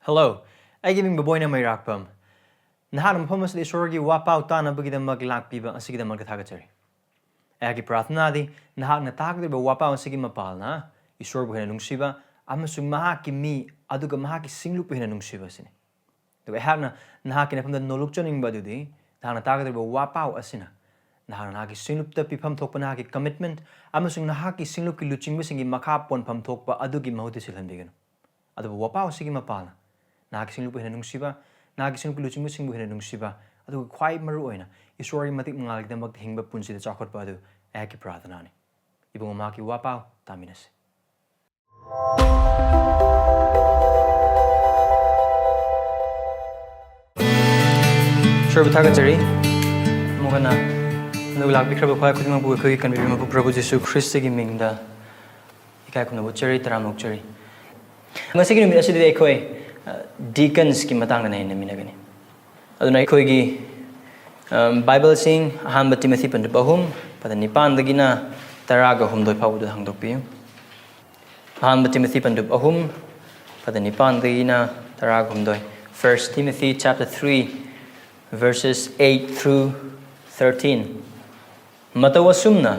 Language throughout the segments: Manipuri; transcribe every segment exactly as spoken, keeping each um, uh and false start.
Hello, ꯑꯩꯒꯤ ꯃꯤꯡ ꯕꯕꯣꯏꯅ ꯃꯩꯔꯥꯛꯄꯝ꯫ ꯅꯍꯥꯛꯅ ꯃꯐꯝ ꯑꯁꯤꯗ ꯏꯁꯣꯔꯒꯤ ꯋꯥꯄꯥꯎ ꯇꯥꯅꯕꯒꯤꯗꯃꯛ ꯂꯥꯛꯄꯤꯕ ꯑꯁꯤꯒꯤꯗꯃꯛꯇ ꯊꯥꯒꯠꯆꯔꯤ꯫ ꯑꯩꯍꯥꯛꯀꯤ ꯄ꯭ꯔꯥꯔꯊꯅꯥꯗꯤ ꯅꯍꯥꯛꯅ ꯇꯥꯒꯗꯧꯔꯤꯕ ꯋꯥꯄꯥꯎ ꯑꯁꯤꯒꯤ ꯃꯄꯥꯜꯅ ꯏꯁꯣꯔꯕꯨ ꯍꯦꯟꯅ ꯅꯨꯡꯁꯤꯕ ꯑꯃꯁꯨꯡ ꯃꯍꯥꯛꯀꯤ ꯃꯤ ꯑꯗꯨꯒ ꯃꯍꯥꯛꯀꯤ ꯁꯤꯡꯂꯨꯞꯄꯨ ꯍꯦꯟꯅ ꯅꯨꯡꯁꯤꯕ ꯑꯁꯤꯅꯤ꯫ ꯑꯗꯨꯒ ꯑꯩꯍꯥꯛꯅ ꯅꯍꯥꯛꯀꯤ ꯅꯐꯝꯗ ꯅꯣꯂꯨꯛꯆꯅꯤꯡꯕ ꯑꯗꯨꯗꯤ ꯅꯍꯥꯛꯅ ꯇꯥꯒꯗꯧꯔꯤꯕ ꯋꯥꯄꯥꯎ ꯑꯁꯤꯅ ꯅꯍꯥꯛꯅ ꯅꯍꯥꯛꯀꯤ ꯁꯤꯡꯂꯨꯞꯇ ꯄꯤꯐꯝ ꯊꯣꯛꯄ ꯅꯍꯥꯛꯀꯤ commitment ꯑꯃꯁꯨꯡ ꯅꯍꯥꯛꯀꯤ ꯁꯤꯡꯂꯨꯞꯀꯤ ꯂꯨꯆꯤꯡꯕꯁꯤꯡꯒꯤ ꯃꯈꯥ ꯄꯣꯟꯐꯝ ꯊꯣꯛꯄ ꯑꯗꯨꯒꯤ ꯃꯍꯨꯠꯇ ꯁꯤꯜꯍꯟꯕꯤꯒꯅꯨ꯫ ꯑꯗꯨꯕꯨ ꯋꯥꯄꯥꯎ ꯑꯁꯤꯒꯤ ꯃꯄꯥꯜꯅ ꯅꯍꯥꯛꯀꯤ ꯁꯤꯡꯂꯨꯞꯄꯨ ꯍꯦꯟꯅ ꯅꯨꯡꯁꯤꯕ, ꯅꯍꯥꯛꯀꯤ ꯁꯤꯡꯂꯨꯞꯀꯤ ꯂꯨꯆꯤꯡꯕꯁꯤꯡꯕꯨ ꯍꯦꯟꯅ ꯅꯨꯡꯁꯤꯕ, ꯑꯗꯨꯒ ꯈ꯭ꯋꯥꯏ ꯃꯔꯨ ꯑꯣꯏꯅ ꯏꯁꯣꯔꯒꯤ ꯃꯇꯤꯛ ꯃꯉꯥꯜꯒꯤꯗꯃꯛꯇ ꯍꯤꯡꯕ ꯄꯨꯟꯁꯤꯗ ꯆꯥꯎꯈꯠꯄ ꯑꯗꯨ ꯑꯩꯍꯥꯛꯀꯤ ꯄ꯭ꯔꯥꯔꯊꯅꯥꯅꯤ꯫ ꯏꯕꯨꯡꯉꯣ, ꯃꯍꯥꯛꯀꯤ ꯋꯥꯄꯥꯎ ꯇꯥꯃꯤꯟꯅꯁꯤ꯫ ꯏꯁꯣꯔꯕꯨ ꯊꯥꯒꯠꯆꯔꯤ꯫ ꯑꯃꯨꯛ ꯍꯟꯅ ꯍꯟꯗꯛ ꯂꯥꯛꯄꯤꯈ꯭ꯔꯕ ꯈ꯭ꯋꯥꯏ ꯈꯨꯗꯤꯡꯃꯛꯄꯨ ꯑꯩꯈꯣꯏꯒꯤ ꯀꯟꯕꯤꯕ ꯃꯄꯨ ꯄ꯭ꯔꯚꯨ ꯖꯤꯁꯨ ꯈ꯭ꯔꯤꯁꯇꯒꯤ ꯃꯤꯡꯗ ꯏꯀꯥꯏ ꯈꯨꯝꯅꯕ ꯎꯠꯆꯔꯤ, ꯇꯔꯥꯝꯅ ꯑꯣꯛꯆꯔꯤ꯫ ꯉꯁꯤꯒꯤ ꯅꯨꯃꯤꯠ ꯑꯁꯤꯗꯗꯤ ꯑꯩꯈꯣꯏ, ꯑ, deaconsꯀꯤ ꯃꯇꯥꯡꯗ ꯅꯩꯅꯃꯤꯟꯅꯒꯅꯤ꯫ ꯑꯗꯨꯅ ꯑꯩꯈꯣꯏꯒꯤ, ꯑ, Bibleꯁꯤꯡ ꯑꯍꯥꯟꯕ ꯇꯤꯃꯣꯊꯤ ꯄꯟꯗꯨꯞ ꯑꯍꯨꯝ, ꯄꯗ ꯅꯤꯄꯥꯟꯗꯒꯤꯅ ꯇꯔꯥꯒ ꯍꯨꯝꯗꯣꯏ ꯐꯥꯎꯕꯗꯨ ꯍꯥꯡꯗꯣꯛꯄꯤꯌꯨ꯫ ꯑꯍꯥꯟꯕ ꯇꯤꯃꯣꯊꯤ ꯄꯟꯗꯨꯞ ꯑꯍꯨꯝ, ꯄꯗ ꯅꯤꯄꯥꯟꯗꯒꯤꯅ ꯇꯔꯥꯒ ꯍꯨꯝꯗꯣꯏ꯫ First Timothy chapter three, verses eight through thirteen꯫ ꯃꯇꯧ ꯑꯁꯨꯝꯅ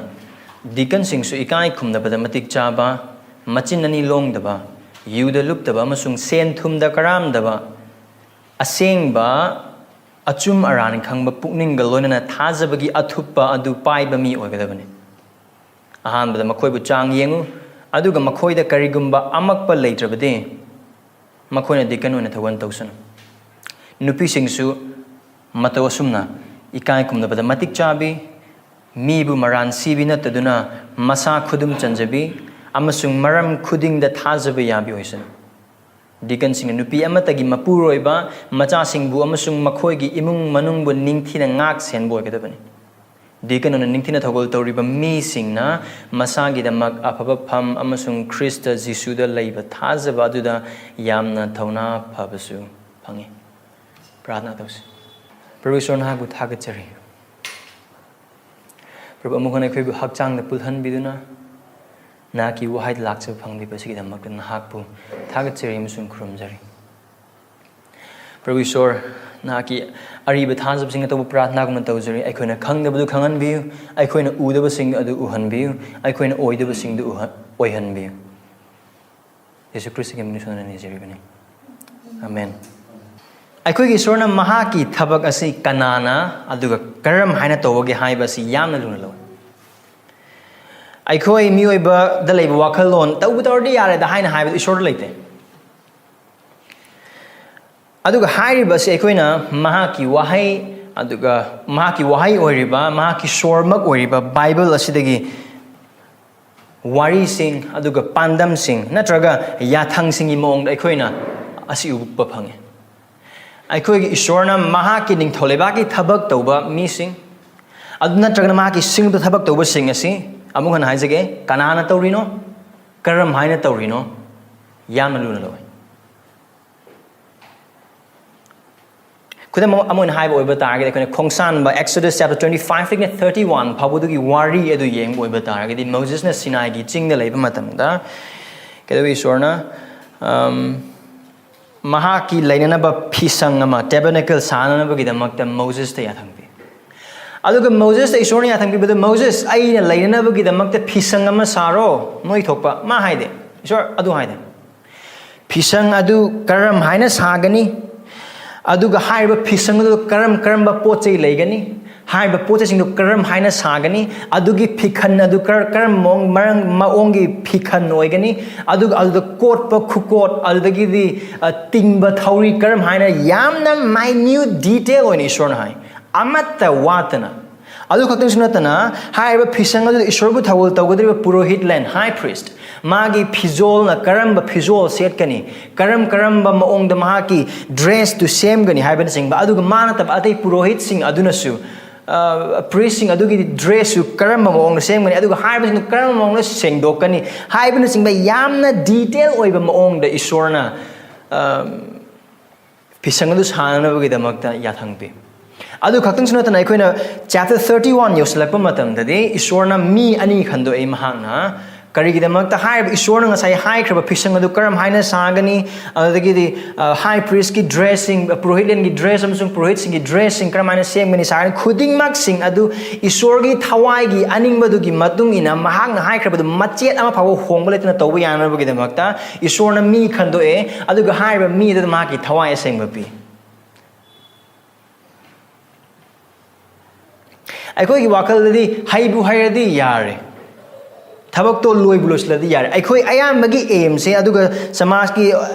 deaconꯁꯤꯡꯁꯨ ꯏꯀꯥꯏ ꯈꯨꯝꯅꯕꯗ ꯃꯇꯤꯛ ꯆꯥꯕ, ꯃꯆꯤꯟ ꯑꯅꯤ ꯂꯣꯡꯗꯕ, ꯌꯨꯗ ꯂꯨꯞꯇꯕ ꯑꯃꯁꯨꯡ ꯁꯦꯟ ꯊꯨꯝꯗ ꯀꯔꯥꯝꯗꯕ, ꯑꯁꯦꯡꯕ ꯑꯆꯨꯝ ꯑꯔꯥꯟ ꯈꯪꯕ ꯄꯨꯛꯅꯤꯡꯒ ꯂꯣꯏꯅꯅ ꯊꯥꯖꯕꯒꯤ ꯑꯊꯨꯞꯄ ꯑꯗꯨ ꯄꯥꯏꯕ ꯃꯤ ꯑꯣꯏꯒꯗꯕꯅꯤ꯫ ꯑꯍꯥꯟꯕꯗ ꯃꯈꯣꯏꯕꯨ ꯆꯥꯡ ꯌꯦꯡꯉꯨ, ꯑꯗꯨꯒ ꯃꯈꯣꯏꯗ ꯀꯔꯤꯒꯨꯝꯕ ꯑꯃꯛꯄ ꯂꯩꯇ꯭ꯔꯕꯗꯤ, ꯃꯈꯣꯏꯅ deacon ꯑꯣꯏꯅ ꯊꯧꯒꯜ ꯇꯧꯁꯅꯨ꯫ ꯅꯨꯄꯤꯁꯤꯡꯁꯨ ꯃꯇꯧ ꯑꯁꯨꯝꯅ ꯏꯀꯥꯏ ꯈꯨꯝꯅꯕꯗ ꯃꯇꯤꯛ ꯆꯥꯕꯤ, ꯃꯤꯕꯨ ꯃꯔꯥꯟ ꯁꯤꯕꯤ ꯅꯠꯇꯗꯨꯅ ꯃꯁꯥ ꯈꯨꯗꯨꯝ ꯆꯟꯖꯕꯤ ꯑꯃꯁꯨꯡ ꯃꯔꯝ ꯈꯨꯗꯤꯡꯗ ꯊꯥꯖꯕ ꯌꯥꯕꯤ ꯑꯣꯏꯁꯅꯨ꯫ Deaconꯁꯤꯡꯅ ꯅꯨꯄꯤ ꯑꯃꯠꯇꯒꯤ ꯃꯄꯨꯔꯣꯏꯕ, ꯃꯆꯥꯁꯤꯡꯕꯨ ꯑꯃꯁꯨꯡ ꯃꯈꯣꯏꯒꯤ ꯏꯃꯨꯡ ꯃꯅꯨꯡꯕꯨ ꯅꯤꯡꯊꯤꯅ ꯉꯥꯛ ꯁꯦꯟꯕ ꯑꯣꯏꯒꯗꯕꯅꯤ꯫ Deacon ꯑꯣꯏꯅ ꯅꯤꯡꯊꯤꯅ ꯊꯧꯒꯜ ꯇꯧꯔꯤꯕ ꯃꯤꯁꯤꯡꯅ ꯃꯁꯥꯒꯤꯗꯃꯛ ꯑꯐꯕ ꯐꯝ ꯑꯃꯁꯨꯡ ꯈ꯭ꯔꯤꯁꯇ ꯖꯤꯁꯨꯗ ꯂꯩꯕ ꯊꯥꯖꯕ ꯑꯗꯨꯗ ꯌꯥꯝꯅ ꯊꯧꯅꯥ ꯐꯕꯁꯨ ꯐꯪꯏ꯫ ꯄ꯭ꯔꯥꯔꯊꯅꯥ ꯇꯧꯁꯤ꯫ ꯄ꯭ꯔꯚꯨ ꯏꯁꯣꯔ, ꯅꯍꯥꯛꯄꯨ ꯊꯥꯒꯠꯆꯔꯤ꯫ ꯄ꯭ꯔꯚꯨ, ꯑꯃꯨꯛ ꯍꯟꯅ ꯑꯩꯈꯣꯏꯕꯨ ꯍꯛꯆꯥꯡꯗ ꯄꯨꯜꯍꯟꯕꯤꯗꯨꯅ ꯅꯍꯥꯛꯀꯤ ꯋꯥꯍꯩꯗ ꯂꯥꯛꯆꯕ ꯐꯪꯂꯤꯕ ꯑꯁꯤꯒꯤꯗꯃꯛꯇ ꯅꯍꯥꯛꯄꯨ ꯊꯥꯒꯠꯆꯔꯤ ꯑꯃꯁꯨꯡ ꯈꯨꯔꯨꯝꯖꯔꯤ꯫ ꯄ꯭ꯔꯚꯨ ꯏꯁꯣꯔ, ꯅꯍꯥꯛꯀꯤ ꯑꯔꯤꯕ ꯊꯥꯖꯕꯁꯤꯡ ꯑꯇꯧꯕ ꯄ꯭ꯔꯥꯊꯅꯥꯒꯨꯝꯅ ꯇꯧꯖꯔꯤ꯫ ꯑꯩꯈꯣꯏꯅ ꯈꯪꯗꯕꯗꯨ ꯈꯪꯍꯟꯕꯤꯌꯨ, ꯑꯩꯈꯣꯏꯅ ꯎꯗꯕꯁꯤꯡ ꯑꯗꯨ ꯎꯍꯟꯕꯤꯌꯨ, ꯑꯩꯈꯣꯏꯅ ꯑꯣꯏꯗꯕꯁꯤꯡꯗꯨ ꯎꯍ-, ꯑꯣꯏꯍꯟꯕꯤꯌꯨ꯫ ꯌꯦꯁꯨ ꯈ꯭ꯔꯤꯁꯇꯒꯤ ꯃꯤꯡ ꯁꯣꯟꯗꯨꯅ ꯅꯤꯖꯔꯤꯕꯅꯤ꯫ ꯑꯃꯦꯟ꯫ ꯑꯩꯈꯣꯏꯒꯤ ꯏꯁꯣꯔꯅ ꯃꯍꯥꯛꯀꯤ ꯊꯕꯛ ꯑꯁꯤ ꯀꯅꯥꯅ ꯑꯗꯨꯒ ꯀꯔꯝ ꯍꯥꯏꯅ ꯇꯧꯕꯒꯦ ꯍꯥꯏꯕ ꯑꯁꯤ ꯌꯥꯝꯅ ꯂꯨꯅ ꯂꯧꯏ꯫ ꯑꯩꯈꯣꯏ ꯃꯤꯑꯣꯏꯕꯗ ꯂꯩꯕ ꯋꯥꯈꯜꯂꯣꯟ, "ꯇꯧꯕ ꯇꯧꯔꯗꯤ ꯌꯥꯔꯦꯗ" ꯍꯥꯏꯅ ꯍꯥꯏꯕꯗꯨ ꯏꯁꯣꯔꯗ ꯂꯩꯇꯦ꯫ ꯑꯗꯨꯒ ꯍꯥꯏꯔꯤꯕ ꯑꯁꯤ ꯑꯩꯈꯣꯏꯅ ꯃꯍꯥꯛꯀꯤ ꯋꯥꯍꯩ, ꯑꯗꯨꯒ ꯃꯍꯥꯛꯀꯤ ꯋꯥꯍꯩ ꯑꯣꯏꯔꯤꯕ, ꯃꯍꯥꯛꯀꯤ ꯁꯣꯔꯃꯛ ꯑꯣꯏꯔꯤꯕ ꯕꯥꯏꯕꯜ ꯑꯁꯤꯗꯒꯤ ꯋꯥꯔꯤꯁꯤꯡ, ꯑꯗꯨꯒ ꯄꯥꯟꯗꯝꯁꯤꯡ ꯅꯠꯇ꯭ꯔꯒ ꯌꯥꯊꯪꯁꯤꯡꯒꯤ ꯃꯑꯣꯡꯗ ꯑꯩꯈꯣꯏꯅ ꯑꯁꯤ ꯎꯕ ꯐꯪꯉꯤ꯫ ꯑꯩꯈꯣꯏꯒꯤ ꯏꯁꯣꯔꯅ ꯃꯍꯥꯛꯀꯤ ꯅꯤꯡꯊꯧ ꯂꯩꯕꯥꯛꯀꯤ ꯊꯕꯛ ꯇꯧꯕ ꯃꯤꯁꯤꯡ, ꯑꯗꯨ ꯅꯠꯇ꯭ꯔꯒꯅ ꯃꯍꯥꯛꯀꯤ ꯁꯤꯡꯗ ꯊꯕꯛ ꯇꯧꯕꯁꯤꯡ ꯑꯁꯤ, ꯑꯃꯨꯛ ꯍꯟꯅ ꯍꯥꯏꯖꯒꯦ, ꯀꯅꯥꯅ ꯇꯧꯔꯤꯅꯣ, ꯀꯔꯝ ꯍꯥꯏꯅ ꯇꯧꯔꯤꯅꯣ, ꯌꯥꯝꯅ ꯂꯨꯅ ꯂꯧꯏ꯫ ꯈꯨꯗꯝ ꯑꯃ ꯑꯣꯏꯅ ꯍꯥꯏꯕ ꯑꯣꯏꯕ ꯇꯥꯔꯒꯗꯤ, ꯑꯩꯈꯣꯏꯅ ꯈꯣꯡꯁꯥꯟꯕ Exodus chapter twenty five ꯇꯒꯤꯅ thirty one ꯐꯥꯎꯕꯗꯨꯒꯤ ꯋꯥꯔꯤ ꯑꯗꯨ ꯌꯦꯡꯕ ꯑꯣꯏꯕ ꯇꯥꯔꯒꯗꯤ, ꯃꯣꯖꯦꯁꯅ ꯁꯤꯅꯥꯏꯒꯤ ꯆꯤꯡꯗ ꯂꯩꯕ ꯃꯇꯝꯗ ꯀꯩꯗꯧꯏ? ꯏꯁꯣꯔꯅ, ꯑꯝ, ꯃꯍꯥꯛꯀꯤ ꯂꯩꯅꯅꯕ ꯐꯤꯁꯪ ꯑꯃ, tabernacle ꯁꯥꯅꯅꯕꯒꯤꯗꯃꯛꯇ ꯃꯣꯖꯦꯁꯇ ꯌꯥꯊꯪ ꯄꯤ꯫ ꯑꯗꯨꯒ ꯃꯣꯖꯦꯁꯇ ꯏꯁꯣꯔꯅ ꯌꯥꯊꯪ ꯄꯤꯕꯗ, "ꯃꯣꯖꯦꯁ, ꯑꯩꯅ ꯂꯩꯅꯅꯕꯒꯤꯗꯃꯛꯇ ꯐꯤꯁꯪ ꯑꯃ ꯁꯥꯔꯣ, ꯅꯣꯏ ꯊꯣꯛꯄ", ꯃꯥ ꯍꯥꯏꯗꯦ꯫ ꯏꯁꯣꯔ ꯑꯗꯨ ꯍꯥꯏꯗꯦ꯫ "ꯐꯤꯁꯪ ꯑꯗꯨ ꯀꯔꯝ ꯍꯥꯏꯅ ꯁꯥꯒꯅꯤ? ꯑꯗꯨꯒ ꯍꯥꯏꯔꯤꯕ ꯐꯤꯁꯪ ꯑꯗꯨ ꯀꯔꯝ ꯀꯔꯝꯕ ꯄꯣꯠ ꯆꯩ ꯂꯩꯒꯅꯤ? ꯍꯥꯏꯔꯤꯕ ꯄꯣꯠ ꯆꯩꯁꯤꯡꯗꯨ ꯀꯔꯝ ꯍꯥꯏꯅ ꯁꯥꯒꯅꯤ? ꯑꯗꯨꯒꯤ ꯐꯤꯈꯟ ꯑꯗꯨ ꯀꯔ-, ꯀꯔꯝꯕ ꯃꯑꯣꯡ, ꯃꯔꯝ, ꯃꯑꯣꯡꯒꯤ ꯐꯤꯈꯟ ꯑꯣꯏꯒꯅꯤ? ꯑꯗꯨꯒ ꯑꯗꯨꯗ ꯀꯣꯠꯄ ꯈꯨꯀꯣꯠ, ꯑꯗꯨꯗꯒꯤꯗꯤ, ꯑ, ꯇꯤꯡꯕ ꯊꯧꯔꯤ ꯀꯔꯝ ꯍꯥꯏꯅ", ꯌꯥꯝꯅ minute detail ꯑꯣꯏꯅ ꯏꯁꯣꯔꯅ ꯍꯥꯏ, ꯑꯃꯠꯇ ꯋꯥꯠꯇꯅ꯫ ꯑꯗꯨ ꯈꯛꯇꯪꯁꯨ ꯅꯠꯇꯅ, ꯍꯥꯏꯔꯤꯕ ꯐꯤꯁꯪ ꯑꯗꯨꯗ ꯏꯁꯣꯔꯕꯨ ꯊꯧꯒꯜ ꯇꯧꯒꯗꯧꯔꯤꯕ ꯄꯨꯔꯣꯍꯤꯠ ꯂꯦꯟ, high priest, ꯃꯥꯒꯤ ꯐꯤꯖꯣꯜꯅ ꯀꯔꯝꯕ ꯐꯤꯖꯣꯜ ꯁꯦꯠꯀꯅꯤ, ꯀꯔꯝ ꯀꯔꯝꯕ ꯃꯑꯣꯡꯗ ꯃꯍꯥꯛꯀꯤ dress ꯇꯨ ꯁꯦꯝꯒꯅꯤ ꯍꯥꯏꯕꯅꯆꯤꯡꯕ, ꯑꯗꯨꯒ ꯃꯥ ꯅꯠꯇꯕ ꯑꯇꯩ ꯄꯨꯔꯣꯍꯤꯠꯁꯤꯡ ꯑꯗꯨꯅꯁꯨ, ꯑ, priest ꯁꯤꯡ ꯑꯗꯨꯒꯤ dress ꯁꯨ ꯀꯔꯝꯕ ꯃꯑꯣꯡꯗ ꯁꯦꯝꯒꯅꯤ, ꯑꯗꯨꯒ ꯍꯥꯏꯔꯤꯕꯁꯤꯡꯗꯨ ꯀꯔꯝꯕ ꯃꯑꯣꯡꯗ ꯁꯦꯡꯗꯣꯛꯀꯅꯤ ꯍꯥꯏꯕꯅꯆꯤꯡꯕ ꯌꯥꯝꯅ detail ꯑꯣꯏꯕ ꯃꯑꯣꯡꯗ ꯏꯁꯣꯔꯅ, ꯑ, ꯐꯤꯁꯪ ꯑꯗꯨ ꯁꯥꯅꯅꯕꯒꯤꯗꯃꯛꯇ ꯌꯥꯊꯪ ꯄꯤ꯫ ꯑꯗꯨ ꯈꯛꯇꯪꯁꯨ ꯅꯠꯇꯅ, ꯑꯩꯈꯣꯏꯅ chapter thirty one ꯌꯧꯁꯤꯜꯂꯛꯄ ꯃꯇꯝꯗꯗꯤ ꯏꯁꯣꯔꯅ ꯃꯤ ꯑꯅꯤ ꯈꯟꯗꯣꯛꯏ꯫ ꯃꯍꯥꯛꯅ ꯀꯔꯤꯒꯤꯗꯃꯛꯇ? ꯍꯥꯏꯔꯤꯕ ꯏꯁꯣꯔꯅ ꯉꯁꯥꯏ ꯍꯥꯏꯈ꯭ꯔꯕ ꯐꯤꯁꯪ ꯑꯗꯨ ꯀꯔꯝ ꯍꯥꯏꯅ ꯁꯥꯒꯅꯤ? ꯑꯗꯨꯗꯒꯤꯗꯤ ꯍꯥꯏ ꯄ꯭ꯔꯤꯁꯀꯤ ꯗ꯭ꯔꯦꯁꯁꯤꯡ, ꯄꯨꯔꯣꯍꯤꯠꯂꯦꯟꯒꯤ ꯗ꯭ꯔꯦꯁ ꯑꯃꯁꯨꯡ ꯄꯨꯔꯣꯍꯤꯠꯁꯤꯡꯒꯤ ꯗ꯭ꯔꯦꯁꯁꯤꯡ ꯀꯔꯝ ꯍꯥꯏꯅ ꯁꯦꯝꯒꯅꯤ, ꯁꯥꯒꯅꯤ? ꯈꯨꯗꯤꯡꯃꯛꯁꯤꯡ ꯑꯗꯨ ꯏꯁꯣꯔꯒꯤ ꯊꯋꯥꯏꯒꯤ ꯑꯅꯤꯡꯕꯗꯨꯒꯤ ꯃꯇꯨꯡ ꯏꯟꯅ ꯃꯍꯥꯛꯅ ꯍꯥꯏꯈ꯭ꯔꯕꯗꯨ ꯃꯆꯦꯠ ꯑꯃ ꯐꯥꯎꯕ ꯍꯣꯡꯕ ꯂꯩꯇꯅ ꯇꯧꯕ ꯌꯥꯅꯕꯒꯤꯗꯃꯛꯇ ꯏꯁꯣꯔꯅ ꯃꯤ ꯈꯟꯗꯣꯛꯑꯦ, ꯑꯗꯨꯒ ꯍꯥꯏꯔꯤꯕ ꯃꯤ ꯑꯗꯨꯗ ꯃꯍꯥꯛꯀꯤ ꯊꯋꯥꯏ ꯑꯁꯦꯡꯕ ꯄꯤ꯫ ꯑꯩꯈꯣꯏꯒꯤ ꯋꯥꯈꯜꯗꯗꯤ ꯍꯩꯕꯨ ꯍꯩꯔꯗꯤ ꯌꯥꯔꯦ, ꯊꯕꯛꯇꯣ ꯂꯣꯏꯕꯨ ꯂꯣꯏꯁꯤꯜꯂꯗꯤ ꯌꯥꯔꯦ꯫ ꯑꯩꯈꯣꯏ ꯑꯌꯥꯝꯕꯒꯤ ꯑꯦꯝꯁꯦ, ꯑꯗꯨꯒ ꯁꯃꯥꯖꯀꯤ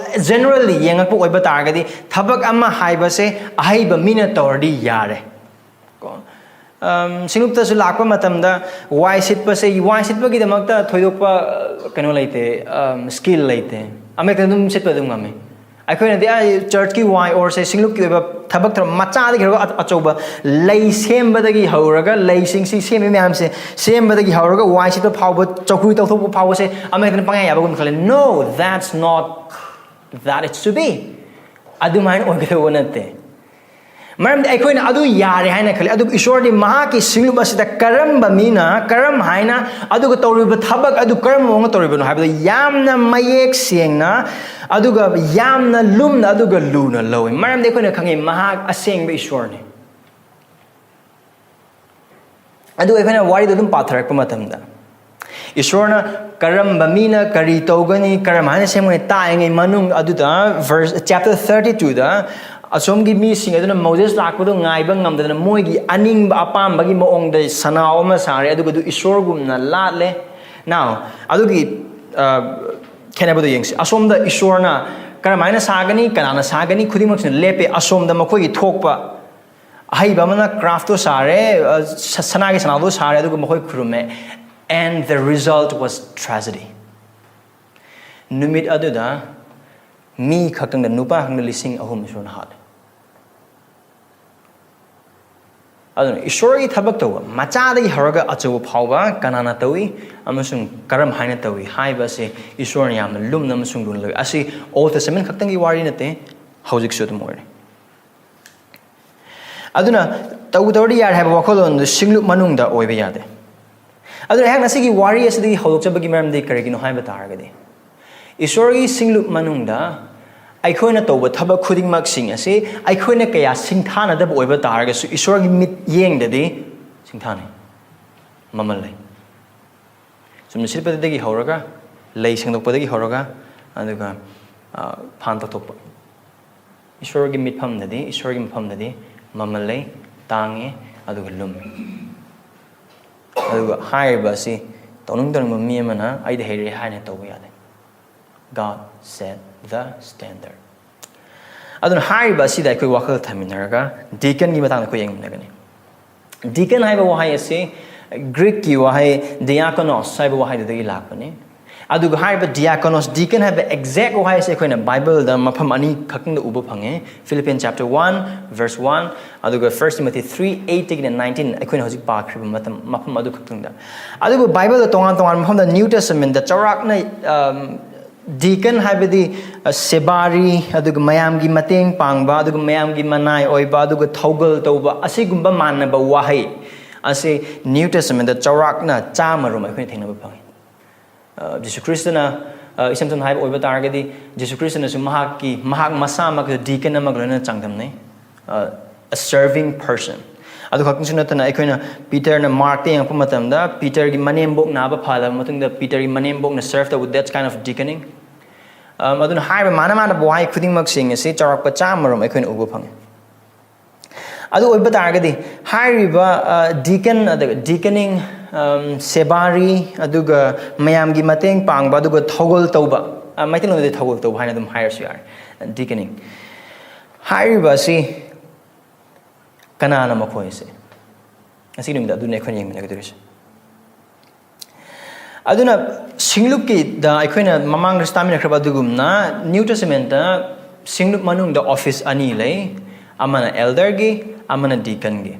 ꯖꯦꯅꯔꯦꯜꯂꯤ ꯌꯦꯡꯉꯛꯄ ꯑꯣꯏꯕ ꯇꯥꯔꯒꯗꯤ, ꯊꯕꯛ ꯑꯃ ꯍꯥꯏꯕꯁꯦ ꯑꯍꯩꯕ ꯃꯤꯅ ꯇꯧꯔꯗꯤ ꯌꯥꯔꯦ ꯀꯣ꯫ ꯁꯤꯡꯂꯨꯞꯇꯁꯨ ꯂꯥꯛꯄ ꯃꯇꯝꯗ ꯋꯥꯏ ꯁꯤꯠꯄꯁꯦ, ꯋꯥꯏ ꯁꯤꯠꯄꯒꯤꯗꯃꯛꯇ ꯊꯣꯏꯗꯣꯛꯄ ꯀꯩꯅꯣ ꯂꯩꯇꯦ, ꯁ꯭ꯀꯤꯜ ꯂꯩꯇꯦ꯫ ꯑꯃ ꯍꯦꯛꯇ ꯑꯗꯨꯝ ꯁꯤꯠꯄ ꯑꯗꯨꯝ ꯉꯝꯃꯤ꯫ ꯑꯩꯈꯣꯏꯅꯗꯤ ꯑꯩ ꯆꯔꯆꯀꯤ ꯋꯥꯏ ꯑꯣꯔꯁꯦ ꯁꯤꯡꯂꯨꯞꯀꯤ ꯑꯣꯏꯕ ꯊꯕꯛ ꯊꯧꯔꯝ ꯃꯆꯥꯗꯒꯤ ꯍꯧꯔꯒ ꯑꯆꯧꯕ, ꯂꯩ ꯁꯦꯝꯕꯗꯒꯤ ꯍꯧꯔꯒ, ꯂꯩꯁꯤꯡꯁꯤ ꯁꯦꯝꯃꯤ ꯃꯌꯥꯝꯁꯦ ꯁꯦꯝꯕꯗꯒꯤ ꯍꯧꯔꯒ ꯋꯥꯏ ꯁꯤꯠꯄ ꯐꯥꯎꯕ, ꯆꯧꯀ꯭ꯔꯤ ꯇꯧꯊꯣꯛꯄ ꯐꯥꯎꯕꯁꯦ ꯑꯃ ꯍꯦꯛꯇꯅ ꯄꯪꯌꯥ ꯌꯥꯕꯒꯨꯝ ꯈꯜꯂꯦ꯫ No, that's not that it should be. ꯑꯗꯨꯃꯥꯏꯅ ꯑꯣꯏꯒꯗꯧꯕ ꯅꯠꯇꯦ꯫ ꯃꯔꯝꯗꯤ ꯑꯩꯈꯣꯏꯅ ꯑꯗꯨ ꯌꯥꯔꯦ ꯍꯥꯏꯅ ꯈꯜꯂꯤ, ꯑꯗꯨꯕꯨ ꯏꯁꯣꯔꯗꯤ ꯃꯍꯥꯛꯀꯤ ꯁꯤꯡꯂꯨꯞ ꯑꯁꯤꯗ ꯀꯔꯝꯕ ꯃꯤꯅ ꯀꯔꯝ ꯍꯥꯏꯅ, ꯑꯗꯨꯒ ꯇꯧꯔꯤꯕ ꯊꯕꯛ ꯑꯗꯨ ꯀꯔꯝꯕ ꯃꯑꯣꯡꯗ ꯇꯧꯔꯤꯕꯅꯣ ꯍꯥꯏꯕꯗꯨ ꯌꯥꯝꯅ ꯃꯌꯦꯛ ꯁꯦꯡꯅ, ꯑꯗꯨꯒ ꯌꯥꯝꯅ ꯂꯨꯝꯅ, ꯑꯗꯨꯒ ꯂꯨꯅ ꯂꯧꯏ꯫ ꯃꯔꯝꯗꯤ ꯑꯩꯈꯣꯏꯅ ꯈꯪꯉꯤ ꯃꯍꯥꯛ ꯑꯁꯦꯡꯕ ꯏꯁꯣꯔꯅꯤ꯫ ꯑꯗꯨ ꯑꯩꯈꯣꯏꯅ ꯋꯥꯔꯤꯗꯣ ꯑꯗꯨꯝ ꯄꯥꯊꯔꯛꯄ ꯃꯇꯝꯗ, ꯏꯁꯣꯔꯅ ꯀꯔꯝꯕ ꯃꯤꯅ ꯀꯔꯤ ꯇꯧꯒꯅꯤ, ꯀꯔꯝ ꯍꯥꯏꯅ ꯁꯦꯝꯒꯅꯤ ꯇꯥꯛꯏꯉꯩ ꯃꯅꯨꯡ ꯑꯗꯨꯗ, ꯚꯔꯁ, ꯆꯦꯞꯇꯔ ꯊꯥꯔꯇꯤ ꯇꯨꯗ, ꯑꯁꯣꯝꯒꯤ ꯃꯤꯁꯤꯡ ꯑꯗꯨꯅ ꯃꯣꯖꯦꯁ ꯂꯥꯛꯄꯗꯨ ꯉꯥꯏꯕ ꯉꯝꯗꯗꯅ ꯃꯣꯏꯒꯤ ꯑꯅꯤꯡꯕ ꯑꯄꯥꯝꯕꯒꯤ ꯃꯑꯣꯡꯗ ꯁꯅꯥꯎ ꯑꯃ ꯁꯥꯔꯦ, ꯑꯗꯨꯒ ꯑꯗꯨ ꯏꯁꯣꯔꯒꯨꯝꯅ ꯂꯥꯠꯂꯦ꯫ Now, ꯑꯗꯨꯒꯤ, ꯑ, ꯈꯦꯠꯅꯕꯗꯣ ꯌꯦꯡꯁꯤ꯫ ꯑꯁꯣꯝꯗ ꯏꯁꯣꯔꯅ ꯀꯔꯝ ꯍꯥꯏꯅ ꯁꯥꯒꯅꯤ, ꯀꯅꯥꯅ ꯁꯥꯒꯅꯤ, ꯈꯨꯗꯤꯡꯃꯛꯁꯤꯅ ꯂꯦꯞꯄꯦ꯫ ꯑꯁꯣꯝꯗ ꯃꯈꯣꯏꯒꯤ ꯊꯣꯛꯄ ꯑꯍꯩꯕ ꯑꯃꯅ ꯀ꯭ꯔꯥꯐꯇꯣ ꯁꯥꯔꯦ, ꯑ, ꯁ-, ꯁꯅꯥꯒꯤ ꯁꯅꯥꯗꯣ ꯁꯥꯔꯦ, ꯑꯗꯨꯒ ꯃꯈꯣꯏ ꯈꯨꯔꯨꯝꯃꯦ꯫ And the result was tragedy. ꯅꯨꯃꯤꯠ ꯑꯗꯨꯗ ꯃꯤ ꯈꯛꯇꯪꯗ, ꯅꯨꯄꯥ ꯈꯛꯇꯪꯗ ꯂꯤꯁꯤꯡ ꯑꯍꯨꯝ ꯏꯁꯣꯔꯅ ꯍꯥꯠꯂꯦ꯫ ꯑꯗꯨꯅ ꯏꯁꯣꯔꯒꯤ ꯊꯕꯛ ꯇꯧꯕ, ꯃꯆꯥꯗꯒꯤ ꯍꯧꯔꯒ ꯑꯆꯧꯕ ꯐꯥꯎꯕ, ꯀꯅꯥꯅ ꯇꯧꯏ ꯑꯃꯁꯨꯡ ꯀꯔꯝ ꯍꯥꯏꯅ ꯇꯧꯏ ꯍꯥꯏꯕ ꯑꯁꯤ ꯏꯁꯣꯔꯅ ꯌꯥꯝꯅ ꯂꯨꯝꯅ ꯑꯃꯁꯨꯡ ꯂꯨꯅ ꯂꯧꯏ꯫ ꯑꯁꯤ Old Testament ꯈꯛꯇꯪꯒꯤ ꯋꯥꯔꯤ ꯅꯠꯇꯦ, ꯍꯧꯖꯤꯛꯁꯨ ꯑꯗꯨꯝ ꯑꯣꯏꯔꯤ꯫ ꯑꯗꯨꯅ ꯇꯧꯗꯧꯔꯗꯤ ꯌꯥꯔꯦ ꯍꯥꯏꯕ ꯋꯥꯈꯜꯂꯣꯟꯗꯨ ꯁꯤꯡꯂꯨꯞ ꯃꯅꯨꯡꯗ ꯑꯣꯏꯕ ꯌꯥꯗꯦ꯫ ꯑꯗꯨꯅ ꯑꯩꯍꯥꯛꯅ ꯁꯤꯒꯤ ꯋꯥꯔꯤ ꯑꯁꯤꯗꯒꯤ ꯍꯧꯗꯣꯛꯆꯕꯒꯤ ꯃꯔꯝꯗꯤ ꯀꯔꯤꯒꯤꯅꯣ ꯍꯥꯏꯕ ꯇꯥꯔꯒꯗꯤ, ꯏꯁꯣꯔꯒꯤ ꯁꯤꯡꯂꯨꯞ ꯃꯅꯨꯡꯗ ꯑꯩꯈꯣꯏꯅ ꯇꯧꯕ ꯊꯕꯛ ꯈꯨꯗꯤꯡꯃꯛꯁꯤꯡ ꯑꯁꯤ ꯑꯩꯈꯣꯏꯅ ꯀꯌꯥ ꯁꯤꯡꯊꯥꯅꯗꯕ ꯑꯣꯏꯕ ꯇꯥꯔꯒꯁꯨ, ꯏꯁꯣꯔꯒꯤ ꯃꯤꯠꯌꯦꯡꯗꯗꯤ ꯁꯤꯡꯊꯥꯅꯩ, ꯃꯃꯜ ꯂꯩ꯫ ꯆꯨꯝꯅ ꯁꯤꯠꯄꯗꯒꯤ ꯍꯧꯔꯒ, ꯂꯩ ꯁꯦꯡꯗꯣꯛꯄꯗꯒꯤ ꯍꯧꯔꯒ, ꯑꯗꯨꯒ, ꯑ, ꯐꯥꯟ ꯇꯧꯊꯣꯛꯄ, ꯏꯁꯣꯔꯒꯤ ꯃꯤꯠꯐꯝꯗꯗꯤ, ꯏꯁꯣꯔꯒꯤ ꯃꯐꯝꯗꯗꯤ ꯃꯃꯜ ꯂꯩ, ꯇꯥꯡꯉꯤ, ꯑꯗꯨꯒ ꯂꯨꯝꯃꯤ꯫ ꯑꯗꯨꯒ ꯍꯥꯏꯔꯤꯕ ꯑꯁꯤ ꯇꯧꯅꯤꯡ ꯇꯧꯅꯤꯡꯕ ꯃꯤ ꯑꯃꯅ "ꯑꯩꯗꯤ ꯍꯩꯔꯦ" ꯍꯥꯏꯅ ꯇꯧꯕ ꯌꯥꯗꯦ꯫ God set the standard꯫ ꯑꯗꯨꯅ ꯍꯥꯏꯔꯤꯕ ꯑꯁꯤꯗ ꯑꯩꯈꯣꯏ ꯋꯥꯈꯜ ꯊꯝꯃꯤꯟꯅꯔꯒ deaconꯒꯤ ꯃꯇꯥꯡꯗ ꯑꯩꯈꯣꯏ ꯌꯦꯡꯃꯤꯟꯅꯒꯅꯤ꯫ Deacon ꯍꯥꯏꯕ ꯋꯥꯍꯩ ꯑꯁꯤ Greekꯀꯤ ꯋꯥꯍꯩ diakonos ꯍꯥꯏꯕ ꯋꯥꯍꯩꯗꯨꯗꯒꯤ ꯂꯥꯛꯄꯅꯤ꯫ ꯑꯗꯨꯒ ꯍꯥꯏꯔꯤꯕ diakonos, deacon ꯍꯥꯏꯕ exact ꯋꯥꯍꯩ ꯑꯁꯤ ꯑꯩꯈꯣꯏꯅ Bibleꯗ ꯃꯐꯝ ꯑꯅꯤ ꯈꯛꯇꯪꯗ ꯎꯕ ꯐꯪꯉꯦ꯫ Philippians chapter one verse one, ꯑꯗꯨꯒ First Timothy three eightꯇꯒꯤꯅ nineteen, ꯑꯩꯈꯣꯏꯅ ꯍꯧꯖꯤꯛ ꯄꯥꯈ꯭ꯔꯤꯕ ꯃꯇꯝ, ꯃꯐꯝ ꯑꯗꯨ ꯈꯛꯇꯪꯗ꯫ ꯑꯗꯨꯕꯨ Bibleꯗ ꯇꯣꯉꯥꯟ ꯇꯣꯉꯥꯟꯕ ꯃꯐꯝꯗ, New Testamentꯇ ꯆꯥꯎꯔꯥꯛꯅ, ꯑꯝ, deacon ꯍꯥꯏꯕꯗꯤ, ꯑ, ꯁꯦꯕꯥꯔꯤ, ꯑꯗꯨꯒ ꯃꯌꯥꯝꯒꯤ ꯃꯇꯦꯡ ꯄꯥꯡꯕ, ꯑꯗꯨꯒ ꯃꯌꯥꯝꯒꯤ ꯃꯅꯥꯏ ꯑꯣꯏꯕ, ꯑꯗꯨꯒ ꯊꯧꯒꯜ ꯇꯧꯕ, ꯑꯁꯤꯒꯨꯝꯕ ꯃꯥꯟꯅꯕ ꯋꯥꯍꯩ ꯑꯁꯤ New Testamentꯇ ꯆꯥꯎꯔꯥꯛꯅ ꯆꯥꯝꯃꯔꯣꯝ ꯑꯩꯈꯣꯏꯅ ꯊꯦꯡꯅꯕ ꯐꯪꯉꯤ꯫ ꯑ, ꯖꯤꯁꯨ ꯈ꯭ꯔꯤꯁꯇꯅ, ꯑ, ꯏꯁꯝ ꯁꯝꯅ ꯍꯥꯏꯕ ꯑꯣꯏꯕ ꯇꯥꯔꯒꯗꯤ, ꯖꯤꯁꯨ ꯈ꯭ꯔꯤꯁꯇꯅꯁꯨ ꯃꯍꯥꯛꯀꯤ, ꯃꯍꯥꯛ ꯃꯁꯥꯃꯛ deacon ꯑꯃꯒ ꯂꯣꯏꯅꯅ ꯆꯥꯡꯗꯝꯅꯩ, ꯑ, a serving person꯫ ꯑꯗꯨ ꯈꯛꯇꯪꯁꯨ ꯅꯠꯇꯅ, ꯑꯩꯈꯣꯏꯅ ꯄꯤꯇꯔꯅ ꯃꯥꯔꯛꯇ ꯌꯦꯡꯉꯛꯄ ꯃꯇꯝꯗ, ꯄꯤꯇꯔꯒꯤ ꯃꯅꯦꯝꯕꯣꯛ ꯅꯥꯕ ꯐꯍꯜꯂꯕ ꯃꯇꯨꯡꯗ, ꯄꯤꯇꯔꯒꯤ ꯃꯅꯦꯝꯕꯣꯛꯅ serve ꯇꯧꯕ, that's kind of deaconing꯫ ꯑꯝ, ꯑꯗꯨꯅ ꯍꯥꯏꯔꯤꯕ ꯃꯥꯅ ꯃꯥꯅꯕ ꯋꯥꯍꯩ ꯈꯨꯗꯤꯡꯃꯛꯁꯤꯡ ꯑꯁꯤ ꯆꯥꯎꯔꯥꯛꯄ ꯆꯥꯝꯃꯔꯣꯝ ꯑꯩꯈꯣꯏꯅ ꯎꯕ ꯐꯪꯉꯤ꯫ ꯑꯗꯨ ꯑꯣꯏꯕ ꯇꯥꯔꯒꯗꯤ, ꯍꯥꯏꯔꯤꯕ, ꯑ, deacon, ꯑꯗꯨꯒ deaconing, ꯑꯝ, ꯁꯦꯕꯥꯔꯤ, ꯑꯗꯨꯒ ꯃꯌꯥꯝꯒꯤ ꯃꯇꯦꯡ ꯄꯥꯡꯕ, ꯑꯗꯨꯒ ꯊꯧꯒꯜ ꯇꯧꯕ, ꯑ, ꯃꯩꯇꯩꯂꯣꯟꯗꯗꯤ ꯊꯧꯒꯜ ꯇꯧꯕ ꯍꯥꯏꯅ ꯑꯗꯨꯝ ꯍꯥꯏꯔꯁꯨ ꯌꯥꯔꯦ, deaconing ꯍꯥꯏꯔꯤꯕ ꯑꯁꯤ ꯀꯅꯥꯅ ꯃꯈꯣꯏꯁꯦ? ꯉꯁꯤ ꯅꯨꯃꯤꯠ ꯑꯗꯨꯅꯤ ꯑꯩꯈꯣꯏꯅ ꯌꯦꯡꯃꯤꯟꯅꯒꯗꯧꯔꯤꯁꯦ꯫ ꯑꯗꯨꯅ ꯁꯤꯡꯂꯨꯞꯀꯤꯗ ꯑꯩꯈꯣꯏꯅ ꯃꯃꯥꯡꯗꯁꯨ ꯇꯥꯃꯤꯟꯅꯈ꯭ꯔꯕ ꯑꯗꯨꯒꯨꯝꯅ, New Testamentꯇ ꯁꯤꯡꯂꯨꯞ ꯃꯅꯨꯡꯗ office ꯑꯅꯤ ꯂꯩ, ꯑꯃꯅ elderꯒꯤ, ꯑꯃꯅ deaconꯒꯤ꯫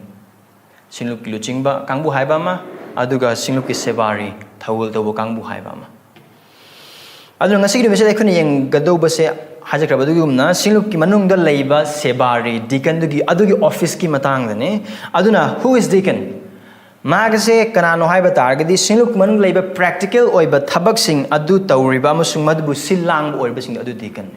ꯁꯤꯡꯂꯨꯞꯀꯤ ꯂꯨꯆꯤꯡꯕ ꯀꯥꯡꯕꯨ ꯍꯥꯏꯕ ꯑꯃ, ꯑꯗꯨꯒ ꯁꯤꯡꯂꯨꯞꯀꯤ ꯁꯦꯕꯥꯔꯤ, ꯊꯧꯒꯜ ꯇꯧꯕ ꯀꯥꯡꯕꯨ ꯍꯥꯏꯕ ꯑꯃ꯫ ꯑꯗꯨꯅ ꯉꯁꯤꯒꯤ ꯅꯨꯃꯤꯠꯁꯤꯗ ꯑꯩꯈꯣꯏꯅ ꯌꯦꯡꯒꯗꯧꯕꯁꯦ, ꯍꯥꯏꯖꯈ꯭ꯔꯕ ꯑꯗꯨꯒꯨꯝꯅ, ꯁꯤꯡꯂꯨꯞꯀꯤ ꯃꯅꯨꯡꯗ ꯂꯩꯕ ꯁꯦꯕꯥꯔꯤ, deaconꯗꯨꯒꯤ, ꯑꯗꯨꯒꯤ officeꯀꯤ ꯃꯇꯥꯡꯗꯅꯤ꯫ ꯑꯗꯨꯅ, who is deacon? ꯃꯥꯒꯁꯦ ꯀꯅꯥꯅꯣ ꯍꯥꯏꯕ ꯇꯥꯔꯒꯗꯤ ꯁꯤꯡꯂꯨꯞ ꯃꯅꯨꯡꯗ ꯂꯩꯕ practical ꯑꯣꯏꯕ ꯊꯕꯛꯁꯤꯡ ꯑꯗꯨ ꯇꯧꯔꯤꯕ ꯑꯃꯁꯨꯡ ꯃꯗꯨꯕꯨ ꯁꯤꯜ ꯂꯥꯡꯕ ꯑꯣꯏꯔꯤꯕꯁꯤꯡꯗꯣ ꯑꯗꯨ deacon꯫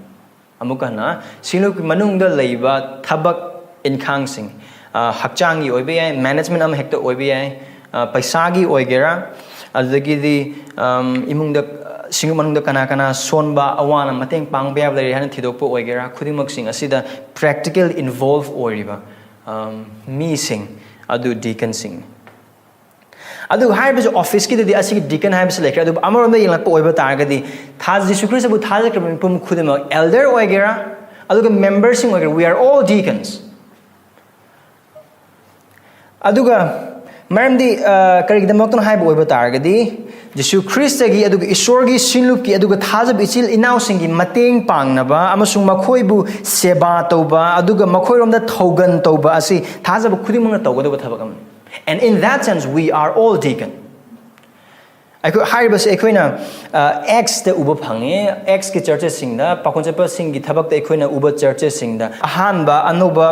ꯑꯃꯨꯛꯀ ꯍꯟꯅ ꯁꯤꯡꯂꯨꯞ ꯃꯅꯨꯡꯗ ꯂꯩꯕ ꯊꯕꯛ ꯏꯟꯈꯥꯡꯁꯤꯡ, ꯑ, ꯍꯛꯆꯥꯡꯒꯤ ꯑꯣꯏꯕ ꯌꯥꯏ, management ꯑꯃ ꯍꯦꯛꯇ ꯑꯣꯏꯕ ꯌꯥꯏ, ꯑ, ꯄꯩꯁꯥꯒꯤ ꯑꯣꯏꯒꯦꯔꯥ, ꯑꯗꯨꯗꯒꯤꯗꯤ, ꯑꯝ, ꯏꯃꯨꯡꯗ, ꯑ, ꯁꯤꯡꯂꯨꯞ ꯃꯅꯨꯡꯗ ꯀꯅꯥ ꯀꯅꯥ ꯁꯣꯟꯕ, ꯑꯋꯥꯅ ꯃꯇꯦꯡ ꯄꯥꯡꯕ ꯌꯥꯕ ꯂꯩꯔꯤ ꯍꯥꯏꯅ ꯊꯤꯗꯣꯛꯄ ꯑꯣꯏꯒꯦꯔꯥ, ꯈꯨꯗꯤꯡꯃꯛꯁꯤꯡ ꯑꯁꯤꯗ practical involve ꯑꯣꯏꯔꯤꯕ, ꯑꯝ, ꯃꯤꯁꯤꯡ ꯑꯗꯨ deaconꯁꯤꯡꯅꯤ꯫ ꯑꯗꯨꯒ ꯍꯥꯏꯔꯤꯕꯁꯤ officeꯀꯤꯗꯗꯤ ꯑꯁꯤꯒꯤ deacon ꯍꯥꯏꯕꯁꯤ ꯂꯩꯈ꯭ꯔꯦ꯫ ꯑꯗꯨꯕꯨ ꯑꯃꯔꯣꯝꯗ ꯌꯦꯡꯂꯛꯄ ꯑꯣꯏꯕ ꯇꯥꯔꯒꯗꯤ, ꯊꯥꯖ-, ꯖꯤꯁꯨ ꯈ꯭ꯔꯤꯁꯇꯕꯨ ꯊꯥꯖꯈ꯭ꯔꯕ ꯃꯤꯄꯨꯝ ꯈꯨꯗꯤꯡꯃꯛ, elder ꯑꯣꯏꯒꯦꯔꯥ, ꯑꯗꯨꯒ memberꯁꯤꯡ ꯑꯣꯏꯒꯦꯔꯥ, we are all deacons꯫ ꯑꯗꯨꯒ ꯃꯔꯝꯗꯤ, ꯑ, ꯀꯔꯤꯒꯤꯗꯃꯛꯇꯅꯣ ꯍꯥꯏꯕ ꯑꯣꯏꯕ ꯇꯥꯔꯒꯗꯤ, ꯖꯤꯁꯨ ꯈ꯭ꯔꯤꯁꯇꯒꯤ, ꯑꯗꯨꯒ ꯏꯁꯣꯔꯒꯤ ꯁꯤꯡꯂꯨꯞꯀꯤ, ꯑꯗꯨꯒ ꯊꯥꯖꯕ ꯏꯆꯤꯜ ꯏꯅꯥꯎꯁꯤꯡꯒꯤ ꯃꯇꯦꯡ ꯄꯥꯡꯅꯕ ꯑꯃꯁꯨꯡ ꯃꯈꯣꯏꯕꯨ ꯁꯦꯕꯥ ꯇꯧꯕ, ꯑꯗꯨꯒ ꯃꯈꯣꯏꯔꯣꯝꯗ ꯊꯧꯒꯟ ꯇꯧꯕ ꯑꯁꯤ ꯊꯥꯖꯕ ꯈꯨꯗꯤꯡꯃꯛꯅ ꯇꯧꯒꯗꯕ ꯊꯕꯛ ꯑꯃꯅꯤ꯫ And in that sense, we are all deacon. ꯑꯩꯈꯣꯏ ꯍꯥꯏꯔꯤꯕꯁꯤ ꯑꯩꯈꯣꯏꯅ, ꯑ, Actsꯇ ꯎꯕ ꯐꯪꯉꯤ꯫ Actsꯀꯤ churchesꯁꯤꯡꯗ, ꯄꯥꯈꯣꯟ ꯆꯠꯄꯁꯤꯡꯒꯤ ꯊꯕꯛꯇ ꯑꯩꯈꯣꯏꯅ ꯎꯕ churchesꯁꯤꯡꯗ ꯑꯍꯥꯟꯕ, ꯑꯅꯧꯕ,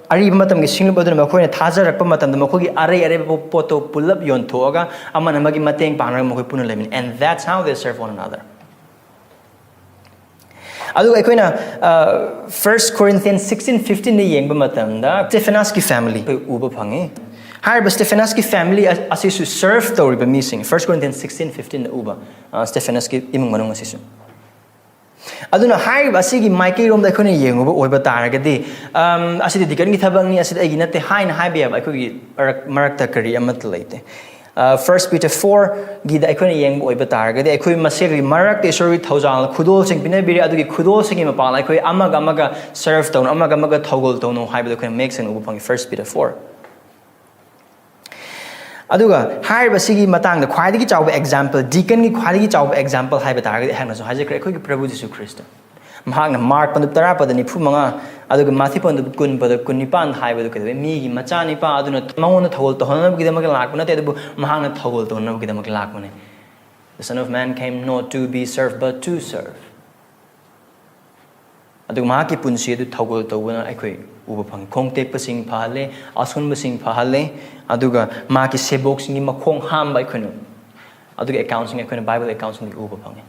ꯑꯔꯤꯕ ꯃꯇꯝꯒꯤ ꯁꯤꯡꯂꯨꯞ ꯑꯗꯨꯅ ꯃꯈꯣꯏꯅ ꯊꯥꯖꯔꯛꯄ ꯃꯇꯝꯗ ꯃꯈꯣꯏꯒꯤ ꯑꯔꯩ ꯑꯔꯩꯕ ꯄꯣꯠꯇꯣ ꯄꯨꯜꯂꯞ ꯌꯣꯟꯊꯣꯛꯑꯒ ꯑꯃꯅ ꯑꯃꯒꯤ ꯃꯇꯦꯡ ꯄꯥꯡꯅꯔꯒ ꯃꯈꯣꯏ ꯄꯨꯟꯅ ꯂꯩꯃꯤꯟꯅꯩ꯫ And that's how they serve one another. ꯑꯗꯨꯒ ꯑꯩꯈꯣꯏꯅ, ꯑ, First Corinthians sixteen fifteen ꯌꯦꯡꯕ ꯃꯇꯝꯗ Stephanasꯀꯤ family ꯑꯩꯈꯣꯏ ꯎꯕ ꯐꯪꯉꯤ꯫ ꯍꯥꯏꯔꯤꯕ Stephanasꯀꯤ family ꯑ-, ꯑꯁꯤꯁꯨ serve ꯇꯧꯔꯤꯕ ꯃꯤꯁꯤꯡ, First Corinthians sixteen fifteen ꯎꯕ, ꯑ, Stephanasꯀꯤ ꯏꯃꯨꯡ ꯃꯅꯨꯡ ꯑꯁꯤꯁꯨ꯫ ꯑꯗꯨꯅ ꯍꯥꯏꯔꯤꯕ ꯑꯁꯤꯒꯤ ꯃꯥꯏꯀꯩꯔꯣꯝꯗ ꯑꯩꯈꯣꯏꯅ ꯌꯦꯡꯉꯨꯕ ꯑꯣꯏꯕ ꯇꯥꯔꯒꯗꯤ, ꯑꯝ, ꯑꯁꯤꯗꯤ deaconꯒꯤ ꯊꯕꯛꯅꯤ, ꯑꯁꯤꯗꯤ ꯑꯩꯒꯤ ꯅꯠꯇꯦ ꯍꯥꯏꯅ ꯍꯥꯏꯕ ꯌꯥꯕ ꯑꯩꯈꯣꯏꯒꯤ ꯃꯔꯛ-, ꯃꯔꯛꯇ ꯀꯔꯤ ꯑꯃꯠꯇ ꯂꯩꯇꯦ꯫ ꯑ, First Peter fourꯒꯤꯗ ꯑꯩꯈꯣꯏꯅ ꯌꯦꯡꯕ ꯑꯣꯏꯕ ꯇꯥꯔꯒꯗꯤ, ꯑꯩꯈꯣꯏ ꯃꯁꯦꯜꯒꯤ ꯃꯔꯛꯇ ꯏꯁꯣꯔꯒꯤ ꯊꯧꯖꯥꯜ ꯈꯨꯗꯣꯜꯁꯤꯡ ꯄꯤꯅꯕꯤꯔꯦ, ꯑꯗꯨꯒꯤ ꯈꯨꯗꯣꯜꯁꯤꯡꯒꯤ ꯃꯄꯥꯜ ꯑꯩꯈꯣꯏ ꯑꯃꯒ ꯑꯃꯒ serve ꯇꯧꯅ, ꯑꯃꯒ ꯑꯃꯒ ꯊꯧꯒꯜ ꯇꯧꯅꯧ ꯍꯥꯏꯕꯗꯨ ꯑꯩꯈꯣꯏꯅ ꯃꯌꯦꯛ ꯁꯦꯡꯅ ꯎꯕ ꯐꯪꯉꯤ, First Peter four꯫ ꯑꯗꯨꯒ ꯍꯥꯏꯔꯤꯕꯁꯤꯒꯤ ꯃꯇꯥꯡꯗ ꯈ꯭ꯋꯥꯏꯗꯒꯤ ꯆꯥꯎꯕ example, deaconꯒꯤ ꯈ꯭ꯋꯥꯏꯗꯒꯤ ꯆꯥꯎꯕ example ꯍꯥꯏꯕ ꯇꯥꯔꯒꯗꯤ ꯑꯩꯍꯥꯛꯅꯁꯨ ꯍꯥꯏꯖꯈ꯭ꯔꯦ, ꯑꯩꯈꯣꯏꯒꯤ ꯄ꯭ꯔꯚꯨ ꯖꯤꯁꯨ ꯈ꯭ꯔꯤꯁꯇ꯫ ꯃꯍꯥꯛꯅ ꯃꯥꯔꯛ ꯄꯟꯗꯨꯞ ꯇꯔꯥ ꯄꯗ ꯅꯤꯐꯨ ꯃꯉꯥ, ꯑꯗꯨꯒ ꯃꯥꯊꯤ ꯄꯟꯗꯨꯞ ꯀꯨꯟ ꯄꯗ ꯀꯨꯟꯅꯤꯄꯥꯟ ꯍꯥꯏꯕꯗꯨ ꯀꯩꯗꯧꯋꯤ? ꯃꯤꯒꯤ ꯃꯆꯥꯅꯤꯄꯥ ꯑꯗꯨꯅ ꯃꯉꯣꯟꯗ ꯊꯧꯒꯜ ꯇꯧꯍꯟꯅꯕꯒꯤꯗꯃꯛ ꯂꯥꯛꯄ ꯅꯠꯇꯦ, ꯑꯗꯨꯕꯨ ꯃꯍꯥꯛꯅ ꯊꯧꯒꯜ ꯇꯧꯅꯕꯒꯤꯗꯃꯛ ꯂꯥꯛꯄꯅꯤ꯫ The Son of Man came not to be served, but to serve. ꯑꯗꯨꯒ ꯃꯍꯥꯛꯀꯤ ꯄꯨꯟꯁꯤ ꯑꯗꯨ ꯊꯧꯒꯜ ꯇꯧꯕꯅ ꯑꯩꯈꯣꯏ ꯎꯕ ꯐꯪꯉꯤ꯫ ꯈꯣꯡ ꯇꯦꯛꯄꯁꯤꯡ ꯐꯍꯜꯂꯦ, ꯑꯁꯣꯟꯕꯁꯤꯡ ꯐꯍꯜꯂꯦ, ꯑꯗꯨꯒ ꯃꯍꯥꯛꯀꯤ ꯁꯦꯕꯣꯛꯁꯤꯡꯒꯤ ꯃꯈꯣꯡ ꯍꯥꯝꯕ ꯑꯩꯈꯣꯏꯅ, ꯑꯗꯨꯒꯤ ꯑꯦꯀꯥꯎꯟꯁꯤꯡ ꯑꯩꯈꯣꯏꯅ ꯕꯥꯏꯕꯜ ꯑꯦꯀꯥꯎꯟꯁꯤꯡꯗꯒꯤ ꯎꯕ ꯐꯪꯉꯤ꯫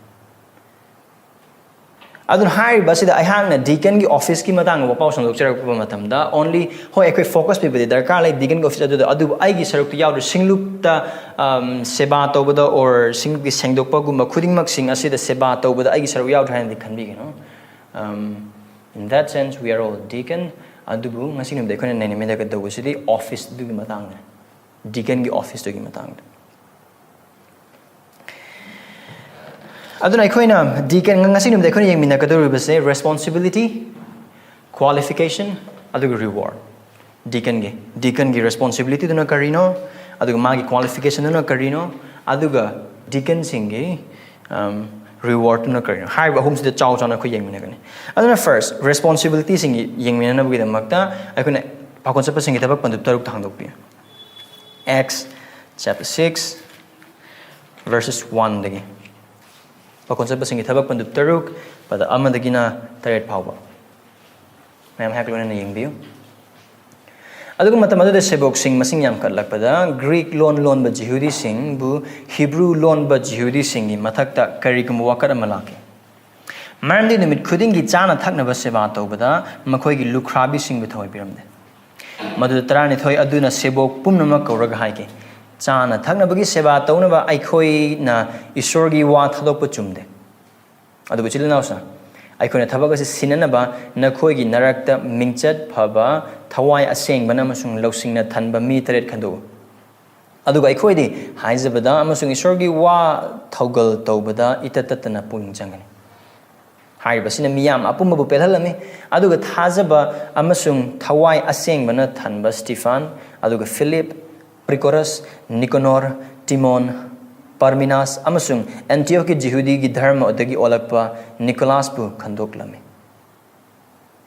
ꯑꯗꯨꯅ ꯍꯥꯏꯔꯤꯕ ꯑꯁꯤꯗ ꯑꯩꯍꯥꯛꯅ ꯗꯤꯀꯟꯒꯤ ꯑꯣꯐꯤꯁꯀꯤ ꯃꯇꯥꯡꯗ ꯋꯥꯄꯥꯎ ꯁꯟꯗꯣꯛꯆꯔꯛꯄ ꯃꯇꯝꯗ, only, ꯍꯣꯏ, ꯑꯩꯈꯣꯏ ꯐꯣꯀꯁ ꯄꯤꯕꯗꯤ ꯗꯔꯀꯥꯔ ꯂꯩ ꯗꯤꯀꯟꯒꯤ ꯑꯣꯐꯤꯁ ꯑꯗꯨꯗ, ꯑꯗꯨꯕꯨ ꯑꯩꯒꯤ ꯁꯔꯨꯛꯇꯨ ꯌꯥꯎꯗ꯭ꯔꯦ꯫ ꯁꯤꯡꯂꯨꯞꯇ, ꯑꯝ, ꯁꯦꯕꯥ ꯇꯧꯕꯗ or ꯁꯤꯡꯂꯨꯞꯀꯤ ꯁꯦꯡꯗꯣꯛꯄꯒꯨꯝꯕ ꯈꯨꯗꯤꯡꯃꯛꯁꯤꯡ ꯑꯁꯤꯗ ꯁꯦꯕꯥ ꯇꯧꯕꯗ ꯑꯩꯒꯤ ꯁꯔꯨꯛ ꯌꯥꯎꯗ꯭ꯔꯦ ꯍꯥꯏꯅꯗꯤ ꯈꯟꯕꯤꯒꯅꯨ꯫ Um, in that sense, we are all deacon. ꯑꯗꯨꯕꯨ ꯉꯁꯤ ꯅꯨꯃꯤꯠꯇ ꯑꯩꯈꯣꯏꯅ ꯅꯩꯅꯃꯤꯟꯅꯒꯗꯧꯕꯁꯤꯗꯤ ꯑꯣꯐꯤꯁꯇꯨꯒꯤ ꯃꯇꯥꯡꯗꯅꯤ, ꯗꯤꯀꯟꯒꯤ ꯑꯣꯐꯤꯁꯇꯨꯒꯤ ꯃꯇꯥꯡꯗ꯫ ꯑꯗꯨꯅ ꯑꯩꯈꯣꯏꯅ ꯗꯤꯀꯟ, ꯉꯁꯤ ꯅꯨꯃꯤꯠꯇ ꯑꯩꯈꯣꯏꯅ ꯌꯦꯡꯃꯤꯟꯅꯒꯗꯧꯔꯤꯕꯁꯦ responsibility, qualification, ꯑꯗꯨꯒ reward꯫ ꯗꯤꯀꯟꯒꯤ, ꯗꯤꯀꯟꯒꯤ ꯔꯦꯁꯄꯣꯟꯁꯤꯕꯤꯂꯤꯇꯤꯗꯨꯅ ꯀꯔꯤꯅꯣ, ꯑꯗꯨꯒ ꯃꯥꯒꯤ ꯀ꯭ꯋꯥꯂꯤꯐꯤꯀꯦꯁꯟꯗꯨꯅ ꯀꯔꯤꯅꯣ, ꯑꯗꯨꯒ ꯗꯤꯀꯟꯁꯤꯡꯒꯤ, ꯑꯝ, ꯔꯤꯋꯥꯔꯗꯇꯨꯅ ꯀꯔꯤꯅꯣ ꯍꯥꯏꯔꯤꯕ ꯑꯍꯨꯝꯁꯤꯗ ꯆꯥꯎ ꯆꯥꯎꯅ ꯑꯩꯈꯣꯏ ꯌꯦꯡꯃꯤꯟꯅꯒꯅꯤ꯫ ꯑꯗꯨꯅ ꯐꯥꯔꯁ, ꯔꯦꯁꯄꯣꯟꯁꯤꯕꯤꯂꯤꯇꯤꯁꯤꯡꯒꯤ ꯌꯦꯡꯃꯤꯟꯅꯅꯕꯒꯤꯗꯃꯛꯇ ꯑꯩꯈꯣꯏꯅ ꯄꯥꯈꯣꯟ ꯆꯠꯄꯁꯤꯡꯒꯤ ꯊꯕꯛ ꯄꯟꯗꯨꯞ ꯇꯔꯨꯛꯇ ꯍꯥꯡꯗꯣꯛꯄꯤꯌꯨ꯫ Acts chapter six, verses one ꯗꯒꯤ꯫ ꯄꯥꯈꯣꯟ ꯆꯠꯄꯁꯤꯡꯒꯤ ꯊꯕꯛ ꯄꯟꯗꯨꯞ ꯇꯔꯨꯛ, ꯄꯗ ꯑꯃꯗꯒꯤꯅ ꯇꯔꯦꯠ ꯐꯥꯎꯕ꯫ ꯃꯌꯥꯝ ꯍꯥꯏꯔꯛ ꯂꯣꯏꯅꯅ ꯌꯦꯡꯕꯤꯌꯨ꯫ ꯑꯗꯨꯒ ꯃꯇꯝ ꯑꯗꯨꯗ ꯁꯦꯕꯣꯛꯁꯤꯡ ꯃꯁꯤꯡ ꯌꯥꯝꯈꯠꯂꯛꯄꯗ, ꯒ꯭ꯔꯤꯛ ꯂꯣꯟ ꯂꯣꯟꯕ ꯖꯤꯍꯨꯗꯤꯁꯤꯡꯕꯨ ꯍꯤꯕ꯭ꯔꯨ ꯂꯣꯟꯕ ꯖꯤꯍꯨꯗꯤꯁꯤꯡꯒꯤ ꯃꯊꯛꯇ ꯀꯔꯤꯒꯨꯝꯕ ꯋꯥꯀꯠ ꯑꯃ ꯂꯥꯛꯈꯤ꯫ ꯃꯔꯝꯗꯤ ꯅꯨꯃꯤꯠ ꯈꯨꯗꯤꯡꯒꯤ ꯆꯥꯅ ꯊꯛꯅꯕ ꯁꯦꯕꯥ ꯇꯧꯕꯗ ꯃꯈꯣꯏꯒꯤ ꯂꯨꯈ꯭ꯔꯥꯕꯤꯁꯤꯡꯕꯨ ꯊꯋꯥꯏ ꯄꯤꯔꯝꯗꯦ꯫ ꯃꯗꯨꯗ ꯇꯔꯥꯅꯤꯊꯣꯏ ꯑꯗꯨꯅ ꯁꯦꯕꯣꯛ ꯄꯨꯝꯅꯃꯛ ꯀꯧꯔꯒ ꯍꯥꯏꯈꯤ, "ꯆꯥꯅ ꯊꯛꯅꯕꯒꯤ ꯁꯦꯕꯥ ꯇꯧꯅꯕ ꯑꯩꯈꯣꯏꯅ ꯏꯁꯣꯔꯒꯤ ꯋꯥ ꯊꯥꯗꯣꯛꯄ ꯆꯨꯝꯗꯦ꯫ ꯑꯗꯨꯕꯨ ꯏꯆꯤꯜ ꯏꯅꯥꯎꯁꯤꯡ, ꯑꯩꯈꯣꯏꯅ ꯊꯕꯛ ꯑꯁꯤ ꯁꯤꯟꯅꯅꯕ ꯅꯈꯣꯏꯒꯤ ꯅꯔꯛꯇ ꯃꯤꯡꯆꯠ ꯐꯕ, ꯊꯋꯥꯏ ꯑꯁꯦꯡꯕꯅ ꯑꯃꯁꯨꯡ ꯂꯧꯁꯤꯡꯅ ꯊꯟꯕ ꯃꯤ ꯇꯔꯦꯠ ꯈꯟꯗꯣꯛꯎ꯫ ꯑꯗꯨꯒ ꯑꯩꯈꯣꯏꯗꯤ ꯍꯥꯏꯖꯕꯗ ꯑꯃꯁꯨꯡ ꯏꯁꯣꯔꯒꯤ ꯋꯥ ꯊꯧꯒꯜ ꯇꯧꯕꯗ ꯏꯇꯠ ꯇꯠꯇꯅ ꯄꯨꯛꯅꯤꯡ ꯆꯪꯒꯅꯤ꯫" ꯍꯥꯏꯔꯤꯕꯁꯤꯅ ꯃꯤꯌꯥꯝ ꯑꯄꯨꯝꯕꯕꯨ ꯄꯦꯜꯍꯜꯂꯝꯃꯤ꯫ ꯑꯗꯨꯒ ꯊꯥꯖꯕ ꯑꯃꯁꯨꯡ ꯊꯋꯥꯏ ꯑꯁꯦꯡꯕꯅ ꯊꯟꯕ ꯁ꯭ꯇꯤꯐꯥꯟ, ꯑꯗꯨꯒ ꯐꯤꯂꯤꯞ, ꯄ꯭ꯔꯤꯀꯣꯔꯁ, ꯅꯤꯀꯣꯅꯣꯔ, ꯇꯤꯃꯣꯟ, ꯄꯥꯔꯃꯤꯅꯥꯁ ꯑꯃꯁꯨꯡ ꯑꯦꯟꯇꯤꯌꯣꯛꯀꯤ ꯖꯤꯍꯨꯗꯤꯒꯤ ꯙꯔꯃ ꯑꯗꯨꯗꯒꯤ ꯑꯣꯜꯂꯛꯄ ꯅꯤꯀꯣꯂꯥꯁꯄꯨ ꯈꯟꯗꯣꯛꯂꯝꯃꯤ꯫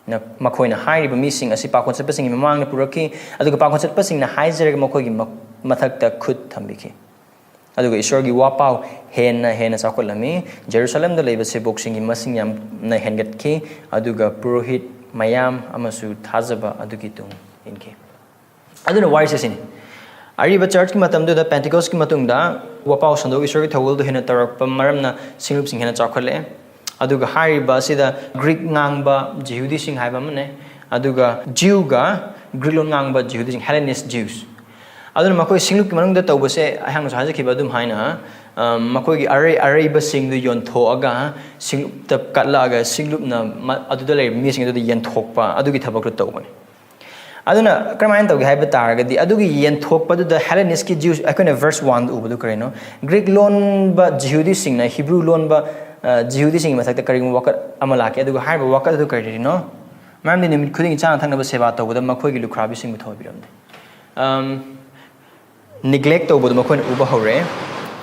ꯅ-, ꯃꯈꯣꯏꯅ ꯍꯥꯏꯔꯤꯕ ꯃꯤꯁꯤꯡ ꯑꯁꯤ ꯄꯥꯈꯣꯟ ꯆꯠꯄꯁꯤꯡꯒꯤ ꯃꯃꯥꯡꯗ ꯄꯨꯔꯛꯈꯤ, ꯑꯗꯨꯒ ꯄꯥꯈꯣꯟ ꯆꯠꯄꯁꯤꯡꯅ ꯍꯥꯏꯖꯔꯒ ꯃꯈꯣꯏꯒꯤ ꯃ-, ꯃꯊꯛꯇ ꯈꯨꯠ ꯊꯝꯕꯤꯈꯤ꯫ ꯑꯗꯨꯒ ꯏꯁꯣꯔꯒꯤ ꯋꯥꯄꯥꯎ ꯍꯦꯟꯅ ꯍꯦꯟꯅ ꯆꯥꯎꯈꯠꯂꯝꯃꯤ꯫ ꯖꯦꯔꯨꯁꯥꯂꯦꯝꯗ ꯂꯩꯕ ꯁꯦꯕꯣꯛꯁꯤꯡꯒꯤ ꯃꯁꯤꯡ ꯌꯥꯝꯅ ꯍꯦꯟꯒꯠꯈꯤ, ꯑꯗꯨꯒ ꯄꯨꯔꯣꯍꯤꯠ ꯃꯌꯥꯝ ꯑꯃꯁꯨ ꯊꯥꯖꯕ ꯑꯗꯨꯒꯤ ꯇꯨꯡ ꯏꯟꯈꯤ꯫ ꯑꯗꯨꯅ ꯋꯥꯔꯤꯁꯦ ꯁꯤꯅꯤ, ꯑꯔꯤꯕ ꯆꯔꯆꯀꯤ ꯃꯇꯝꯗꯨꯗ, ꯄꯦꯟꯇꯤꯀꯣꯁꯀꯤ ꯃꯇꯨꯡꯗ, ꯋꯥꯄꯥꯎ ꯁꯟꯗꯣꯛ ꯏꯁꯣꯔꯒꯤ ꯊꯧꯒꯜꯗꯨ ꯍꯦꯟꯅ ꯇꯧꯔꯛꯄ ꯃꯔꯝꯅ ꯁꯤꯡꯂꯨꯞꯁꯤꯡ ꯍꯦꯟꯅ ꯆꯥꯎꯈꯠꯂꯛꯑꯦ꯫ ꯑꯗꯨꯒ ꯍꯥꯏꯔꯤꯕ ꯑꯁꯤꯗ ꯒ꯭ꯔꯤꯛ ꯉꯥꯡꯕ ꯖꯤꯍꯨꯗꯤꯁꯤꯡ ꯍꯥꯏꯕ ꯑꯃꯅꯦ, ꯑꯗꯨꯒ ꯖꯤꯎꯒ ꯒ꯭ꯔꯤꯛ ꯂꯣꯟ ꯉꯥꯡꯕ ꯖꯤꯍꯨꯗꯤꯁꯤꯡ, Hellenist Jews꯫ ꯑꯗꯨꯅ ꯃꯈꯣꯏ ꯁꯤꯡꯂꯨꯞꯀꯤ ꯃꯅꯨꯡꯗ ꯇꯧꯕꯁꯦ, ꯑꯩꯍꯥꯛꯅꯁꯨ ꯍꯥꯏꯖꯈꯤꯕ ꯑꯗꯨꯝ ꯍꯥꯏꯅ, ꯑ, ꯃꯈꯣꯏꯒꯤ ꯑꯔꯩ ꯑꯔꯩꯕꯁꯤꯡꯗꯨ ꯌꯣꯟꯊꯣꯛꯑꯒ, ꯁꯤꯡꯂꯨꯞꯇ ꯀꯠꯂꯛꯑꯒ, ꯁꯤꯡꯂꯨꯞꯅ ꯃ-, ꯑꯗꯨꯗ ꯂꯩꯔꯤꯕ ꯃꯤꯁꯤꯡ ꯑꯗꯨꯗ ꯌꯦꯟꯊꯣꯛꯄ, ꯑꯗꯨꯒꯤ ꯊꯕꯛꯇꯨ ꯇꯧꯕꯅꯤ꯫ ꯑꯗꯨꯅ ꯀꯔꯝꯍꯥꯏꯅ ꯇꯧꯒꯦ ꯍꯥꯏꯕ ꯇꯥꯔꯒꯗꯤ, ꯑꯗꯨꯒꯤ ꯌꯦꯟꯊꯣꯛꯄꯗꯨꯗ Hellenist ꯀꯤ Jews, ꯑꯩꯈꯣꯏꯅ verse one ꯗ ꯎꯕꯗꯨ ꯀꯔꯤꯅꯣ? ꯒ꯭ꯔꯤꯛ ꯂꯣꯟꯕ ꯖꯤꯍꯨꯗꯤꯁꯤꯡꯅ ꯍꯤꯕ꯭ꯔꯨ ꯂꯣꯟꯕ, ꯑ, ꯖꯤꯍꯨꯗꯤꯁꯤꯡꯒꯤ ꯃꯊꯛꯇ ꯀꯔꯤꯒꯨꯝꯕ ꯋꯥꯀꯠ ꯑꯃ ꯂꯥꯛꯀꯦ, ꯑꯗꯨꯒ ꯍꯥꯏꯔꯤꯕ ꯋꯥꯀꯠ ꯑꯗꯨ ꯀꯔꯤꯅꯣ? ꯃꯔꯝꯗꯤ ꯅꯨꯃꯤꯠ ꯈꯨꯗꯤꯡꯒꯤ ꯆꯥꯅ ꯊꯛꯅꯕ ꯁꯦꯕꯥ ꯇꯧꯕꯗ ꯃꯈꯣꯏꯒꯤ ꯂꯨꯈ꯭ꯔꯥꯕꯤꯁꯤꯡꯕꯨ ꯊꯋꯥꯏ ꯄꯤꯔꯝꯗꯦ꯫ ꯑꯝ, neglect ꯇꯧꯕꯗꯣ ꯃꯈꯣꯏꯅ ꯎꯕ ꯍꯧꯔꯦ꯫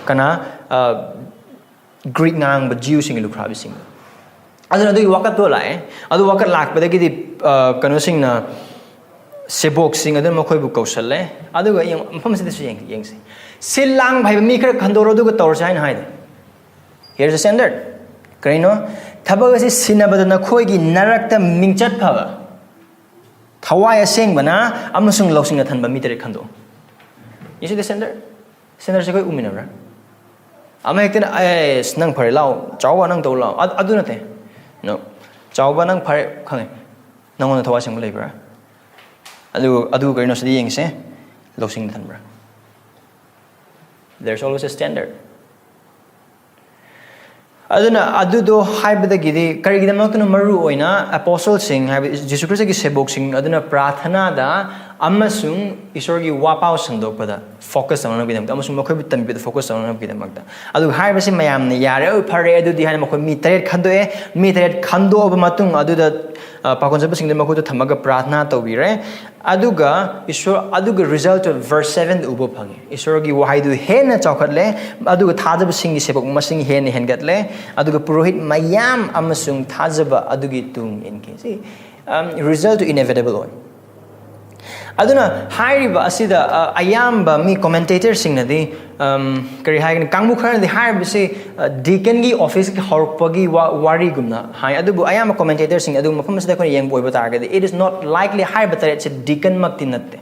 ꯀꯅꯥ? ꯑ, ꯒ꯭ꯔꯤꯛ ꯉꯥꯡꯕ ꯖꯤꯎꯁꯤꯡꯒꯤ ꯂꯨꯈ꯭ꯔꯥꯕꯤꯁꯤꯡꯗꯣ꯫ ꯑꯗꯨꯅ ꯑꯗꯨꯒꯤ ꯋꯥꯀꯠꯇꯣ ꯂꯥꯛꯑꯦ꯫ ꯑꯗꯨ ꯋꯥꯀꯠ ꯂꯥꯛꯄꯗꯒꯤꯗꯤ, ꯑ, ꯀꯩꯅꯣꯁꯤꯡꯅ, ꯁꯦꯕꯣꯛꯁꯤꯡ ꯑꯗꯨꯅ ꯃꯈꯣꯏꯕꯨ ꯀꯧꯁꯜꯂꯦ꯫ ꯑꯗꯨꯒ ꯌꯦꯡ-, ꯃꯐꯝꯁꯤꯗꯁꯨ ꯌꯦꯡ-, ꯌꯦꯡꯁꯤ꯫ ꯁꯤꯜ ꯂꯥꯡꯕ ꯍꯩꯕ ꯃꯤ ꯈꯔ ꯈꯟꯗꯣꯔꯣ, ꯑꯗꯨꯒ ꯇꯧꯔꯁꯦ ꯍꯥꯏꯅ ꯍꯥꯏꯗꯦ꯫ Here's the standard. ꯀꯔꯤꯅꯣ? ꯊꯕꯛ ꯑꯁꯤ ꯁꯤꯟꯅꯕꯗ ꯅꯈꯣꯏꯒꯤ ꯅꯔꯛꯇ ꯃꯤꯡꯆꯠ ꯐꯕ, ꯊꯋꯥꯏ ꯑꯁꯦꯡꯕꯅ ꯑꯃꯁꯨꯡ ꯂꯧꯁꯤꯡꯅ ꯊꯟꯕ ꯃꯤ ꯇꯔꯦꯠ ꯈꯟꯗꯣꯛꯎ꯫ You see the standard? Standard ꯁꯦ ꯑꯩꯈꯣꯏ ꯎꯃꯤꯟꯅꯕ꯭ꯔꯥ? ꯑꯃ ꯍꯦꯛꯇꯅ, "ꯑꯦꯁ, ꯅꯪ ꯐꯔꯦ, ꯂꯥꯛꯑꯣ, ꯆꯥꯎꯕ, ꯅꯪ ꯇꯧ ꯂꯥꯛꯑꯣ", ꯑ-, ꯑꯗꯨ ꯅꯠꯇꯦ꯫ No. ꯆꯥꯎꯕ, ꯅꯪ ꯐꯔꯦ, ꯈꯪꯉꯦ꯫ ꯅꯪꯉꯣꯟꯗ ꯊꯋꯥꯏ ꯑꯁꯦꯡꯕ ꯂꯩꯕ꯭ꯔꯥ? ꯑꯗꯨ, ꯑꯗꯨ ꯀꯔꯤꯅꯣ ꯁꯤꯗ ꯌꯦꯡꯁꯦ, ꯂꯧꯁꯤꯡ ꯊꯟꯕ꯭ꯔꯥ? There's always a standard. ꯑꯗꯨꯅ ꯑꯗꯨꯗꯣ ꯍꯥꯏꯕꯗꯒꯤꯗꯤ, ꯀꯔꯤꯒꯤꯗꯃꯛꯇꯅꯣ ꯃꯔꯨ ꯑꯣꯏꯅ ꯑꯦꯄꯣꯁꯇꯜꯁꯤꯡ, ꯍꯥꯏꯕꯗꯤ ꯖꯤꯁꯨ ꯈ꯭ꯔꯤꯁꯇꯒꯤ ꯁꯦꯕꯣꯛꯁꯤꯡ ꯑꯗꯨꯅ ꯄ꯭ꯔꯥꯊꯅꯥꯗ ꯑꯃꯁꯨꯡ ꯏꯁꯣꯔꯒꯤ ꯋꯥꯄꯥꯎ ꯁꯟꯗꯣꯛꯄꯗ ꯐꯣꯀꯁ ꯇꯧꯅꯕꯒꯤꯗꯃꯛꯇ ꯑꯃꯁꯨꯡ ꯃꯈꯣꯏꯕꯨ ꯇꯝꯕꯤꯕꯗ ꯐꯣꯀꯁ ꯇꯧꯅꯕꯒꯤꯗꯃꯛꯇ? ꯑꯗꯨꯒ ꯍꯥꯏꯔꯤꯕꯁꯤ ꯃꯌꯥꯝꯅ ꯌꯥꯔꯦ, "ꯑꯣꯏ, ꯐꯔꯦ ꯑꯗꯨꯗꯤ" ꯍꯥꯏꯅ ꯃꯈꯣꯏ ꯃꯤ ꯇꯔꯦꯠ ꯈꯟꯗꯣꯛꯑꯦ꯫ ꯃꯤ ꯇꯔꯦꯠ ꯈꯟꯗꯣꯛꯑꯕ ꯃꯇꯨꯡ ꯑꯗꯨꯗ, ꯑ, ꯄꯥꯈꯣꯟ ꯆꯠꯄꯁꯤꯡꯗꯨ ꯃꯈꯣꯏꯗꯨ ꯊꯝꯃꯒ ꯄ꯭ꯔꯥꯊꯅꯥ ꯇꯧꯕꯤꯔꯦ꯫ ꯑꯗꯨꯒ ꯏꯁꯣꯔ, ꯑꯗꯨꯒ ꯔꯤꯖꯜꯠꯇꯨ verse seven ꯗ ꯎꯕ ꯐꯪꯉꯤ꯫ ꯏꯁꯣꯔꯒꯤ ꯋꯥꯍꯩꯗꯨ ꯍꯦꯟꯅ ꯆꯥꯎꯈꯠꯂꯦ, ꯑꯗꯨꯒ ꯊꯥꯖꯕꯁꯤꯡꯒꯤ ꯁꯦꯕꯣꯛ ꯃꯁꯤꯡ ꯍꯦꯟꯅ ꯍꯦꯟꯒꯠꯂꯦ, ꯑꯗꯨꯒ ꯄꯨꯔꯣꯍꯤꯠ ꯃꯌꯥꯝ ꯑꯃꯁꯨꯡ ꯊꯥꯖꯕ ꯑꯗꯨꯒꯤ ꯇꯨꯡ ꯏꯟꯈꯤ꯫ ꯁꯤ, ꯑꯝ, ꯔꯤꯖꯜꯠꯇꯨ inevitable ꯑꯣꯏ꯫ ꯑꯗꯨꯅ ꯍꯥꯏꯔꯤꯕ ꯑꯁꯤꯗ ꯑ, ꯑꯌꯥꯝꯕ ꯃꯤ commentatorꯁꯤꯡꯅꯗꯤ, ꯑꯝ, ꯀꯔꯤ ꯍꯥꯏꯒꯅꯤ, ꯀꯥꯡꯕꯨ ꯈꯔꯅꯗꯤ ꯍꯥꯏꯔꯤꯕꯁꯤ ꯗꯤꯀꯟꯒꯤ ꯑꯣꯐꯤꯁꯀꯤ ꯍꯧꯔꯛꯄꯒꯤ ꯋꯥ- ꯋꯥꯔꯤꯒꯨꯝꯅ ꯍꯥꯏ꯫ ꯑꯗꯨꯕꯨ ꯑꯌꯥꯝꯕ commentatorꯁꯤꯡ ꯑꯗꯨ ꯃꯐꯝ ꯑꯁꯤꯗ ꯑꯩꯈꯣꯏꯅ ꯌꯦꯡꯕ ꯑꯣꯏꯕ ꯇꯥꯔꯒꯗꯤ, it is not likely, ꯍꯥꯏꯔꯤꯕ ꯇꯔꯦꯠꯁꯦ ꯗꯤꯀꯟꯃꯛꯇꯤ ꯅꯠꯇꯦ꯫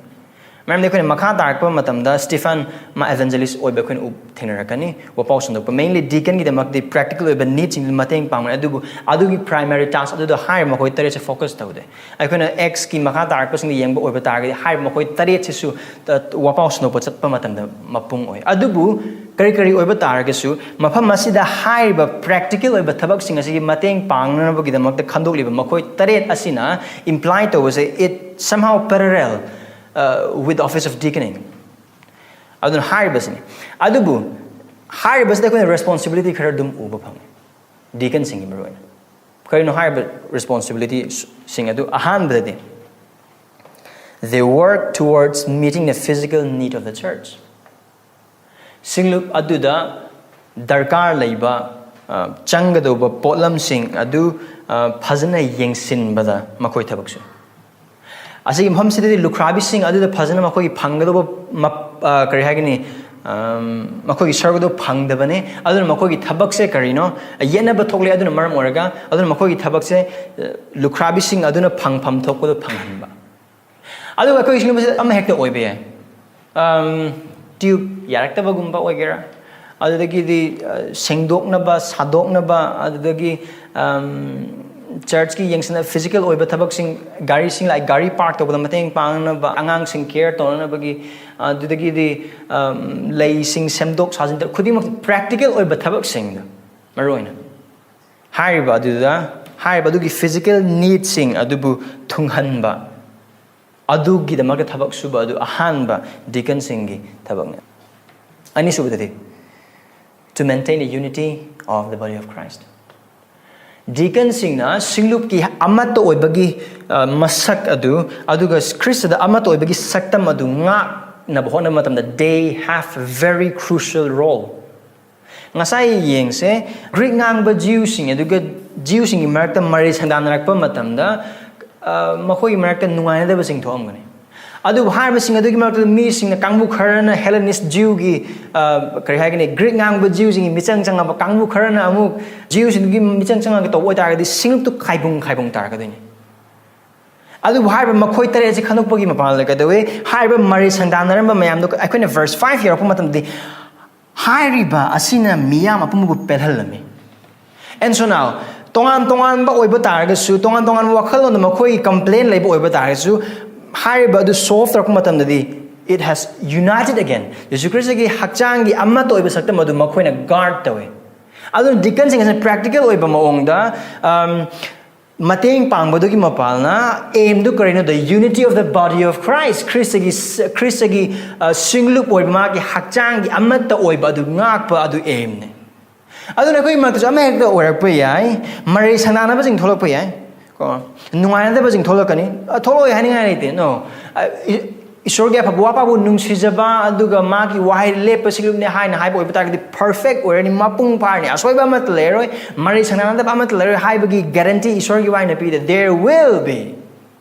ꯃꯔꯝꯗꯤ ꯑꯩꯈꯣꯏꯅ ꯃꯈꯥ ꯇꯥꯔꯛꯄ ꯃꯇꯝꯗ ꯁ꯭ꯇꯤꯐꯥꯟ ꯃꯥ evangelist ꯑꯣꯏꯕ ꯑꯩꯈꯣꯏꯅ ꯎ- ꯊꯦꯡꯅꯔꯛꯀꯅꯤ꯫ ꯋꯥꯄꯥꯎ ꯁꯟꯗꯣꯛꯄ mainly ꯗꯤꯀꯟꯒꯤꯗꯃꯛꯇꯤ practical ꯑꯣꯏꯕ ꯅꯤꯗꯁꯤꯡꯗꯨ ꯃꯇꯦꯡ ꯄꯥꯡꯕꯅꯤ, ꯑꯗꯨꯕꯨ ꯑꯗꯨꯒꯤ primary task ꯑꯗꯨꯗ ꯍꯥꯏꯔꯤꯕ ꯃꯈꯣꯏ ꯇꯔꯦꯠꯁꯦ focus ꯇꯧꯗꯦ꯫ ꯑꯩꯈꯣꯏꯅ Actsꯀꯤ ꯃꯈꯥ ꯇꯥꯔꯛꯄꯁꯤꯡꯗ ꯌꯦꯡꯕ ꯑꯣꯏꯕ ꯇꯥꯔꯒꯗꯤ, ꯍꯥꯏꯔꯤꯕ ꯃꯈꯣꯏ ꯇꯔꯦꯠꯁꯤꯁꯨ ꯇ- ꯋꯥꯄꯥꯎ ꯁꯟꯗꯣꯛꯄ ꯆꯠꯄ ꯃꯇꯝꯗ ꯃꯄꯨꯡ ꯑꯣꯏ꯫ ꯑꯗꯨꯕꯨ ꯀꯔꯤ ꯀꯔꯤ ꯑꯣꯏꯕ ꯇꯥꯔꯒꯁꯨ, ꯃꯐꯝ ꯑꯁꯤꯗ ꯍꯥꯏꯔꯤꯕ practical ꯑꯣꯏꯕ ꯊꯕꯛꯁꯤꯡ ꯑꯁꯤꯒꯤ ꯃꯇꯦꯡ ꯄꯥꯡꯅꯅꯕꯒꯤꯗꯃꯛꯇ ꯈꯟꯗꯣꯛꯂꯤꯕ ꯃꯈꯣꯏ ꯇꯔꯦꯠ ꯑꯁꯤꯅ imply ꯇꯧꯕꯁꯦ, it somehow parallel, uh, with office of deaconing꯫ ꯑꯗꯨꯅ ꯍꯥꯏꯔꯤꯕꯁꯤꯅꯤ꯫ ꯑꯗꯨꯕꯨ ꯍꯥꯏꯔꯤꯕꯁꯤꯗ ꯑꯩꯈꯣꯏꯅ responsibility ꯈꯔ ꯑꯗꯨꯝ ꯎꯕ ꯐꯪꯉꯤ, ꯗꯤꯀꯟꯁꯤꯡꯒꯤ ꯃꯔꯨꯑꯣꯏꯅ꯫ ꯀꯔꯤꯅꯣ ꯍꯥꯏꯔꯤꯕ responsibilityꯁꯤꯡ ꯑꯗꯨ? ꯑꯍꯥꯟꯕꯗꯗꯤ, they work towards meeting the physical need of the church꯫ ꯁꯤꯡꯂꯨꯞ ꯑꯗꯨꯗ ꯗꯔꯀꯥꯔ ꯂꯩꯕ, ꯑ, ꯆꯪꯒꯗꯧꯕ ꯄꯣꯠꯂꯝꯁꯤꯡ ꯑꯗꯨ, ꯑ, ꯐꯖꯅ ꯌꯦꯡꯁꯤꯟꯕꯗ ꯃꯈꯣꯏ ꯊꯕꯛꯁꯨ꯫ ꯑꯁꯤꯒꯤ ꯃꯐꯝꯁꯤꯗꯗꯤ ꯂꯨꯈ꯭ꯔꯥꯕꯤꯁꯤꯡ ꯑꯗꯨꯗ ꯐꯖꯅ ꯃꯈꯣꯏꯒꯤ ꯐꯪꯒꯗꯧꯕ ꯃꯞ- ꯑ, ꯀꯔꯤ ꯍꯥꯏꯒꯅꯤ, ꯑꯝ, ꯃꯈꯣꯏꯒꯤ ꯁꯔꯨꯛ ꯑꯗꯨ ꯐꯪꯗꯕꯅꯤ꯫ ꯑꯗꯨꯅ ꯃꯈꯣꯏꯒꯤ ꯊꯕꯛꯁꯦ ꯀꯔꯤꯅꯣ? ꯌꯦꯠꯅꯕ ꯊꯣꯛꯂꯦ꯫ ꯑꯗꯨꯅ ꯃꯔꯝ ꯑꯣꯏꯔꯒ, ꯑꯗꯨꯅ ꯃꯈꯣꯏꯒꯤ ꯊꯕꯛꯁꯦ, ꯑ, ꯂꯨꯈ꯭ꯔꯥꯕꯤꯁꯤꯡ ꯑꯗꯨꯅ ꯐꯪꯐꯝ ꯊꯣꯛꯄꯗꯨ ꯐꯪꯍꯟꯕ꯫ ꯑꯗꯨꯒ ꯑꯩꯈꯣꯏꯒꯤ ꯁꯤꯒꯨꯝꯕꯁꯦ ꯑꯃ ꯍꯦꯛꯇ ꯑꯣꯏꯕ ꯌꯥꯏ꯫ ꯑꯝ, ꯇ꯭ꯌꯨꯕ ꯌꯥꯔꯛꯇꯕꯒꯨꯝꯕ ꯑꯣꯏꯒꯦꯔꯥ, ꯑꯗꯨꯗꯒꯤꯗꯤ, ꯑ, ꯁꯦꯡꯗꯣꯛꯅꯕ, ꯁꯥꯗꯣꯛꯅꯕ, ꯑꯗꯨꯗꯒꯤ, ꯑꯝ, ꯆꯔꯆꯀꯤ ꯌꯦꯡꯁꯤꯟꯅ physical ꯑꯣꯏꯕ ꯊꯕꯛꯁꯤꯡ, ꯒꯥꯔꯤꯁꯤꯡ ꯂꯥꯛꯑꯦ, ꯒꯥꯔꯤ ꯄꯥꯔꯛ ꯇꯧꯕꯗ ꯃꯇꯦꯡ ꯄꯥꯡꯅꯕ, ꯑꯉꯥꯡꯁꯤꯡ care ꯇꯧꯅꯅꯕꯒꯤ, ꯑꯗꯨꯗꯒꯤꯗꯤ, ꯑꯝ, ꯂꯩꯁꯤꯡ ꯁꯦꯝꯗꯣꯛ ꯁꯥꯖꯤꯟ ꯇꯧ-, ꯈꯨꯗꯤꯡꯃꯛ practical ꯑꯣꯏꯕ ꯊꯕꯛꯁꯤꯡꯗꯣ ꯃꯔꯨꯑꯣꯏꯅ꯫ ꯍꯥꯏꯔꯤꯕ ꯑꯗꯨꯗ, ꯍꯥꯏꯔꯤꯕ ꯑꯗꯨꯒꯤ physical needꯁꯤꯡ ꯑꯗꯨꯕꯨ ꯊꯨꯡꯍꯟꯕ, ꯑꯗꯨꯒꯤꯗꯃꯛꯇ ꯊꯕꯛ ꯁꯨꯕ ꯑꯗꯨ ꯑꯍꯥꯟꯕ ꯗꯤꯀꯟꯁꯤꯡꯒꯤ ꯊꯕꯛꯅꯤ꯫ ꯑꯅꯤꯁꯨꯕꯗꯗꯤ, to maintain the unity of the body of Christ꯫ ꯗꯤꯀꯟꯁꯤꯡꯅ ꯁꯤꯡꯂꯨꯞꯀꯤ ꯑꯃꯠꯇ ꯑꯣꯏꯕꯒꯤ, ꯑ, ꯃꯁꯛ ꯑꯗꯨ, ꯑꯗꯨꯒ ꯈ꯭ꯔꯤꯁꯇꯗ ꯑꯃꯠꯇ ꯑꯣꯏꯕꯒꯤ ꯁꯛꯇꯝ ꯑꯗꯨ ꯉꯥꯛꯅꯕ ꯍꯣꯠꯅꯕ ꯃꯇꯝꯗ, they have a very crucial role꯫ ꯉꯁꯥꯏ ꯌꯦꯡꯁꯦ, ꯒ꯭ꯔꯤꯛ ꯉꯥꯡꯕ ꯖꯤꯎꯁꯤꯡ ꯑꯗꯨꯒ ꯖꯤꯎꯁꯤꯡꯒꯤ ꯃꯔꯛꯇ ꯃꯔꯩ ꯁꯪꯗꯥꯅꯔꯛꯄ ꯃꯇꯝꯗ, ꯑ, ꯃꯈꯣꯏꯒꯤ ꯃꯔꯛꯇ ꯅꯨꯡꯉꯥꯏꯅꯗꯕꯁꯤꯡ ꯊꯣꯛꯑꯝꯒꯅꯤ꯫ ꯑꯗꯨꯕꯨ ꯍꯥꯏꯔꯤꯕꯁꯤꯡ ꯑꯗꯨꯒꯤ ꯃꯔꯛꯇ ꯃꯤꯁꯤꯡꯅ, ꯀꯥꯡꯕꯨ ꯈꯔꯅ Hellenist Jew ꯒꯤ, ꯑ, ꯀꯔꯤ ꯍꯥꯏꯒꯅꯤ, Greek ꯉꯥꯡꯕ Jew ꯁꯤꯡꯒꯤ ꯃꯤꯆꯪ ꯆꯪꯉꯕ, ꯀꯥꯡꯕꯨ ꯈꯔꯅ ꯑꯃꯨꯛ Jew ꯁꯤꯡꯒꯤ ꯃꯤꯆꯪ ꯆꯪꯉꯒ ꯇꯧꯕ ꯑꯣꯏꯇꯥꯔꯒꯗꯤ ꯁꯤꯡꯂꯨꯞꯇꯨ ꯈꯥꯏꯕꯨꯡ ꯈꯥꯏꯕꯨꯡ ꯇꯥꯔꯛꯀꯗꯣꯏꯅꯤ꯫ ꯑꯗꯨꯕꯨ ꯍꯥꯏꯔꯤꯕ ꯃꯈꯣꯏ ꯇꯔꯦꯠꯁꯤ ꯈꯟꯗꯣꯛꯄꯒꯤ ꯃꯄꯥꯟꯗ ꯀꯩꯗꯧꯋꯤ? ꯍꯥꯏꯔꯤꯕ ꯃꯔꯩ ꯁꯪꯗꯥꯟꯅꯔꯝꯕ ꯃꯌꯥꯝꯗꯣ ꯑꯩꯈꯣꯏꯅ verse five ꯌꯧꯔꯛꯄ ꯃꯇꯝꯗꯗꯤ ꯍꯥꯏꯔꯤꯕ ꯑꯁꯤꯅ ꯃꯤꯌꯥꯝ ꯑꯄꯨꯝꯕꯕꯨ ꯄꯦꯜꯍꯜꯂꯝꯃꯤ꯫ And so now, ꯇꯣꯉꯥꯟ ꯇꯣꯉꯥꯟꯕ ꯑꯣꯏꯕ ꯇꯥꯔꯒꯁꯨ, ꯇꯣꯉꯥꯟ ꯇꯣꯉꯥꯟꯕ ꯋꯥꯈꯜꯂꯣꯟꯗ ꯃꯈꯣꯏꯒꯤ complain ꯂꯩꯕ ꯑꯣꯏꯕ ꯇꯥꯔꯒꯁꯨ, ꯍꯥꯏꯔꯤꯕ ꯑꯗꯨ solve ꯇꯧꯔꯛꯄ ꯃꯇꯝꯗꯗꯤ, it has united again. ꯌꯦꯁꯨ ꯈ꯭ꯔꯤꯁꯇꯒꯤ ꯍꯛꯆꯥꯡꯒꯤ ꯑꯃꯠꯇ ꯑꯣꯏꯕ ꯁꯛꯇꯝ ꯑꯗꯨ ꯃꯈꯣꯏꯅ guard ꯇꯧꯋꯤ꯫ ꯑꯗꯨꯅ deacon ꯁꯤꯡ ꯑꯁꯤꯅ practical ꯑꯣꯏꯕ ꯃꯑꯣꯡꯗ, ꯑꯝ, ꯃꯇꯦꯡ ꯄꯥꯡꯕꯗꯨꯒꯤ ꯃꯄꯥꯜꯅ aim ꯗꯨ ꯀꯔꯤꯅꯣ? The unity of the body of Christ. ꯈ꯭ꯔꯤꯁꯇꯒꯤ, ꯈ꯭ꯔꯤꯁꯇꯒꯤ, ꯑ, ꯁꯤꯡꯂꯨꯞ ꯑꯣꯏꯕ, ꯃꯥꯒꯤ ꯍꯛꯆꯥꯡꯒꯤ ꯑꯃꯠꯇ ꯑꯣꯏꯕ ꯑꯗꯨ ꯉꯥꯛꯄ ꯑꯗꯨ aim ꯅꯤ꯫ ꯑꯗꯨꯅ ꯑꯩꯈꯣꯏꯒꯤ ꯃꯔꯛꯇꯁꯨ ꯑꯃ ꯍꯦꯛꯇ ꯑꯣꯏꯔꯛꯄ ꯌꯥꯏ, ꯃꯔꯩ ꯁꯪꯅꯅꯕꯁꯤꯡ ꯊꯣꯛꯂꯛꯄ ꯌꯥꯏ, ꯀꯣ, ꯅꯨꯡꯉꯥꯏꯅꯗꯕꯁꯤꯡ ꯊꯣꯛꯂꯛꯀꯅꯤ꯫ ꯑ, ꯊꯣꯛꯂꯛꯑꯣꯏ ꯍꯥꯏꯅꯤꯡꯉꯥꯏ ꯂꯩꯇꯦ, no꯫ ꯑ, ꯏ-, ꯏꯁꯣꯔꯒꯤ ꯑꯐꯕ ꯋꯥꯄꯥꯕꯨ ꯅꯨꯡꯁꯤꯖꯕ, ꯑꯗꯨꯒ ꯃꯥꯒꯤ ꯋꯥꯍꯩ ꯂꯦꯞꯄ ꯁꯤꯡꯂꯨꯞꯅꯦ ꯍꯥꯏꯅ ꯍꯥꯏꯕ ꯑꯣꯏꯕ ꯇꯥꯔꯒꯗꯤ perfect ꯑꯣꯏꯔꯅꯤ, ꯃꯄꯨꯡ ꯐꯥꯔꯅꯤ, ꯑꯁꯣꯏꯕ ꯑꯃꯠꯇ ꯂꯩꯔꯔꯣꯏ, ꯃꯔꯩ ꯁꯪꯅꯅꯗꯕ ꯑꯃꯠꯇ ꯂꯩꯔꯔꯣꯏ ꯍꯥꯏꯕꯒꯤ guarantee ꯏꯁꯣꯔꯒꯤ ꯋꯥꯍꯩꯅ ꯄꯤꯗꯦ꯫ There will be.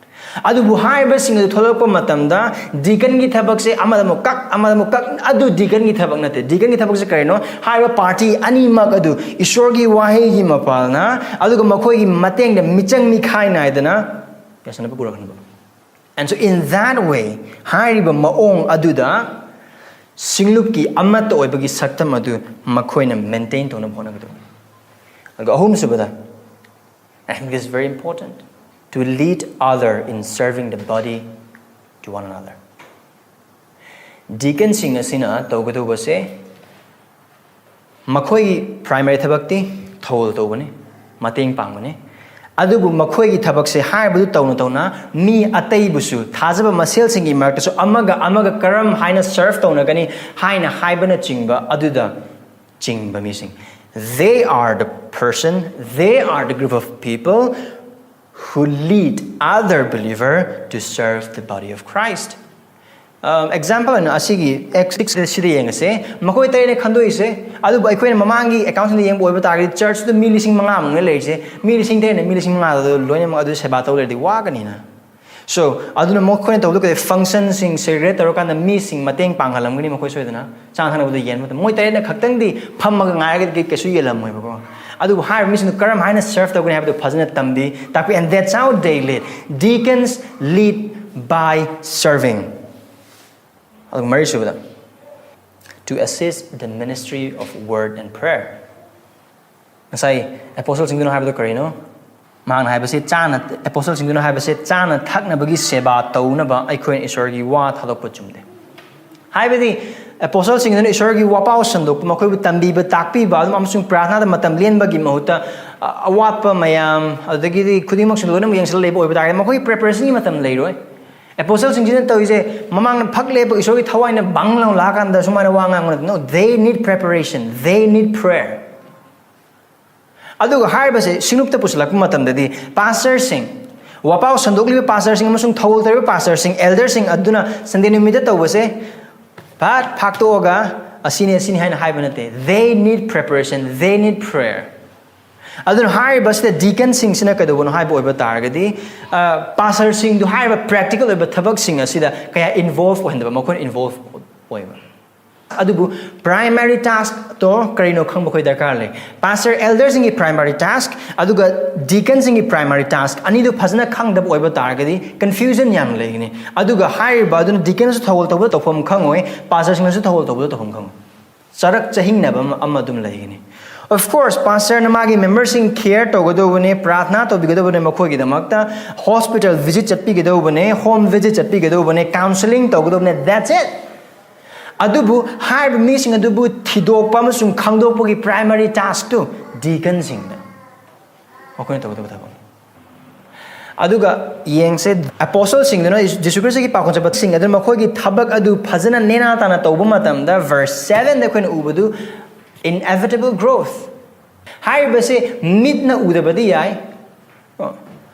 ꯑꯗꯨꯕꯨ ꯍꯥꯏꯔꯤꯕꯁꯤꯡ ꯑꯗꯨ ꯊꯣꯛꯂꯛꯄ ꯃꯇꯝꯗ deacon ꯒꯤ ꯊꯕꯛꯁꯦ ꯑꯃꯗ ꯑꯃꯨꯛ ꯀꯛ, ꯑꯃꯗ ꯑꯃꯨꯛ ꯀꯛ, ꯑꯗꯨ deacon ꯒꯤ ꯊꯕꯛ ꯅꯠꯇꯦ꯫ Deacon ꯒꯤ ꯊꯕꯛꯁꯦ ꯀꯔꯤꯅꯣ? ꯍꯥꯏꯔꯤꯕ party ꯑꯅꯤꯃꯛ ꯑꯗꯨ ꯏꯁꯣꯔꯒꯤ ꯋꯥꯍꯩꯒꯤ ꯃꯄꯥꯜꯅ, ꯑꯗꯨꯒ ꯃꯈꯣꯏꯒꯤ ꯃꯇꯦꯡꯗ ꯃꯤꯆꯪ ꯃꯤꯈꯥꯏ ꯅꯥꯏꯗꯅ ꯌꯥꯁꯟꯅꯕ ꯄꯨꯔꯛꯅꯕ꯫ And so in that way, ꯍꯥꯏꯔꯤꯕ ꯃꯑꯣꯡ ꯑꯗꯨꯗ ꯁꯤꯡꯂꯨꯞꯀꯤ ꯑꯃꯠꯇ ꯑꯣꯏꯕꯒꯤ ꯁꯛꯇꯝ ꯑꯗꯨ ꯃꯈꯣꯏꯅ maintain ꯇꯧꯅꯕ ꯍꯣꯠꯅꯒꯗꯕꯅꯤ꯫ ꯑꯗꯨꯒ ꯑꯍꯨꯝꯁꯨꯕꯗ, I think this is very important, to lead other in serving the body to one another. Deacon ꯁꯤꯡ ꯑꯁꯤꯅ ꯇꯧꯒꯗꯧꯕꯁꯦ, ꯃꯈꯣꯏꯒꯤ primary ꯊꯕꯛꯇꯤ ꯊꯧꯒꯜ ꯇꯧꯕꯅꯤ, ꯃꯇꯦꯡ ꯄꯥꯡꯕꯅꯤ꯫ ꯑꯗꯨꯕꯨ ꯃꯈꯣꯏꯒꯤ ꯊꯕꯛꯁꯦ ꯍꯥꯏꯔꯤꯕꯗꯨ ꯇꯧꯅ ꯇꯧꯅ ꯃꯤ ꯑꯇꯩꯕꯨꯁꯨ, ꯊꯥꯖꯕ ꯃꯁꯦꯜꯁꯤꯡꯒꯤ ꯃꯔꯛꯇꯁꯨ ꯑꯃꯒ ꯑꯃꯒ ꯀꯔꯝ ꯍꯥꯏꯅ serve ꯇꯧꯅꯒꯅꯤ ꯍꯥꯏꯅ ꯍꯥꯏꯕꯅꯆꯤꯡꯕ ꯑꯗꯨꯗ ꯆꯤꯡꯕ ꯃꯤꯁꯤꯡ꯫ They are the person, they are the group of people who lead other believer to serve the body of Christ. Example ꯑꯣꯏꯅ ꯑꯁꯤꯒꯤ Acts six ꯁꯤꯗ ꯌꯦꯡꯉꯁꯦ꯫ ꯃꯈꯣꯏ ꯇꯔꯦꯠꯅ ꯈꯟꯗꯣꯛꯏꯁꯦ, ꯑꯗꯨꯕꯨ ꯑꯩꯈꯣꯏꯅ ꯃꯃꯥꯡꯒꯤ account ꯁꯤꯡꯗ ꯌꯦꯡꯕ ꯑꯣꯏꯕ ꯇꯥꯔꯒꯗꯤ church ꯇꯨ ꯃꯤ ꯂꯤꯁꯤꯡ ꯃꯉꯥꯃꯨꯛꯅ ꯂꯩꯔꯤꯁꯦ, ꯃꯤ ꯂꯤꯁꯤꯡ ꯇꯔꯦꯠꯅ ꯃꯤ ꯂꯤꯁꯤꯡ ꯃꯉꯥꯗꯨ ꯂꯣꯏꯅꯃꯛ ꯑꯗꯨ ꯁꯦꯕꯥ ꯇꯧ ꯂꯩꯔꯗꯤ ꯋꯥꯒꯅꯤꯅ꯫ So ꯑꯗꯨꯅ ꯃꯈꯣꯏꯅ ꯇꯧꯕꯗꯣ ꯀꯩ functionꯁꯤꯡ segregate ꯇꯧꯔꯀꯥꯟꯗ ꯃꯤꯁꯤꯡ ꯃꯇꯦꯡ ꯄꯥꯡꯍꯜꯂꯝꯒꯅꯤ ꯃꯈꯣꯏ ꯁꯣꯏꯗꯅ꯫ ꯆꯥꯅ ꯊꯛꯅꯕꯗꯣ ꯌꯦꯟꯕ ꯃꯇꯝꯗ ꯃꯣꯏ ꯇꯔꯦꯠꯅ ꯈꯛꯇꯪꯗꯤ ꯐꯝꯃꯒ ꯉꯥꯏꯔꯒꯗꯤ ꯀꯩꯁꯨ ꯌꯦꯜꯂꯝꯃꯣꯏꯕꯀꯣ꯫ ꯑꯗꯨꯕꯨ ꯍꯥꯏꯔꯤꯕ ꯃꯤꯁꯤꯡꯗꯨ ꯀꯔꯝ ꯍꯥꯏꯅ serve ꯇꯧꯒꯅꯤ ꯍꯥꯏꯕꯗꯨ ꯐꯖꯅ ꯇꯝꯕꯤ ꯇꯥꯛꯄꯤ, and that's how they lead. Deacons lead by serving. ꯑꯗꯨꯒ ꯃꯔꯤꯁꯨꯕꯗ, to assist the ministry of word and prayer. ꯉꯁꯥꯏ apostleꯁꯤꯡꯗꯨꯅ ꯍꯥꯏꯕꯗꯣ ꯀꯔꯤꯅꯣ? ꯃꯍꯥꯛꯅ ꯍꯥꯏꯕꯁꯤ ꯆꯥꯅ, apostleꯁꯤꯡꯗꯨꯅ ꯍꯥꯏꯕꯁꯤ ꯆꯥꯅ ꯊꯛꯅꯕꯒꯤ ꯁꯦꯕꯥ ꯇꯧꯅꯕ ꯑꯩꯈꯣꯏꯅ ꯏꯁꯣꯔꯒꯤ ꯋꯥ ꯊꯥꯗꯣꯛꯄ ꯆꯨꯝꯗꯦ꯫ ꯍꯥꯏꯕꯗꯤ apostleꯁꯤꯡꯗꯨꯅ ꯏꯁꯣꯔꯒꯤ ꯋꯥꯄꯥꯎ ꯁꯟꯗꯣꯛꯄ, ꯃꯈꯣꯏꯕꯨ ꯇꯝꯕꯤꯕ ꯇꯥꯛꯄꯤꯕ ꯑꯗꯨꯝ ꯑꯃꯁꯨꯡ ꯄ꯭ꯔꯥꯔꯊꯅꯥꯗ ꯃꯇꯝ ꯂꯦꯟꯕꯒꯤ ꯃꯍꯨꯠꯇ ꯑ-, ꯑꯋꯥꯠꯄ ꯃꯌꯥꯝ ꯑꯗꯨꯗꯒꯤꯗꯤ ꯈꯨꯗꯤꯡꯃꯛꯁꯨ ꯂꯣꯏꯅꯃꯛ ꯌꯦꯡꯁꯤꯜꯂ ꯂꯩꯕ ꯑꯣꯏꯕ ꯇꯥꯔꯒꯗꯤ ꯃꯈꯣꯏꯒꯤ preparationꯒꯤ ꯃꯇꯝ ꯂꯩꯔꯣꯏ꯫ Apostleꯁꯤꯡꯁꯤꯅ ꯇꯧꯔꯤꯁꯦ ꯃꯃꯥꯡꯗ ꯐꯛ ꯂꯦꯞꯄ ꯏꯁꯣꯔꯒꯤ ꯊꯋꯥꯏꯅ ꯕꯪ ꯂꯥꯎ ꯂꯥꯛꯑꯀꯥꯟꯗ ꯁꯨꯃꯥꯏꯅ ꯋꯥ ꯉꯥꯡꯕ ꯅꯠꯇꯦ꯫ No, they need preparation, they need prayer. ꯑꯗꯨꯒ ꯍꯥꯏꯔꯤꯕꯁꯦ ꯁꯤꯡꯂꯨꯞꯇ ꯄꯨꯁꯤꯜꯂꯛꯄ ꯃꯇꯝꯗꯗꯤ pastorꯁꯤꯡ, ꯋꯥꯄꯥꯎ ꯁꯟꯗꯣꯛꯂꯤꯕ pastorꯁꯤꯡ ꯑꯃꯁꯨꯡ ꯊꯧꯒꯜ ꯇꯧꯔꯤꯕ pastorꯁꯤꯡ, elderꯁꯤꯡ ꯑꯗꯨꯅ Sunday ꯅꯨꯃꯤꯠꯇ ꯇꯧꯕꯁꯦ ꯐꯠ ꯐꯥꯛꯇꯣꯛꯑꯒ ꯑꯁꯤꯅꯤ ꯑꯁꯤꯅꯤ ꯍꯥꯏꯅ ꯍꯥꯏꯕ ꯅꯠꯇꯦ꯫ They need preparation, they need prayer. ꯑꯗꯨꯅ ꯍꯥꯏꯔꯤꯕꯁꯤꯗ deaconꯁꯤꯡꯁꯤꯅ ꯀꯩꯗꯧꯕꯅꯣ ꯍꯥꯏꯕ ꯑꯣꯏꯕ ꯇꯥꯔꯒꯗꯤ, ꯑ, pastorꯁꯤꯡꯗꯨ ꯍꯥꯏꯔꯤꯕ practical ꯑꯣꯏꯕ ꯊꯕꯛꯁꯤꯡ ꯑꯁꯤꯗ ꯀꯌꯥ involve ꯑꯣꯏꯍꯟꯗꯕ, ꯃꯈꯣꯏꯅ involve ꯑꯣꯏꯕ꯫ ꯑꯗꯨꯕꯨ primary taskꯇꯣ ꯀꯔꯤꯅꯣ ꯈꯪꯕ ꯑꯩꯈꯣꯏ ꯗꯔꯀꯥꯔ ꯂꯩ꯫ Pastor, elderꯁꯤꯡꯒꯤ primary task ꯑꯗꯨꯒ deaconꯁꯤꯡꯒꯤ primary task ꯑꯅꯤꯗꯨ ꯐꯖꯅ ꯈꯪꯗꯕ ꯑꯣꯏꯕ ꯇꯥꯔꯒꯗꯤ confusion ꯌꯥꯝ ꯂꯩꯒꯅꯤ꯫ ꯑꯗꯨꯒ ꯍꯥꯏꯔꯤꯕ ꯑꯗꯨꯅ deaconꯁꯨ ꯊꯧꯒꯜ ꯇꯧꯕꯗ ꯇꯧꯐꯝ ꯈꯪꯉꯣꯏ, pastorꯁꯤꯡꯅꯁꯨ ꯊꯧꯒꯜ ꯇꯧꯕꯗ ꯇꯧꯐꯝ ꯈꯪꯉꯣꯏ꯫ ꯆꯔꯛ ꯆꯍꯤꯡꯅꯕ ꯑꯃ, ꯑꯃ ꯑꯗꯨꯝ ꯂꯩꯒꯅꯤ꯫ Of course, pastorꯅ ꯃꯥꯒꯤ memberꯁꯤꯡ care ꯇꯧꯒꯗꯧꯕꯅꯦ, ꯄ꯭ꯔꯥꯔꯊꯅꯥ ꯇꯧꯕꯤꯒꯗꯧꯕꯅꯦ ꯃꯈꯣꯏꯒꯤꯗꯃꯛꯇ, hospital visit ꯆꯠꯄꯤꯒꯗꯧꯕꯅꯦ, home visit ꯆꯠꯄꯤꯒꯗꯧꯕꯅꯦ, counselling ꯇꯧꯒꯗꯧꯕꯅꯦ, that's it. ꯑꯗꯨꯕꯨ ꯍꯥꯏꯔꯤꯕ ꯃꯤꯁꯤꯡ ꯑꯗꯨꯕꯨ ꯊꯤꯗꯣꯛꯄ ꯑꯃꯁꯨꯡ ꯈꯪꯗꯣꯛꯄꯒꯤ primary taskꯇꯨ deaconꯁꯤꯡꯗ ꯃꯈꯣꯏꯅ ꯇꯧꯒꯗꯕ ꯊꯕꯛꯅꯤ꯫ ꯑꯗꯨꯒ ꯌꯦꯡꯁꯦ, apostleꯁꯤꯡꯗꯨꯅ ꯖꯤꯁꯨ ꯈ꯭ꯔꯤꯁꯇꯒꯤ ꯄꯥꯎꯈꯣꯡ ꯆꯠꯄꯁꯤꯡ ꯑꯗꯨꯅ ꯃꯈꯣꯏꯒꯤ ꯊꯕꯛ ꯑꯗꯨ ꯐꯖꯅ ꯅꯦꯅꯥ ꯇꯥꯅ ꯇꯧꯕ ꯃꯇꯝꯗ verse sevenꯗ ꯑꯩꯈꯣꯏꯅ ꯎꯕꯗꯨ inevitable growth꯫ ꯍꯥꯏꯔꯤꯕꯁꯤ ꯃꯤꯠꯅ ꯎꯗꯕꯗꯤ ꯌꯥꯏ,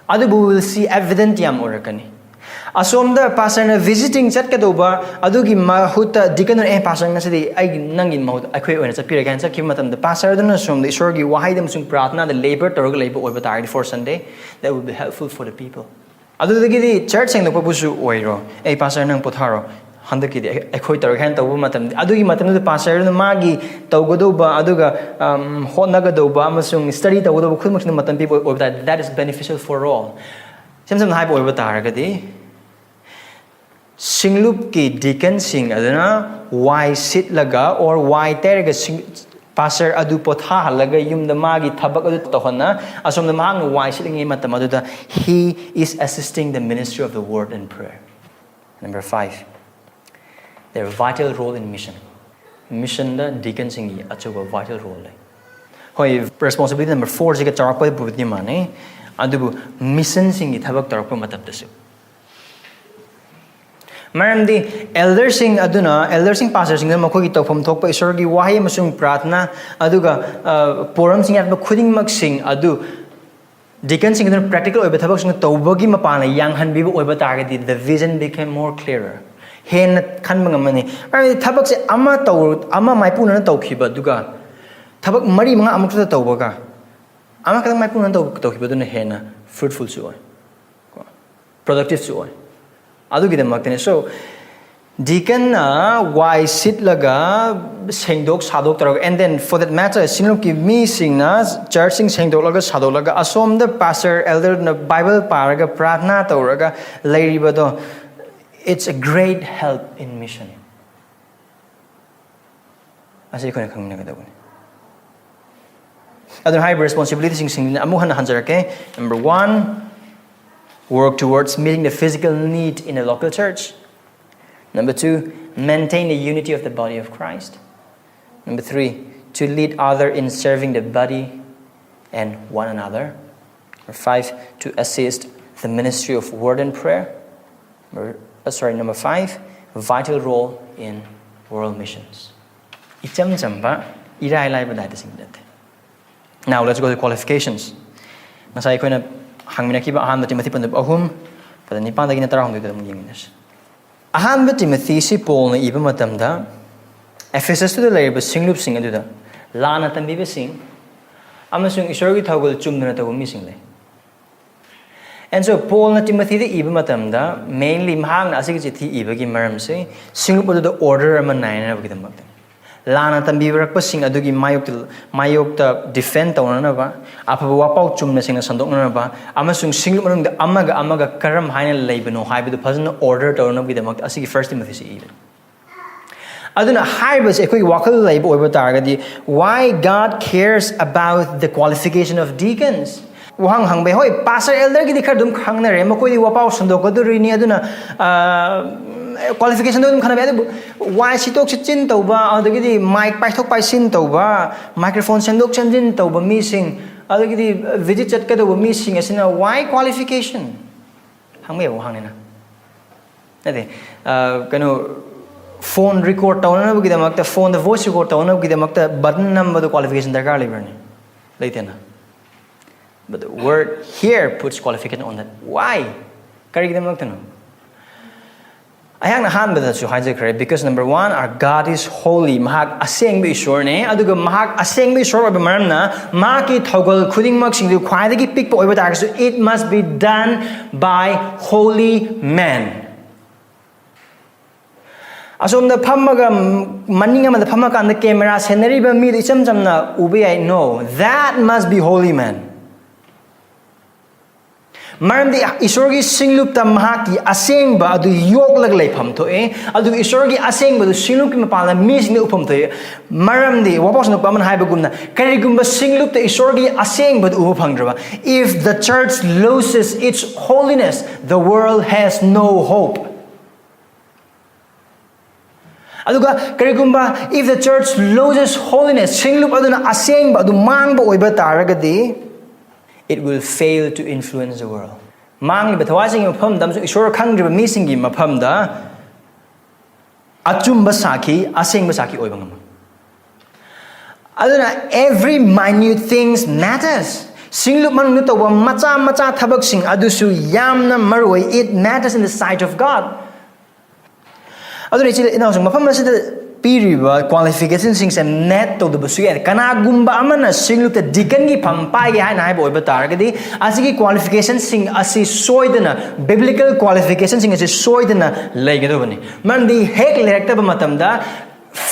ꯑꯗꯨꯕꯨ we'll see evident ꯌꯥꯝ ꯑꯣꯏꯔꯛꯀꯅꯤ꯫ ꯑꯁꯣꯝꯗ pastorꯅ visiting ꯆꯠꯀꯗꯧꯕ ꯑꯗꯨꯒꯤ ꯃꯍꯨꯠꯇ deaconꯅ, "ꯑꯦ, pastor, ꯉꯁꯤꯗꯤ ꯑꯩꯒꯤ, ꯅꯪꯒꯤ ꯃꯍꯨꯠ ꯑꯩꯈꯣꯏ ꯑꯣꯏꯅ ꯆꯠꯄꯤꯔꯒꯦ" ꯍꯥꯏꯅ ꯆꯠꯈꯤꯕ ꯃꯇꯝꯗ, pastor ꯑꯗꯨꯅ ꯁꯣꯝꯗ ꯏꯁꯣꯔꯒꯤ ꯋꯥꯍꯩꯗ ꯑꯃꯁꯨꯡ ꯄ꯭ꯔꯥꯔꯊꯅꯥꯗ labor ꯇꯧꯔꯒ ꯂꯩꯕ ꯑꯣꯏꯕ ꯇꯥꯔꯒꯗꯤ for Sunday, that will be helpful for the people. ꯑꯗꯨꯗꯒꯤꯗꯤ ꯆꯔꯆ ꯁꯦꯡꯗꯣꯛꯄꯕꯨꯁꯨ ꯑꯣꯏꯔꯣ, "ꯑꯩ ꯄꯥꯁꯇꯔ, ꯅꯪ ꯄꯣꯊꯥꯔꯣ, ꯍꯟꯗꯛꯀꯤꯗꯤ ꯑꯩ- ꯑꯩꯈꯣꯏ ꯇꯧꯔꯒꯦ" ꯍꯥꯏꯅ ꯇꯧꯕ ꯃꯇꯝꯗ, ꯑꯗꯨꯒꯤ ꯃꯇꯝꯗꯨꯗ ꯄꯥꯁꯇꯔꯗꯨꯅ ꯃꯥꯒꯤ ꯇꯧꯒꯗꯧꯕ, ꯑꯗꯨꯒ ꯑꯝ, ꯍꯣꯠꯅꯒꯗꯧꯕ ꯑꯃꯁꯨꯡ ꯁ꯭ꯇꯗꯤ ꯇꯧꯒꯗꯧꯕ ꯈꯨꯗꯤꯡꯃꯛꯁꯤꯅ ꯃꯇꯝ ꯄꯤꯕ ꯑꯣꯏꯕ ꯇꯥꯔꯗꯤ, that is beneficial for all. ꯏꯁꯝ ꯁꯝꯅ ꯍꯥꯏꯕ ꯑꯣꯏꯕ ꯇꯥꯔꯒꯗꯤ, ꯁꯤꯡꯂꯨꯞꯀꯤ ꯗꯤꯀꯟꯁꯤꯡ ꯑꯗꯨꯅ ꯋꯥꯏ ꯁꯤꯠꯂꯒ or ꯋꯥꯏ ꯇꯩꯔꯒ ꯁꯤꯡ- ꯄꯥꯁꯇꯔ ꯑꯗꯨ ꯄꯣꯊꯥꯍꯜꯂꯒ ꯌꯨꯝꯗ ꯃꯥꯒꯤ ꯊꯕꯛ ꯑꯗꯨ ꯇꯧꯍꯟꯅ, ꯑꯁꯣꯝꯗ ꯃꯍꯥꯛꯅ ꯋꯥꯏ ꯁꯤꯠꯂꯤꯉꯩ ꯃꯇꯝ ꯑꯗꯨꯗ, he is assisting the ministry of the word and prayer. Number five, their vital role in mission. ꯃꯤꯁꯟꯗ ꯗꯤꯀꯟꯁꯤꯡꯒꯤ ꯑꯆꯧꯕ vital role ꯂꯩ꯫ ꯍꯣꯏ, responsibility number fourꯁꯤꯒ ꯆꯥꯎꯔꯥꯛꯄꯕꯨꯗꯤ ꯃꯥꯟꯅꯩ, ꯑꯗꯨꯕꯨ ꯃꯤꯁꯟꯁꯤꯡꯒꯤ ꯊꯕꯛ ꯇꯧꯔꯛꯄ ꯃꯇꯝꯗꯁꯨ, ꯃꯔꯝꯗꯤ ꯑꯦꯜꯗꯔꯁꯤꯡ ꯑꯗꯨꯅ, ꯑꯦꯜꯗꯔꯁꯤꯡ ꯄꯥꯁꯇꯔꯁꯤꯡꯗꯨꯅ ꯃꯈꯣꯏꯒꯤ ꯇꯧꯐꯝ ꯊꯣꯛꯄ ꯏꯁꯣꯔꯒꯤ ꯋꯥꯍꯩ ꯑꯃꯁꯨꯡ ꯄ꯭ꯔꯥꯔꯊꯅꯥ, ꯑꯗꯨꯒ ꯄꯣꯔꯝꯁꯤꯡ ꯌꯥꯠꯄ ꯈꯨꯗꯤꯡꯃꯛꯁꯤꯡ ꯑꯗꯨ ꯗꯤꯀꯟꯁꯤꯡ ꯑꯗꯨꯅ practical ꯑꯣꯏꯕ ꯊꯕꯛꯁꯤꯡ ꯇꯧꯕꯒꯤ ꯃꯄꯥꯟꯅ ꯌꯥꯡꯍꯟꯕꯤꯕ ꯑꯣꯏꯕ ꯇꯥꯔꯒꯗꯤ, the vision became more clearer. ꯍꯦꯟꯅ ꯈꯟꯕ ꯉꯝꯃꯅꯤ꯫ ꯃꯔꯝꯗꯤ ꯊꯕꯛꯁꯦ ꯑꯃ ꯇꯧ ꯑꯃ ꯃꯥꯏꯄꯨꯅꯅ ꯇꯧꯈꯤꯕ, ꯑꯗꯨꯒ ꯊꯕꯛ ꯃꯔꯤ ꯃꯉꯥ ꯑꯃꯨꯛꯇꯗ ꯇꯧꯕꯒ ꯑꯃꯈꯛꯇꯪ ꯃꯥꯏꯄꯨꯅꯅ ꯇꯧ ꯇꯧꯈꯤꯕꯗꯨꯅ ꯍꯦꯟꯅ fruitfulꯁꯨ ꯑꯣꯏ, ꯀꯣ, productiveꯁꯨ ꯑꯣꯏ꯫ ꯑꯗꯨꯒꯤꯗꯃꯛꯇꯅꯤ꯫ So, ꯗꯤꯀꯟꯅ ꯋꯥꯏ ꯁꯤꯠꯂꯒ, ꯁꯦꯡꯗꯣꯛ ꯁꯥꯗꯣꯛ ꯇꯧꯔꯒ, and then for that matter, ꯁꯤꯡꯂꯨꯞꯀꯤ ꯃꯤꯁꯤꯡꯅ ꯆꯔꯆꯁꯤꯡ ꯁꯦꯡꯗꯣꯛꯂꯒ ꯁꯥꯗꯣꯛꯂꯒ, ꯑꯁꯣꯝꯗ ꯄꯥꯁꯇꯔ ꯑꯦꯜꯗꯔꯅ ꯕꯥꯏꯕꯜ ꯄꯥꯔꯒ, ꯄ꯭ꯔꯥꯔꯊꯅꯥ ꯇꯧꯔꯒ ꯂꯩꯔꯤꯕꯗꯣ, it's a great help in mission. ꯑꯁꯤ ꯑꯩꯈꯣꯏꯅ ꯈꯪꯃꯤꯟꯅꯒꯗꯧꯕꯅꯤ꯫ ꯑꯗꯨꯅ ꯍꯥꯏꯔꯤꯕ responsibilityꯁꯤꯡꯁꯤꯡꯁꯤꯅ ꯑꯃꯨꯛ ꯍꯟꯅ ꯍꯟꯖꯔꯛꯀꯦ꯫ Number one, work towards meeting the physical need in a local church. Number two, maintain the unity of the body of Christ. Number three, to lead other in serving the body and one another. Number five, to assist the ministry of word and prayer. Number, uh, sorry, number five, vital role in world missions. ꯏꯆꯝ ꯆꯝꯕ, ꯏꯔꯥꯏ ꯂꯥꯏꯕ ꯗꯥꯏꯇꯁꯤꯡ ꯅꯠꯇꯦ꯫ Now let's go to qualifications. ꯉꯁꯥꯏ ꯑꯩꯈꯣꯏꯅ ꯍꯪꯃꯤꯟꯅꯈꯤꯕ ꯑꯍꯥꯟꯕ ꯇꯤꯃꯣꯊꯤ ꯄꯟꯗꯨꯞ ꯑꯍꯨꯝ, ꯄꯗ ꯅꯤꯄꯥꯟꯗꯒꯤꯅ ꯇꯔꯥꯍꯨꯝꯗꯣꯏꯗ ꯑꯃꯨꯛ ꯌꯦꯡꯃꯤꯟꯅꯁꯤ꯫ ꯑꯍꯥꯟꯕ ꯇꯤꯃꯣꯊꯤꯁꯤ ꯄꯣꯜꯅ ꯏꯕ ꯃꯇꯝꯗ, ꯑꯦꯐꯦꯁꯁꯇꯨꯗ ꯂꯩꯔꯤꯕ ꯁꯤꯡꯂꯨꯞꯁꯤꯡ ꯑꯗꯨꯗ ꯂꯥꯟꯅ ꯇꯝꯕꯤꯕꯁꯤꯡ ꯑꯃꯁꯨꯡ ꯏꯁꯣꯔꯒꯤ ꯊꯧꯒꯜ ꯆꯨꯝꯗꯅ ꯇꯧꯕ ꯃꯤꯁꯤꯡ ꯂꯩ꯫ And so Paulꯅ Timothyꯗ ꯏꯕ ꯃꯇꯝꯗ mainly ꯃꯍꯥꯛꯅ ꯑꯁꯤꯒꯤ ꯆꯤꯊꯤ ꯏꯕꯒꯤ ꯃꯔꯝꯁꯦ ꯁꯤꯡꯂꯨꯞ ꯑꯗꯨꯗ order ꯑꯃ ꯅꯥꯏꯅꯅꯕꯒꯤꯗꯃꯛꯇ, ꯂꯥꯟꯅ ꯇꯝꯕꯤꯔꯛꯄꯁꯤꯡ ꯑꯗꯨꯒꯤ ꯃꯥꯌꯣꯛꯇ ꯃꯥꯌꯣꯛꯇ defend ꯇꯧꯅꯅꯕ, ꯑꯐꯕ ꯋꯥꯄꯥꯎ ꯆꯨꯝꯅ ꯁꯦꯡꯅ ꯁꯟꯗꯣꯛꯅꯅꯕ, ꯑꯃꯁꯨꯡ ꯁꯤꯡꯂꯨꯞ ꯃꯅꯨꯡꯗ ꯑꯃꯒ ꯑꯃꯒ ꯀꯔꯝ ꯍꯥꯏꯅ ꯂꯩꯕꯅꯣ ꯍꯥꯏꯕꯗꯨ ꯐꯖꯅ order ꯇꯧꯅꯕꯒꯤꯗꯃꯛꯇ ꯑꯁꯤꯒꯤ First Timothyꯁꯤ ꯏꯕꯅꯤ꯫ ꯑꯗꯨꯅ ꯍꯥꯏꯔꯤꯕꯁꯦ ꯑꯩꯈꯣꯏꯒꯤ ꯋꯥꯈꯜ ꯂꯩꯕ ꯑꯣꯏꯕ ꯇꯥꯔꯒꯗꯤ, why God cares about the qualification of deacons? ꯋꯥꯍꯪ ꯍꯪꯕ ꯌꯥꯏ꯫ ꯍꯣꯏ, pastor elderꯒꯤꯗꯤ ꯈꯔ ꯑꯗꯨꯝ ꯈꯪꯅꯔꯦ, ꯃꯈꯣꯏꯗꯤ ꯋꯥꯄꯥꯎ ꯁꯟꯗꯣꯛꯀꯗꯣꯔꯤꯅꯤ, ꯑꯗꯨꯅ qualificationꯗꯣ ꯑꯗꯨꯝ ꯈꯟꯅꯕ ꯌꯥꯏ꯫ ꯑꯗꯨꯕꯨ ꯋꯥꯏ ꯁꯤꯠꯇꯣꯛ ꯁꯤꯠꯆꯤꯟ ꯇꯧꯕ, ꯑꯗꯒꯤꯗꯤ mic ꯄꯥꯏꯊꯣꯛ ꯄꯥꯏꯁꯤꯟ ꯇꯧꯕ, microphone ꯁꯦꯝꯗꯣꯛ ꯁꯦꯝꯖꯤꯟ ꯇꯧꯕ ꯃꯤꯁꯤꯡ, ꯑꯗꯒꯤꯗꯤ visit ꯆꯠꯀꯗꯧꯕ ꯃꯤꯁꯤꯡ ꯑꯁꯤꯅ why qualification? ꯍꯪꯕ ꯌꯥꯕ ꯋꯥꯍꯪꯅꯤꯅ꯫ ꯅꯠꯇꯦ, ꯀꯩꯅꯣ, phone record ꯇꯧꯅꯅꯕꯒꯤꯗꯃꯛꯇ, phoneꯗ voice record ꯇꯧꯅꯅꯕꯒꯤꯗꯃꯛꯇ button ꯅꯝꯕꯗꯣ qualification ꯗꯔꯀꯥꯔ ꯂꯩꯕ꯭ꯔꯅꯦ? ꯂꯩꯇꯦꯅ꯫ But the word here puts qualification on that. Why? ꯀꯔꯤꯒꯤꯗꯃꯛꯇꯅꯣ? ꯑꯩꯍꯥꯛꯅ ꯑꯍꯥꯟꯕꯗꯁꯨ ꯍꯥꯏꯖꯈ꯭ꯔꯦ, because number one, our God is holy. ꯃꯍꯥꯛ ꯑꯁꯦꯡꯕ ꯏꯁꯣꯔꯅꯦ, ꯑꯗꯨꯒ ꯃꯍꯥꯛ ꯑꯁꯦꯡꯕ ꯏꯁꯣꯔ ꯑꯣꯏꯕ ꯃꯔꯝꯅ ꯃꯍꯥꯛꯀꯤ ꯊꯧꯒꯜ ꯈꯨꯗꯤꯡꯃꯛꯁꯤꯡꯗꯨ ꯈ꯭ꯋꯥꯏꯗꯒꯤ ꯄꯤꯛꯄ ꯑꯣꯏꯕ ꯇꯥꯔꯒꯁꯨ, it must be done by holy men. ꯑꯁꯣꯝꯗ ꯐꯝꯃꯒ, ꯃꯅꯤꯡ ꯑꯃꯗ ꯐꯝꯃꯀꯥꯟꯗ camera ꯁꯦꯟꯅꯔꯤꯕ ꯃꯤꯗꯨ ꯏꯆꯝ ꯆꯝꯅ ꯎꯕ ꯌꯥꯏ? No, that must be holy man. ꯃꯔꯝꯗꯤ ꯏꯁꯣꯔꯒꯤ ꯁꯤꯡꯂꯨꯞꯇ ꯃꯍꯥꯛꯀꯤ ꯑꯁꯦꯡꯕ ꯑꯗꯨ ꯌꯣꯛꯂꯒ ꯂꯩꯐꯝ ꯊꯣꯛꯑꯦ, ꯑꯗꯨꯒ ꯏꯁꯣꯔꯒꯤ ꯑꯁꯦꯡꯕꯗꯨ ꯁꯤꯡꯂꯨꯞꯀꯤ ꯃꯄꯥꯟꯗ ꯃꯤꯁꯤꯡꯗ ꯎꯐꯝ ꯊꯣꯛꯑꯦ꯫ ꯃꯔꯝꯗꯤ ꯋꯥꯄꯥꯎ ꯁꯟꯗꯣꯛꯄ ꯑꯃꯅ ꯍꯥꯏꯕꯒꯨꯝꯅ, ꯀꯔꯤꯒꯨꯝꯕ ꯁꯤꯡꯂꯨꯞꯇ ꯏꯁꯣꯔꯒꯤ ꯑꯁꯦꯡꯕꯗꯨ ꯎꯕ ꯐꯪꯗ꯭ꯔꯕ, if the church loses its holiness, the world has no hope. ꯑꯗꯨꯒ ꯀꯔꯤꯒꯨꯝꯕ, if the church loses holiness, ꯁꯤꯡꯂꯨꯞ ꯑꯗꯨꯅ ꯑꯁꯦꯡꯕ ꯑꯗꯨ ꯃꯥꯡꯕ ꯑꯣꯏꯕ ꯇꯥꯔꯒꯗꯤ, it will fail to influence the world. ꯃꯥꯡꯂꯤꯕ ꯊꯋꯥꯏꯁꯤꯡꯒꯤ ꯃꯐꯝꯗ ꯑꯃꯁꯨꯡ ꯏꯁꯣꯔ ꯈꯪꯗ꯭ꯔꯤꯕ ꯃꯤꯁꯤꯡꯒꯤ ꯃꯐꯝꯗ ꯑꯆꯨꯝꯕ ꯁꯥꯈꯤ, ꯑꯁꯦꯡꯕ ꯁꯥꯈꯤ ꯑꯣꯏꯕ ꯉꯝꯃꯣꯏ꯫ ꯑꯗꯨꯅ every minute things matters. ꯁꯤꯡꯂꯨꯞ ꯃꯅꯨꯡꯗ ꯇꯧꯕ ꯃꯆꯥ ꯃꯆꯥ ꯊꯕꯛꯁꯤꯡ ꯑꯗꯨꯁꯨ ꯌꯥꯝꯅ ꯃꯔꯨ ꯑꯣꯏ. It matters in the sight of God. ꯑꯗꯨꯅ ꯏꯆꯤꯜ ꯏꯅꯥꯎꯁꯤꯡ, ꯃꯐꯝ ꯑꯁꯤꯗ ꯄꯤꯔꯤꯕ ꯀ꯭ꯋꯥꯂꯤꯐꯤꯀꯦꯁꯟꯁꯤꯡꯁꯦ ꯃꯦꯠ ꯇꯧꯗꯕꯁꯨ ꯌꯥꯏ꯫ ꯀꯅꯥꯒꯨꯝꯕ ꯑꯃꯅ ꯁꯤꯡꯂꯨꯞꯇ ꯗꯤꯀꯟꯒꯤ ꯐꯝ ꯄꯥꯏꯒꯦ ꯍꯥꯏꯅ ꯍꯥꯏꯕ ꯑꯣꯏꯕ ꯇꯥꯔꯒꯗꯤ, ꯑꯁꯤꯒꯤ ꯀ꯭ꯋꯥꯂꯤꯐꯤꯀꯦꯁꯟꯁꯤꯡ ꯑꯁꯤ ꯁꯣꯏꯗꯅ, ꯕꯤꯕ꯭ꯂꯤꯀꯦꯜ ꯀ꯭ꯋꯥꯂꯤꯐꯤꯀꯦꯁꯟꯁꯤꯡ ꯑꯁꯤ ꯁꯣꯏꯗꯅ ꯂꯩꯒꯗꯕꯅꯤ꯫ ꯃꯔꯝꯗꯤ ꯍꯦꯛ ꯂꯩꯔꯛꯇꯕ ꯃꯇꯝꯗ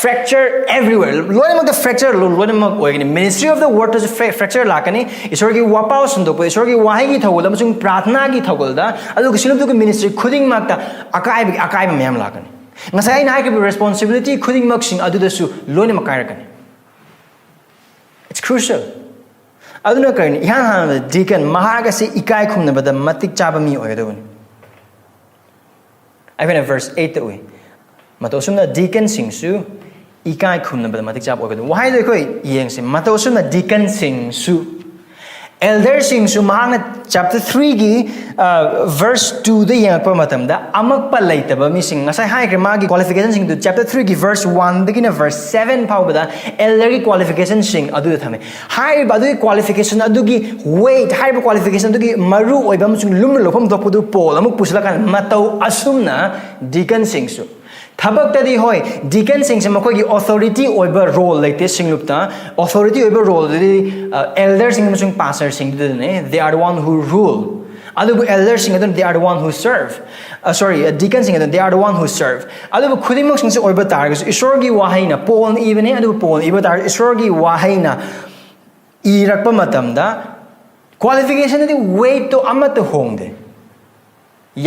fracture everywhere, ꯂꯣꯏꯅꯃꯛꯇ fracture ꯂꯣꯏꯅꯃꯛ ꯑꯣꯏꯒꯅꯤ꯫ Ministry of the wordꯇꯁꯨ fracture ꯂꯥꯛꯀꯅꯤ꯫ ꯏꯁꯣꯔꯒꯤ ꯋꯥꯄꯥꯎ ꯁꯟꯗꯣꯛꯄ, ꯏꯁꯣꯔꯒꯤ ꯋꯥꯍꯩꯒꯤ ꯊꯧꯒꯜ ꯑꯃꯁꯨꯡ ꯄ꯭ꯔꯥꯔꯊꯅꯥꯒꯤ ꯊꯧꯒꯜꯗ, ꯑꯗꯨꯒ ꯁꯤꯡꯂꯨꯞꯇꯨꯒꯤ ꯃꯤꯅꯤꯁꯇ꯭ꯔꯤ ꯈꯨꯗꯤꯡꯃꯛꯇ ꯑꯀꯥꯏꯕꯒꯤ ꯑꯀꯥꯏꯕ ꯃꯌꯥꯝ ꯂꯥꯛꯀꯅꯤ꯫ ꯉꯁꯥꯏ ꯑꯩꯅ ꯍꯥꯏꯈꯤꯕ ꯔꯦꯁꯄꯣꯟꯁꯤꯕꯤꯂꯤꯇꯤ ꯈꯨꯗꯤꯡꯃꯛꯁꯤꯡ ꯑꯗꯨꯗꯁꯨ ꯂꯣꯏꯅꯃꯛ ꯀꯥꯏꯔꯛꯀꯅꯤ꯫ It's crucial. ꯑꯗꯨꯅ ꯀꯔꯤꯅꯣ? ꯏꯍꯥꯟ ꯍꯥꯟꯕꯗ ꯗꯤꯀꯟ, ꯃꯍꯥꯛ ꯑꯁꯤ ꯏꯀꯥꯏ ꯈꯨꯝꯅꯕꯗ ꯃꯇꯤꯛ ꯆꯥꯕ ꯃꯤ ꯑꯣꯏꯒꯗꯕꯅꯤ꯫ ꯑꯩꯈꯣꯏꯅ ꯚꯔꯁ ꯑꯩꯠꯇ ꯎꯏ, ꯃꯇꯧ ꯑꯁꯨꯝꯅ ꯗꯤꯀꯟꯁꯤꯡꯁꯨ ꯏꯀꯥꯏ ꯈꯨꯝꯅꯕꯗ ꯃꯇꯤꯛ ꯆꯥꯕ ꯑꯣꯏꯒꯗꯕꯅꯤ꯫ ꯋꯥꯍꯩꯗꯣ ꯑꯩꯈꯣꯏ ꯌꯦꯡꯁꯤ, ꯃꯇꯧ ꯑꯁꯨꯝꯅ ꯗꯤꯀꯟꯁꯤꯡꯁꯨ, ꯑꯦꯜꯗꯔꯁꯤꯡꯁꯨ꯫ ꯃꯍꯥꯛꯅ ꯆꯦꯞꯇꯔ ꯊ꯭ꯔꯤꯒꯤ ꯚꯔꯁ ꯇꯨꯗ ꯌꯦꯡꯉꯛꯄ ꯃꯇꯝꯗ, ꯑꯃꯛꯄ ꯂꯩꯇꯕ ꯃꯤꯁꯤꯡ, ꯉꯁꯥꯏ ꯍꯥꯏꯈ꯭ꯔꯦ ꯃꯥꯒꯤ ꯀ꯭ꯋꯥꯂꯤꯐꯤꯀꯦꯁꯟꯁꯤꯡꯗꯨ ꯆꯦꯞꯇꯔ ꯊ꯭ꯔꯤꯒꯤ ꯚꯔꯁ ꯋꯥꯟꯗꯒꯤꯅ ꯚꯔꯁ ꯁꯚꯦꯟ ꯐꯥꯎꯕꯗ ꯑꯦꯜꯗꯔꯒꯤ ꯀ꯭ꯋꯥꯂꯤꯐꯤꯀꯦꯁꯟꯁꯤꯡ ꯑꯗꯨꯗ ꯊꯝꯃꯦ꯫ ꯍꯥꯏꯔꯤꯕ ꯑꯗꯨꯒꯤ ꯀ꯭ꯋꯥꯂꯤꯐꯤꯀꯦꯁꯟ ꯑꯗꯨꯒꯤ ꯋꯦꯠ, ꯍꯥꯏꯔꯤꯕ ꯀ꯭ꯋꯥꯂꯤꯐꯤꯀꯦꯁꯟ ꯑꯗꯨꯒꯤ ꯃꯔꯨ ꯑꯣꯏꯕ ꯑꯃꯁꯨꯡ ꯂꯨꯝꯅ ꯂꯧꯐꯝ ꯊꯣꯛꯄꯗꯨ ꯄꯣꯜ ꯑꯃꯨꯛ ꯄꯨꯁꯤꯜꯂꯀꯥꯟꯗ, ꯃꯇꯧ ꯑꯁꯨꯝꯅ ꯗꯤꯀꯟꯁꯤꯡꯁꯨ꯫ ꯊꯕꯛꯇꯗꯤ ꯍꯣꯏ, ꯗꯤꯀꯟꯁꯤꯡꯁꯦ ꯃꯈꯣꯏꯒꯤ ꯑꯣꯊꯣꯔꯤꯇꯤ ꯑꯣꯏꯕ ꯔꯣꯜ ꯂꯩꯇꯦ ꯁꯤꯡꯂꯨꯞꯇ꯫ ꯑꯣꯊꯣꯔꯤꯇꯤ ꯑꯣꯏꯕ ꯔꯣꯜꯗꯨꯗꯤ, ꯑ, ꯑꯦꯜꯗꯔꯁꯤꯡ ꯑꯃꯁꯨꯡ ꯄꯥꯁꯇꯔꯁꯤꯡꯗꯨꯗꯅꯦ, they are the one who rule꯫ ꯑꯗꯨꯕꯨ ꯑꯦꯜꯗꯔꯁꯤꯡ ꯑꯗꯨꯅ, they are the one who serve꯫ ꯑ, ꯁꯣꯔꯤ, ꯑ, ꯗꯤꯀꯟꯁꯤꯡ ꯑꯗꯨꯅ, they are the one who serve꯫ ꯑꯗꯨꯕꯨ ꯈꯨꯗꯤꯡꯃꯛꯁꯤꯡꯁꯦ ꯑꯣꯏꯕ ꯇꯥꯔꯒꯁꯨ, ꯏꯁꯣꯔꯒꯤ ꯋꯥꯍꯩꯅ, ꯄꯣꯜꯅ ꯏꯕꯅꯦ, ꯑꯗꯨꯕꯨ ꯄꯣꯜꯅ ꯏꯕ ꯇꯥꯔꯒꯁꯨ, ꯏꯁꯣꯔꯒꯤ ꯋꯥꯍꯩꯅ ꯏꯔꯛꯄ ꯃꯇꯝꯗ ꯀ꯭ꯋꯥꯂꯤꯐꯤꯀꯦꯁꯟꯗꯗꯤ ꯋꯦꯠꯇꯣ ꯑꯃꯠꯇ ꯍꯣꯡꯗꯦ,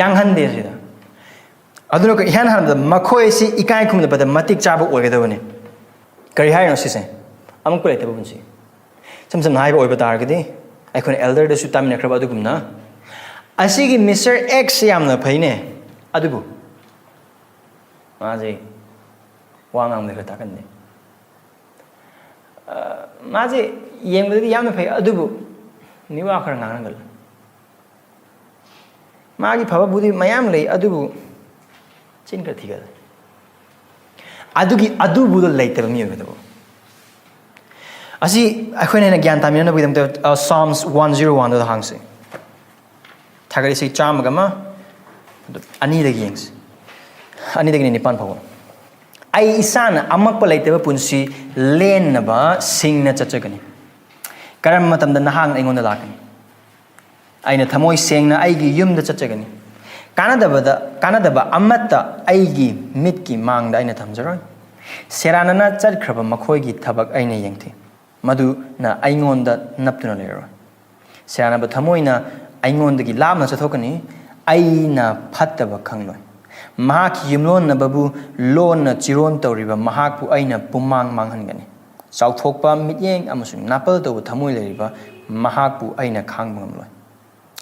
ꯌꯥꯡꯍꯟꯗꯦ ꯁꯤꯗ꯫ ꯑꯗꯨꯅ ꯏꯍꯥꯟ ꯍꯥꯟꯕꯗ ꯃꯈꯣꯏ ꯑꯁꯤ ꯏꯀꯥꯏ ꯈꯨꯝꯅꯕꯗ ꯃꯇꯤꯛ ꯆꯥꯕ ꯑꯣꯏꯒꯗꯕꯅꯤ꯫ ꯀꯔꯤ ꯍꯥꯏꯔꯤꯅꯣ ꯁꯤꯁꯦ? ꯑꯃꯨꯛꯄ ꯂꯩꯇꯕ ꯄꯨꯟꯁꯤ꯫ ꯏꯁꯝ ꯁꯝꯅ ꯍꯥꯏꯕ ꯑꯣꯏꯕ ꯇꯥꯔꯒꯗꯤ, ꯑꯩꯈꯣꯏꯅ ꯑꯦꯜꯗꯔꯗꯁꯨ ꯇꯥꯃꯤꯟꯅꯈ꯭ꯔꯕ ꯑꯗꯨꯒꯨꯝꯅ, "ꯑꯁꯤꯒꯤ ꯃꯤꯁꯇꯔ ꯑꯦꯛꯁ ꯌꯥꯝꯅ ꯐꯩꯅꯦ, ꯑꯗꯨꯕꯨ ꯃꯥꯁꯦ ꯋꯥ ꯉꯥꯡꯕꯗ ꯈꯔ ꯇꯥꯀꯟꯗꯦ꯫ ꯑ, ꯃꯥꯁꯦ ꯌꯦꯡꯕꯗꯗꯤ ꯌꯥꯝꯅ ꯐꯩ, ꯑꯗꯨꯕꯨ ꯃꯤꯋꯥ ꯈꯔ ꯉꯥꯡꯅꯒꯜꯂꯤ꯫ ꯃꯥꯒꯤ ꯐꯕꯕꯨꯗꯤ ꯃꯌꯥꯝ ꯂꯩ, ꯑꯗꯨꯕꯨ ꯆꯤꯟ ꯈꯔ ꯊꯤꯒꯜꯂꯤ"꯫ ꯑꯗꯨꯒꯤ ꯑꯗꯨꯕꯨꯗꯣ ꯂꯩꯇꯕ ꯃꯤ ꯑꯣꯏꯒꯗꯕ꯫ ꯑꯁꯤ ꯑꯩꯈꯣꯏꯅ ꯍꯦꯟꯅ ꯒ꯭ꯌꯥꯟ ꯇꯥꯃꯤꯟꯅꯅꯕꯒꯤꯗꯃꯛꯇ, ꯑ, ꯁꯥꯝꯁ ꯋꯥꯟ ꯖꯤꯔꯣ ꯋꯥꯟꯗꯨꯗ ꯍꯥꯡꯁꯤ꯫ ꯊꯥꯒꯠ ꯏꯁꯩ ꯆꯥꯝꯃꯒ ꯑꯃ, ꯑꯗꯨ ꯑꯅꯤꯗꯒꯤ ꯌꯦꯡꯁꯤ꯫ ꯑꯅꯤꯗꯒꯤꯅ ꯅꯤꯄꯥꯟ ꯐꯥꯎꯕ꯫ ꯑꯩ ꯏꯁꯥꯅ ꯑꯃꯛꯄ ꯂꯩꯇꯕ ꯄꯨꯟꯁꯤ ꯂꯦꯟꯅꯕ ꯁꯤꯡꯅ ꯆꯠꯆꯒꯅꯤ꯫ ꯀꯔꯝꯕ ꯃꯇꯝꯗ ꯅꯍꯥꯛꯅ ꯑꯩꯉꯣꯟꯗ ꯂꯥꯛꯀꯅꯤ? ꯑꯩꯅ ꯊꯃꯣꯏ ꯁꯦꯡꯅ ꯑꯩꯒꯤ ꯌꯨꯝꯗ ꯆꯠꯆꯒꯅꯤ꯫ ꯀꯥꯟꯅꯗꯕꯗ, ꯀꯥꯟꯅꯗꯕ ꯑꯃꯠꯇ ꯑꯩꯒꯤ ꯃꯤꯠꯀꯤ ꯃꯥꯡꯗ ꯑꯩꯅ ꯊꯝꯖꯔꯣꯏ꯫ ꯁꯦꯔꯥꯟꯅꯅ ꯆꯠꯈ꯭ꯔꯕ ꯃꯈꯣꯏꯒꯤ ꯊꯕꯛ ꯑꯩꯅ ꯌꯦꯡꯊꯤ, ꯃꯗꯨꯅ ꯑꯩꯉꯣꯟꯗ ꯅꯞꯇꯨꯅ ꯂꯩꯔꯔꯣꯏ꯫ ꯁꯦꯔꯥꯟꯅꯕ ꯊꯃꯣꯏꯅ ꯑꯩꯉꯣꯟꯗꯒꯤ ꯂꯥꯞꯅ ꯆꯠꯊꯣꯛꯀꯅꯤ, ꯑꯩꯅ ꯐꯠꯇꯕ ꯈꯪꯂꯣꯏ꯫ ꯃꯍꯥꯛꯀꯤ ꯌꯨꯝꯂꯣꯟꯅꯕꯕꯨ ꯂꯣꯟꯅ ꯆꯤꯔꯣꯟ ꯇꯧꯔꯤꯕ ꯃꯍꯥꯛꯄꯨ ꯑꯩꯅ ꯄꯨꯝꯃꯥꯡ ꯃꯥꯡꯍꯟꯒꯅꯤ꯫ ꯆꯥꯎꯊꯣꯛꯄ, ꯃꯤꯠꯌꯦꯡ ꯑꯃꯁꯨꯡ ꯅꯥꯄꯜ ꯇꯧꯕ ꯊꯃꯣꯏ ꯂꯩꯔꯤꯕ ꯃꯍꯥꯛꯄꯨ ꯑꯩꯅ ꯈꯥꯡꯕ ꯉꯝꯂꯣꯏ꯫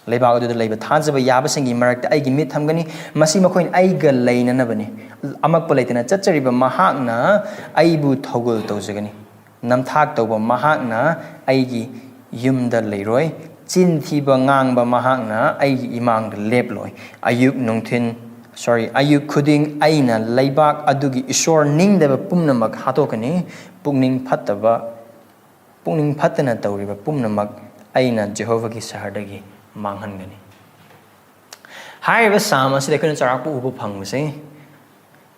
ꯂꯩꯕꯥꯛ ꯑꯗꯨꯗ ꯂꯩꯕ ꯊꯥꯖꯕ ꯌꯥꯕꯁꯤꯡꯒꯤ ꯃꯔꯛꯇ ꯑꯩꯒꯤ ꯃꯤꯠ ꯊꯝꯒꯅꯤ꯫ ꯃꯁꯤ ꯃꯈꯣꯏꯅ ꯑꯩꯒ ꯂꯩꯅꯅꯕꯅꯤ꯫ ꯑꯃꯛꯄ ꯂꯩꯇꯅ ꯆꯠꯆꯔꯤꯕ ꯃꯍꯥꯛꯅ ꯑꯩꯕꯨ ꯊꯧꯒꯜ ꯇꯧꯖꯒꯅꯤ꯫ ꯅꯝꯊꯥꯛ ꯇꯧꯕ ꯃꯍꯥꯛꯅ ꯑꯩꯒꯤ ꯌꯨꯝꯗ ꯂꯩꯔꯣꯏ꯫ ꯆꯤꯟ ꯊꯤꯕ ꯉꯥꯡꯕ ꯃꯍꯥꯛꯅ ꯑꯩꯒꯤ ꯏꯃꯥꯡꯗ ꯂꯦꯞꯂꯣꯏ꯫ ꯑꯌꯨꯛ ꯅꯨꯡꯊꯤꯟ, sorry, ꯑꯌꯨꯛ ꯈꯨꯗꯤꯡ ꯑꯩꯅ ꯂꯩꯕꯥꯛ ꯑꯗꯨꯒꯤ ꯏꯁꯣꯔ ꯅꯤꯡꯗꯕ ꯄꯨꯝꯅꯃꯛ ꯍꯥꯠꯇꯣꯛꯀꯅꯤ꯫ ꯄꯨꯛꯅꯤꯡ ꯐꯠꯇꯕ, ꯄꯨꯛꯅꯤꯡ ꯐꯠꯇꯅ ꯇꯧꯔꯤꯕ ꯄꯨꯝꯅꯃꯛ ꯑꯩꯅ ꯖꯦꯍꯣꯚꯥꯒꯤ ꯁꯍꯔꯗꯒꯤ ꯃꯥꯡꯍꯟꯒꯅꯤ꯫ ꯍꯥꯏꯔꯤꯕ ꯁꯥꯝ ꯑꯁꯤꯗ ꯑꯩꯈꯣꯏꯅ ꯆꯥꯎꯔꯥꯛꯄ ꯎꯕ ꯐꯪꯕꯁꯦ,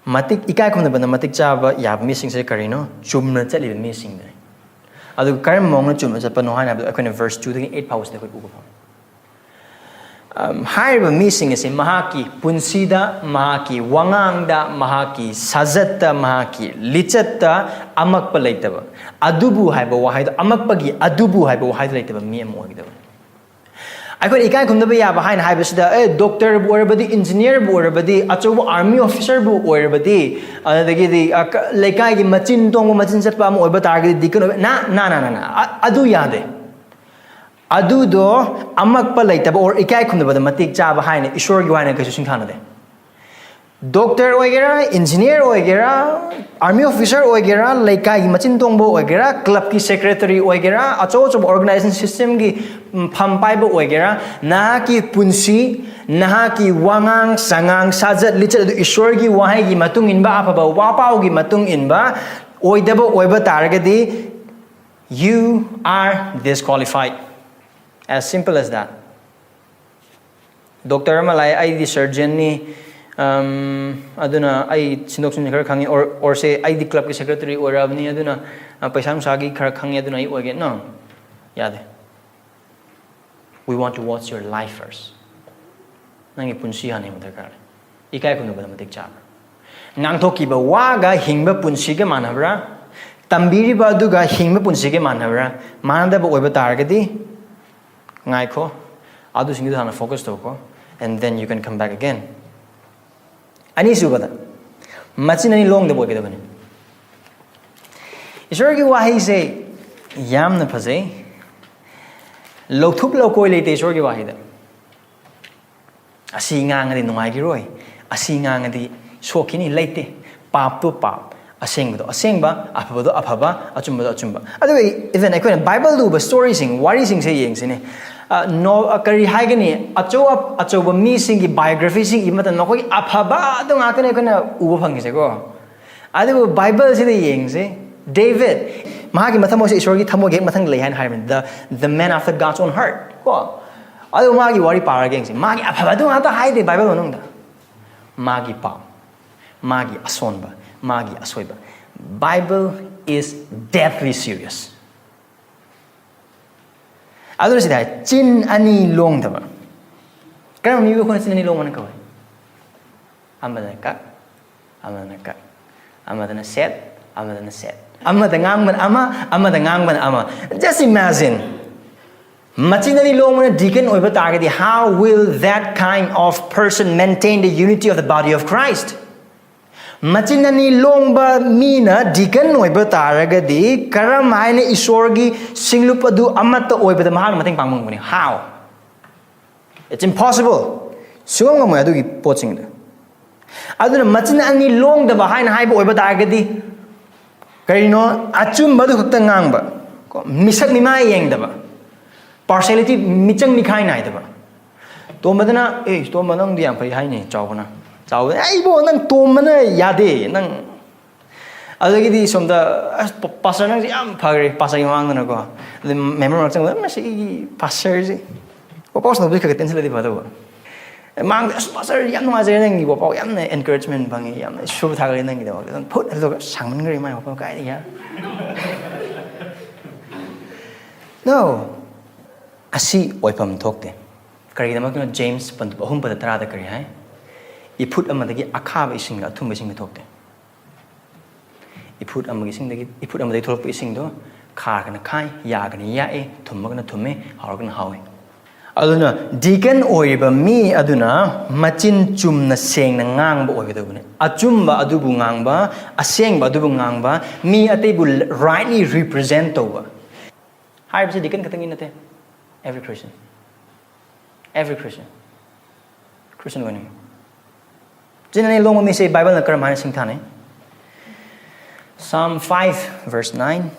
ꯃꯇꯤꯛ, ꯏꯀꯥꯏ ꯈꯨꯝꯅꯕꯅ ꯃꯇꯤꯛ ꯆꯥꯕ ꯌꯥꯕ ꯃꯤꯁꯤꯡꯁꯦ ꯀꯔꯤꯅꯣ? ꯆꯨꯝꯅ ꯆꯠꯂꯤꯕ ꯃꯤꯁꯤꯡꯗꯨꯅꯤ꯫ ꯑꯗꯨꯒ ꯀꯔꯝꯕ ꯃꯑꯣꯡꯗ ꯆꯨꯝꯅ ꯆꯠꯄꯅꯣ ꯍꯥꯏꯅ ꯍꯥꯏꯕꯗ, ꯑꯩꯈꯣꯏꯅ verse two ꯗꯒꯤ eight ꯐꯥꯎꯕꯁꯤꯗ ꯑꯩꯈꯣꯏ ꯎꯕ ꯐꯪꯉꯤ꯫ ꯑꯝ, ꯍꯥꯏꯔꯤꯕ ꯃꯤꯁꯤꯡ ꯑꯁꯤ ꯃꯍꯥꯛꯀꯤ ꯄꯨꯟꯁꯤꯗ, ꯃꯍꯥꯛꯀꯤ ꯋꯥꯉꯥꯡꯗ, ꯃꯍꯥꯛꯀꯤ ꯁꯥꯖꯠꯇ, ꯃꯍꯥꯛꯀꯤ ꯂꯤꯆꯠꯇ ꯑꯃꯛꯄ ꯂꯩꯇꯕ, ꯑꯗꯨꯕꯨ ꯍꯥꯏꯕ ꯋꯥꯍꯩꯗꯣ, ꯑꯃꯛꯄꯒꯤ ꯑꯗꯨꯕꯨ ꯍꯥꯏꯕ ꯋꯥꯍꯩꯗꯣ ꯂꯩꯇꯕ ꯃꯤ ꯑꯃ ꯑꯣꯏꯒꯗꯕꯅꯤ꯫ ꯑꯩꯈꯣꯏꯅ ꯏꯀꯥꯏ ꯈꯨꯝꯅꯕ ꯌꯥꯕ ꯍꯥꯏꯅ ꯍꯥꯏꯕꯁꯤꯗ, ꯑꯦ, ꯗꯣꯛꯇꯔꯕꯨ ꯑꯣꯏꯔꯕꯗꯤ, ꯏꯟꯖꯤꯅꯤꯌꯔꯕꯨ ꯑꯣꯏꯔꯕꯗꯤ, ꯑꯆꯧꯕ ꯑꯥꯔꯃꯤ ꯑꯣꯐꯤꯁꯔꯕꯨ ꯑꯣꯏꯔꯕꯗꯤ, ꯑꯗꯨꯗꯒꯤꯗꯤ, ꯑ, ꯀ-, ꯂꯩꯀꯥꯏꯒꯤ ꯃꯆꯤꯟ ꯇꯣꯡꯕ, ꯃꯆꯤꯟ ꯆꯠꯄ ꯑꯃ ꯑꯣꯏꯕ ꯇꯥꯔꯒꯗꯤ ꯗꯤꯀꯟ ꯑꯣꯏꯕ, ꯅ, ꯅ, ꯅ, ꯅ, ꯅ, ꯑ-, ꯑꯗꯨ ꯌꯥꯗꯦ꯫ ꯑꯗꯨꯗꯣ ꯑꯃꯛꯄ ꯂꯩꯇꯕ or ꯏꯀꯥꯏ ꯈꯨꯝꯅꯕꯗ ꯃꯇꯤꯛ ꯆꯥꯕ ꯍꯥꯏꯅ ꯏꯁꯣꯔꯒꯤ ꯋꯥꯍꯩꯅ ꯀꯩꯁꯨ ꯁꯤꯡꯊꯥꯅꯗꯦ꯫ ꯗꯣꯛꯇꯔ ꯑꯣꯏꯒꯦꯔꯥ, ꯏꯟꯖꯤꯅꯤꯌꯔ ꯑꯣꯏꯒꯦꯔꯥ, ꯑꯥꯔꯃꯤ ꯑꯣꯐꯤꯁꯔ ꯑꯣꯏꯒꯦꯔꯥ, ꯂꯩꯀꯥꯏꯒꯤ ꯃꯆꯤꯟ ꯇꯣꯡꯕ ꯑꯣꯏꯒꯦꯔꯥ, ꯀ꯭ꯂꯕꯀꯤ ꯁꯦꯀ꯭ꯔꯦꯇꯔꯤ ꯑꯣꯏꯒꯦꯔꯥ, ꯑꯆꯧ ꯑꯆꯧꯕ ꯑꯣꯔꯒꯅꯥꯏꯖꯦꯁꯟ ꯁꯤꯁꯇꯦꯝꯒꯤ, ꯎꯝ, ꯐꯝ ꯄꯥꯏꯕ ꯑꯣꯏꯒꯦꯔꯥ, ꯅꯍꯥꯛꯀꯤ ꯄꯨꯟꯁꯤ, ꯅꯍꯥꯛꯀꯤ ꯋꯥꯉꯥꯡ ꯁꯉꯥꯡ, ꯁꯥꯖꯠ ꯂꯤꯆꯠ ꯑꯗꯨ ꯏꯁꯣꯔꯒꯤ ꯋꯥꯍꯩꯒꯤ ꯃꯇꯨꯡ ꯏꯟꯕ, ꯑꯐꯕ ꯋꯥꯄꯥꯎꯒꯤ ꯃꯇꯨꯡ ꯏꯟꯕ ꯑꯣꯏꯗꯕ ꯑꯣꯏꯕ ꯇꯥꯔꯒꯗꯤ, you are disqualified. As simple as that. Doctor ꯑꯃ ꯂꯥꯛꯑꯦ, "ꯑꯩꯗꯤ ꯁꯔꯖꯟꯅꯤ, ꯑꯗꯨꯅ ꯑꯩ ꯁꯤꯟꯗꯣꯛ ꯁꯤꯟꯖꯤꯟ ꯈꯔ ꯈꯪꯉꯤ, or or say ꯑꯩꯗꯤ clubꯀꯤ secretary ꯑꯣꯏꯔꯛꯑꯕꯅꯤ, ꯑꯗꯨꯅ ꯄꯩꯁꯥ ꯅꯨꯡꯁꯥꯒꯤ ꯈꯔ ꯈꯪꯉꯤ, ꯑꯗꯨꯅ ꯑꯩ ꯑꯣꯏꯒꯦ꯫ No, ꯌꯥꯗꯦ꯫ We want to watch your life first. ꯅꯪꯒꯤ ꯄꯨꯟꯁꯤ ꯍꯥꯟꯅ ꯌꯦꯡꯕ ꯗꯔꯀꯥꯔ ꯂꯩ꯫ ꯏꯀꯥꯏ ꯈꯨꯝꯅꯕꯗ ꯃꯇꯤꯛ ꯆꯥꯕ꯭ꯔꯥ? ꯉꯥꯡꯊꯣꯛꯈꯤꯕ ꯋꯥꯒ ꯍꯤꯡꯕ ꯄꯨꯟꯁꯤꯒ ꯃꯥꯟꯅꯕ꯭ꯔꯥ? ꯇꯝꯕꯤꯔꯤꯕ ꯑꯗꯨꯒ ꯍꯤꯡꯕ ꯄꯨꯟꯁꯤꯒ ꯃꯥꯟꯅꯕ꯭ꯔꯥ? ꯃꯥꯟꯅꯗꯕ ꯑꯣꯏꯕ ꯇꯥꯔꯒꯗꯤ ꯉꯥꯏꯈꯣ, ꯑꯗꯨꯁꯤꯡꯗꯨꯗ ꯍꯥꯟꯅ focus ꯇꯧꯈꯣ, and then you can come back again. ꯑꯅꯤꯁꯨꯕꯗ, ꯃꯆꯤꯟ ꯑꯅꯤ ꯂꯣꯡꯗꯕ ꯑꯣꯏꯒꯗꯕꯅꯤ꯫ ꯏꯁꯣꯔꯒꯤ ꯋꯥꯍꯩꯁꯦ ꯌꯥꯝꯅ ꯐꯖꯩ, ꯂꯧꯊꯣꯛ ꯂꯧꯀꯣꯏ ꯂꯩꯇꯦ ꯏꯁꯣꯔꯒꯤ ꯋꯥꯍꯩꯗ꯫ ꯑꯁꯤ ꯉꯥꯡꯉꯗꯤ ꯅꯨꯡꯉꯥꯏꯈꯤꯔꯣꯏ, ꯑꯁꯤ ꯉꯥꯡꯉꯗꯤ ꯁꯣꯛꯈꯤꯅꯤ, ꯂꯩꯇꯦ꯫ ꯄꯥꯞꯇꯣ ꯄꯥꯞ, ꯑꯁꯦꯡꯕꯗꯣ ꯑꯁꯦꯡꯕ, ꯑꯐꯕꯗꯣ ꯑꯐꯕ, ꯑꯆꯨꯝꯕꯗꯣ ꯑꯆꯨꯝꯕ꯫ ꯑꯗꯨꯒ even ꯑꯩꯈꯣꯏꯅ Bible ꯎꯕ storyꯁꯤꯡ, ꯋꯥꯔꯤꯁꯤꯡꯁꯦ ꯌꯦꯡꯁꯤꯅꯦ꯫ ꯑ, ꯅꯣ-, ꯑ, ꯀꯔꯤ ꯍꯥꯏꯒꯅꯤ, ꯑꯆꯧ-, ꯑꯆꯧꯕ ꯃꯤꯁꯤꯡꯒꯤ biographyꯁꯤꯡ ꯏꯕ ꯃꯇꯝꯗ ꯃꯈꯣꯏꯒꯤ ꯑꯐꯕ ꯑꯗꯨ ꯉꯥꯛꯇꯅꯦ ꯑꯩꯈꯣꯏꯅ ꯎꯕ ꯐꯪꯉꯤꯁꯦꯀꯣ꯫ ꯑꯗꯨꯕꯨ Bibleꯁꯤꯗ ꯌꯦꯡꯁꯦ, ꯗꯦꯕꯤꯠ, ꯃꯍꯥꯛꯀꯤ ꯃꯊꯃꯣꯏꯁꯦ ꯏꯁꯣꯔꯒꯤ ꯊꯃꯣꯏꯒꯤ ꯍꯦꯛ ꯃꯊꯪ ꯂꯩ ꯍꯥꯏꯅ ꯍꯥꯏꯕꯅꯤ, the, the man after God's own heart ꯀꯣ꯫ ꯑꯗꯨ ꯃꯥꯒꯤ ꯋꯥꯔꯤ ꯄꯥꯔꯒ ꯌꯦꯡꯁꯦ, ꯃꯥꯒꯤ ꯑꯐꯕ ꯑꯗꯨ ꯉꯥꯛꯇ ꯍꯥꯏꯗꯦ Bible ꯃꯅꯨꯡꯗ꯫ ꯃꯥꯒꯤ ꯄꯥꯞ, ꯃꯥꯒꯤ ꯑꯁꯣꯟꯕ, ꯃꯥꯒꯤ ꯑꯁꯣꯏꯕ꯫ Bible is deadly serious. ꯑꯗꯨꯅ ꯁꯤꯗ ꯍꯥꯏ, ꯆꯤꯟ ꯑꯅꯤ ꯂꯣꯡꯗꯕ꯫ ꯀꯔꯝꯕ ꯃꯤꯕꯨ ꯑꯩꯈꯣꯏꯅ ꯆꯤꯟ ꯑꯅꯤ ꯂꯣꯡꯕꯅ ꯀꯧꯏ? ꯑꯃꯗꯅ ꯀꯛ, ꯑꯃꯗꯅ ꯀꯛ, ꯑꯃꯗꯅ ꯁꯦꯠ, ꯑꯃꯗꯅ ꯁꯦꯠ, ꯑꯃꯗ ꯉꯥꯡꯕꯅ ꯑꯃ, ꯑꯃꯗ ꯉꯥꯡꯕꯅ ꯑꯃ꯫ Just imagine, ꯃꯆꯤꯟ ꯑꯅꯤ ꯂꯣꯡꯕꯅ deacon ꯑꯣꯏꯕ ꯇꯥꯔꯒꯗꯤ, how will that kind of person maintain the unity of the body of Christ? ꯃꯆꯤꯟ ꯑꯅꯤ ꯂꯣꯡꯕ ꯃꯤꯅ deacon ꯑꯣꯏꯕ ꯇꯥꯔꯒꯗꯤ ꯀꯔꯝ ꯍꯥꯏꯅ ꯏꯁꯣꯔꯒꯤ ꯁꯤꯡꯂꯨꯞ ꯑꯗꯨ ꯑꯃꯠꯇ ꯑꯣꯏꯕꯗ ꯃꯍꯥꯛꯅ ꯃꯇꯦꯡ ꯄꯥꯡꯕ ꯉꯝꯒꯅꯤ? How? It's impossible. ꯁꯨꯡꯉꯝ ꯉꯝꯃꯣꯏ ꯑꯗꯨꯒꯤ ꯄꯣꯠꯁꯤꯡꯗꯣ꯫ ꯑꯗꯨꯅ ꯃꯆꯤꯟ ꯑꯅꯤ ꯂꯣꯡꯗꯕ ꯍꯥꯏꯅ ꯍꯥꯏꯕ ꯑꯣꯏꯕ ꯇꯥꯔꯒꯗꯤ ꯀꯔꯤꯅꯣ? ꯑꯆꯨꯝꯕꯗꯨ ꯈꯛꯇ ꯉꯥꯡꯕ, ꯀꯣ, ꯃꯤꯁꯛ ꯃꯤꯃꯥꯏ ꯌꯦꯡꯗꯕ, partiality, ꯃꯤꯆꯪ ꯃꯤꯈꯥꯏ ꯅꯥꯏꯗꯕ꯫ ꯇꯣꯝꯕꯗꯅ, "ꯑꯦ, ꯇꯣꯝꯕ, ꯅꯪꯗꯤ ꯌꯥꯝ ꯐꯩ ꯍꯥꯏꯅꯤ", ꯆꯥꯎꯕꯅ꯫ ꯆꯥꯎꯕꯅ, "ꯑꯩꯕꯣ, ꯅꯪ ꯇꯣꯝꯕꯅ ꯌꯥꯗꯦ, ꯅꯪ"꯫ ꯑꯗꯒꯤꯗꯤ ꯁꯣꯝꯗ, "ꯑꯁ, ꯄ-, pastor, ꯅꯪꯁꯦ ꯌꯥꯝ ꯐꯈ꯭ꯔꯦ", pastorꯒꯤ ꯃꯃꯥꯡꯗꯅꯀꯣ꯫ ꯑꯗꯩ member ꯃꯔꯛ ꯆꯪꯕꯗ, "ꯃꯁꯤꯒꯤ pastorꯁꯦ ꯋꯥꯄꯥꯎ ꯁꯥꯟꯅꯕꯁꯦ ꯈꯔ ꯈꯔ ꯇꯦꯟꯁꯤꯜꯂꯗꯤ ꯐꯗꯧꯕ"꯫ ꯃꯥꯡꯗ, "ꯑꯁ, ꯄꯥꯁꯇꯔ, ꯌꯥꯝ ꯅꯨꯡꯉꯥꯏꯖꯔꯦ, ꯅꯪꯒꯤ ꯋꯥꯄꯥꯎ ꯌꯥꯝꯅ encouragement ꯐꯪꯉꯦ, ꯌꯥꯝꯅ ꯏꯁꯣꯔꯕꯨ ꯊꯥꯒꯠꯂꯦ ꯅꯪꯒꯤꯗꯃꯛꯇ." ꯑꯗꯨꯝ ꯐꯨꯠ ꯍꯜꯂꯒ, "ꯁꯥꯡꯃꯟꯈ꯭ꯔꯦ ꯃꯥꯏ ꯋꯥꯄꯥꯎ ꯀꯥꯏꯗꯒꯤ?" No. ꯑꯁꯤ ꯑꯣꯏꯐꯝ ꯊꯣꯛꯇꯦ꯫ ꯀꯔꯤꯒꯤꯗꯃꯛꯇꯅꯣ? James ꯑꯍꯨꯝ ꯄꯗ ꯇꯔꯥꯗ ꯀꯔꯤ ꯍꯥꯏ? "ꯏꯐꯨꯠ ꯑꯃꯗꯒꯤ ꯑꯈꯥꯕ ꯏꯁꯤꯡꯒ ꯑꯊꯨꯝꯕ ꯏꯁꯤꯡꯒ ꯊꯣꯛꯇꯦ"꯫ ꯏꯐꯨꯠ ꯑꯃꯒꯤ ꯏꯁꯤꯡꯗꯒꯤ, ꯏꯐꯨꯠ ꯑꯃꯗꯒꯤ ꯊꯣꯛꯂꯛꯄ ꯏꯁꯤꯡꯗꯣ ꯈꯥꯔꯒꯅ ꯈꯥꯏ, ꯌꯥꯛꯑꯒꯅ ꯌꯥꯛꯏ, ꯊꯨꯝꯃꯒꯅ ꯊꯨꯝꯃꯤ, ꯍꯥꯎꯔꯒꯅ ꯍꯥꯎꯏ꯫ ꯑꯗꯨꯅ deacon ꯑꯣꯏꯔꯤꯕ ꯃꯤ ꯑꯗꯨꯅ ꯃꯆꯤꯟ ꯆꯨꯝꯅ ꯁꯦꯡꯅ ꯉꯥꯡꯕ ꯑꯣꯏꯒꯗꯕꯅꯤ꯫ ꯑꯆꯨꯝꯕ ꯑꯗꯨꯕꯨ ꯉꯥꯡꯕ, ꯑꯁꯦꯡꯕ ꯑꯗꯨꯕꯨ ꯉꯥꯡꯕ, ꯃꯤ ꯑꯇꯩꯕꯨ rightly represent ꯇꯧꯕ꯫ ꯍꯥꯏꯔꯤꯕꯁꯤ deacon ꯈꯛꯇꯪꯒꯤ ꯅꯠꯇꯦ꯫ Every Christian. Every Christian. Christian ꯑꯣꯏꯅꯤꯡꯉꯤ꯫ ꯆꯤꯟ ꯑꯅꯤ ꯂꯣꯡꯕ ꯃꯤꯁꯦ ꯕꯥꯏꯕꯜꯅ ꯀꯔꯝ ꯍꯥꯏꯅ ꯁꯤꯡꯊꯥꯅꯩ? Psalm five verse nine.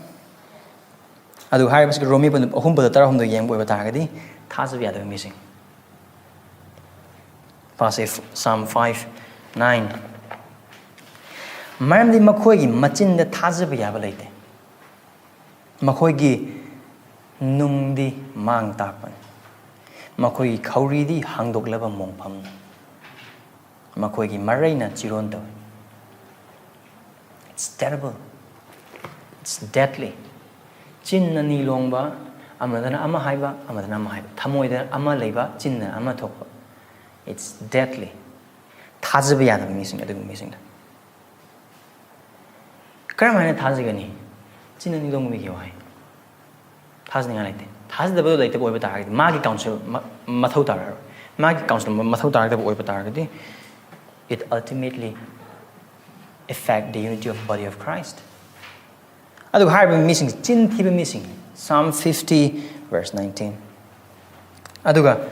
ꯑꯗꯨ ꯍꯥꯏꯔꯤꯕꯁꯤꯒ ꯔꯣꯃꯤ ꯑꯍꯨꯝ ꯄꯗ ꯇꯔꯥꯍꯨꯝꯗꯣꯏ ꯌꯦꯡꯕ ꯑꯣꯏꯕ ꯇꯥꯔꯒꯗꯤ, ꯊꯥꯖꯕ ꯌꯥꯗꯕ ꯃꯤꯁꯤꯡ꯫ ꯄꯥꯁꯦ, Psalm five nine. "ꯃꯔꯝꯗꯤ ꯃꯈꯣꯏꯒꯤ ꯃꯆꯤꯟꯗ ꯊꯥꯖꯕ ꯌꯥꯕ ꯂꯩꯇꯦ, ꯃꯈꯣꯏꯒꯤ ꯅꯨꯡꯗꯤ ꯃꯥꯡ ꯇꯥꯛꯄꯅꯤ, ꯃꯈꯣꯏꯒꯤ ꯈꯧꯔꯤꯗꯤ ꯍꯥꯡꯗꯣꯛꯂꯕ ꯃꯣꯡꯐꯝꯅꯤ, ꯃꯈꯣꯏꯒꯤ ꯃꯔꯩꯅ ꯆꯤꯔꯣꯟ ꯇꯧꯏ"꯫ It's terrible. It's deadly. ꯆꯤꯟ ꯑꯅꯤ ꯂꯣꯡꯕ, ꯑꯃꯗꯅ ꯑꯃ ꯍꯥꯏꯕ, ꯑꯃꯗꯅ ꯑꯃ ꯍꯥꯏꯕ, ꯊꯃꯣꯏꯗ ꯑꯃ ꯂꯩꯕ, ꯆꯤꯟꯗꯅ ꯑꯃ ꯊꯣꯛꯄ꯫ It's deadly. ꯊꯥꯖꯕ ꯌꯥꯗꯕ ꯃꯤꯁꯤꯡ, ꯑꯗꯨꯒꯨꯝꯕ ꯃꯤꯁꯤꯡꯗ ꯀꯔꯝ ꯍꯥꯏꯅ ꯊꯥꯖꯒꯅꯤ? ꯆꯤꯟ ꯑꯅꯤ ꯂꯣꯡꯕ ꯃꯤꯒꯤ ꯋꯥꯍꯩ꯫ ꯊꯥꯖꯅꯤꯡꯉꯥꯏ ꯂꯩꯇꯦ꯫ ꯊꯥꯖꯗꯕꯗꯣ ꯂꯩꯇꯕ ꯑꯣꯏꯕ ꯇꯥꯔꯒꯗꯤ, ꯃꯥꯒꯤ counsel ꯃ-, ꯃꯊꯧ ꯇꯥꯔꯛꯑꯔꯣꯏ꯫ ꯃꯥꯒꯤ counsel ꯃ-, ꯃꯊꯧ ꯇꯥꯔꯛꯇꯕ ꯑꯣꯏꯕ ꯇꯥꯔꯒꯗꯤ, it ultimately affect the unity of body of Christ. ꯑꯗꯨꯒ ꯍꯥꯏꯔꯤꯕ ꯃꯤꯁꯤꯡꯁꯦ ꯆꯤꯟ ꯊꯤꯕ ꯃꯤꯁꯤꯡ, Psalm fifty verse nineteen꯫ ꯑꯗꯨꯒ,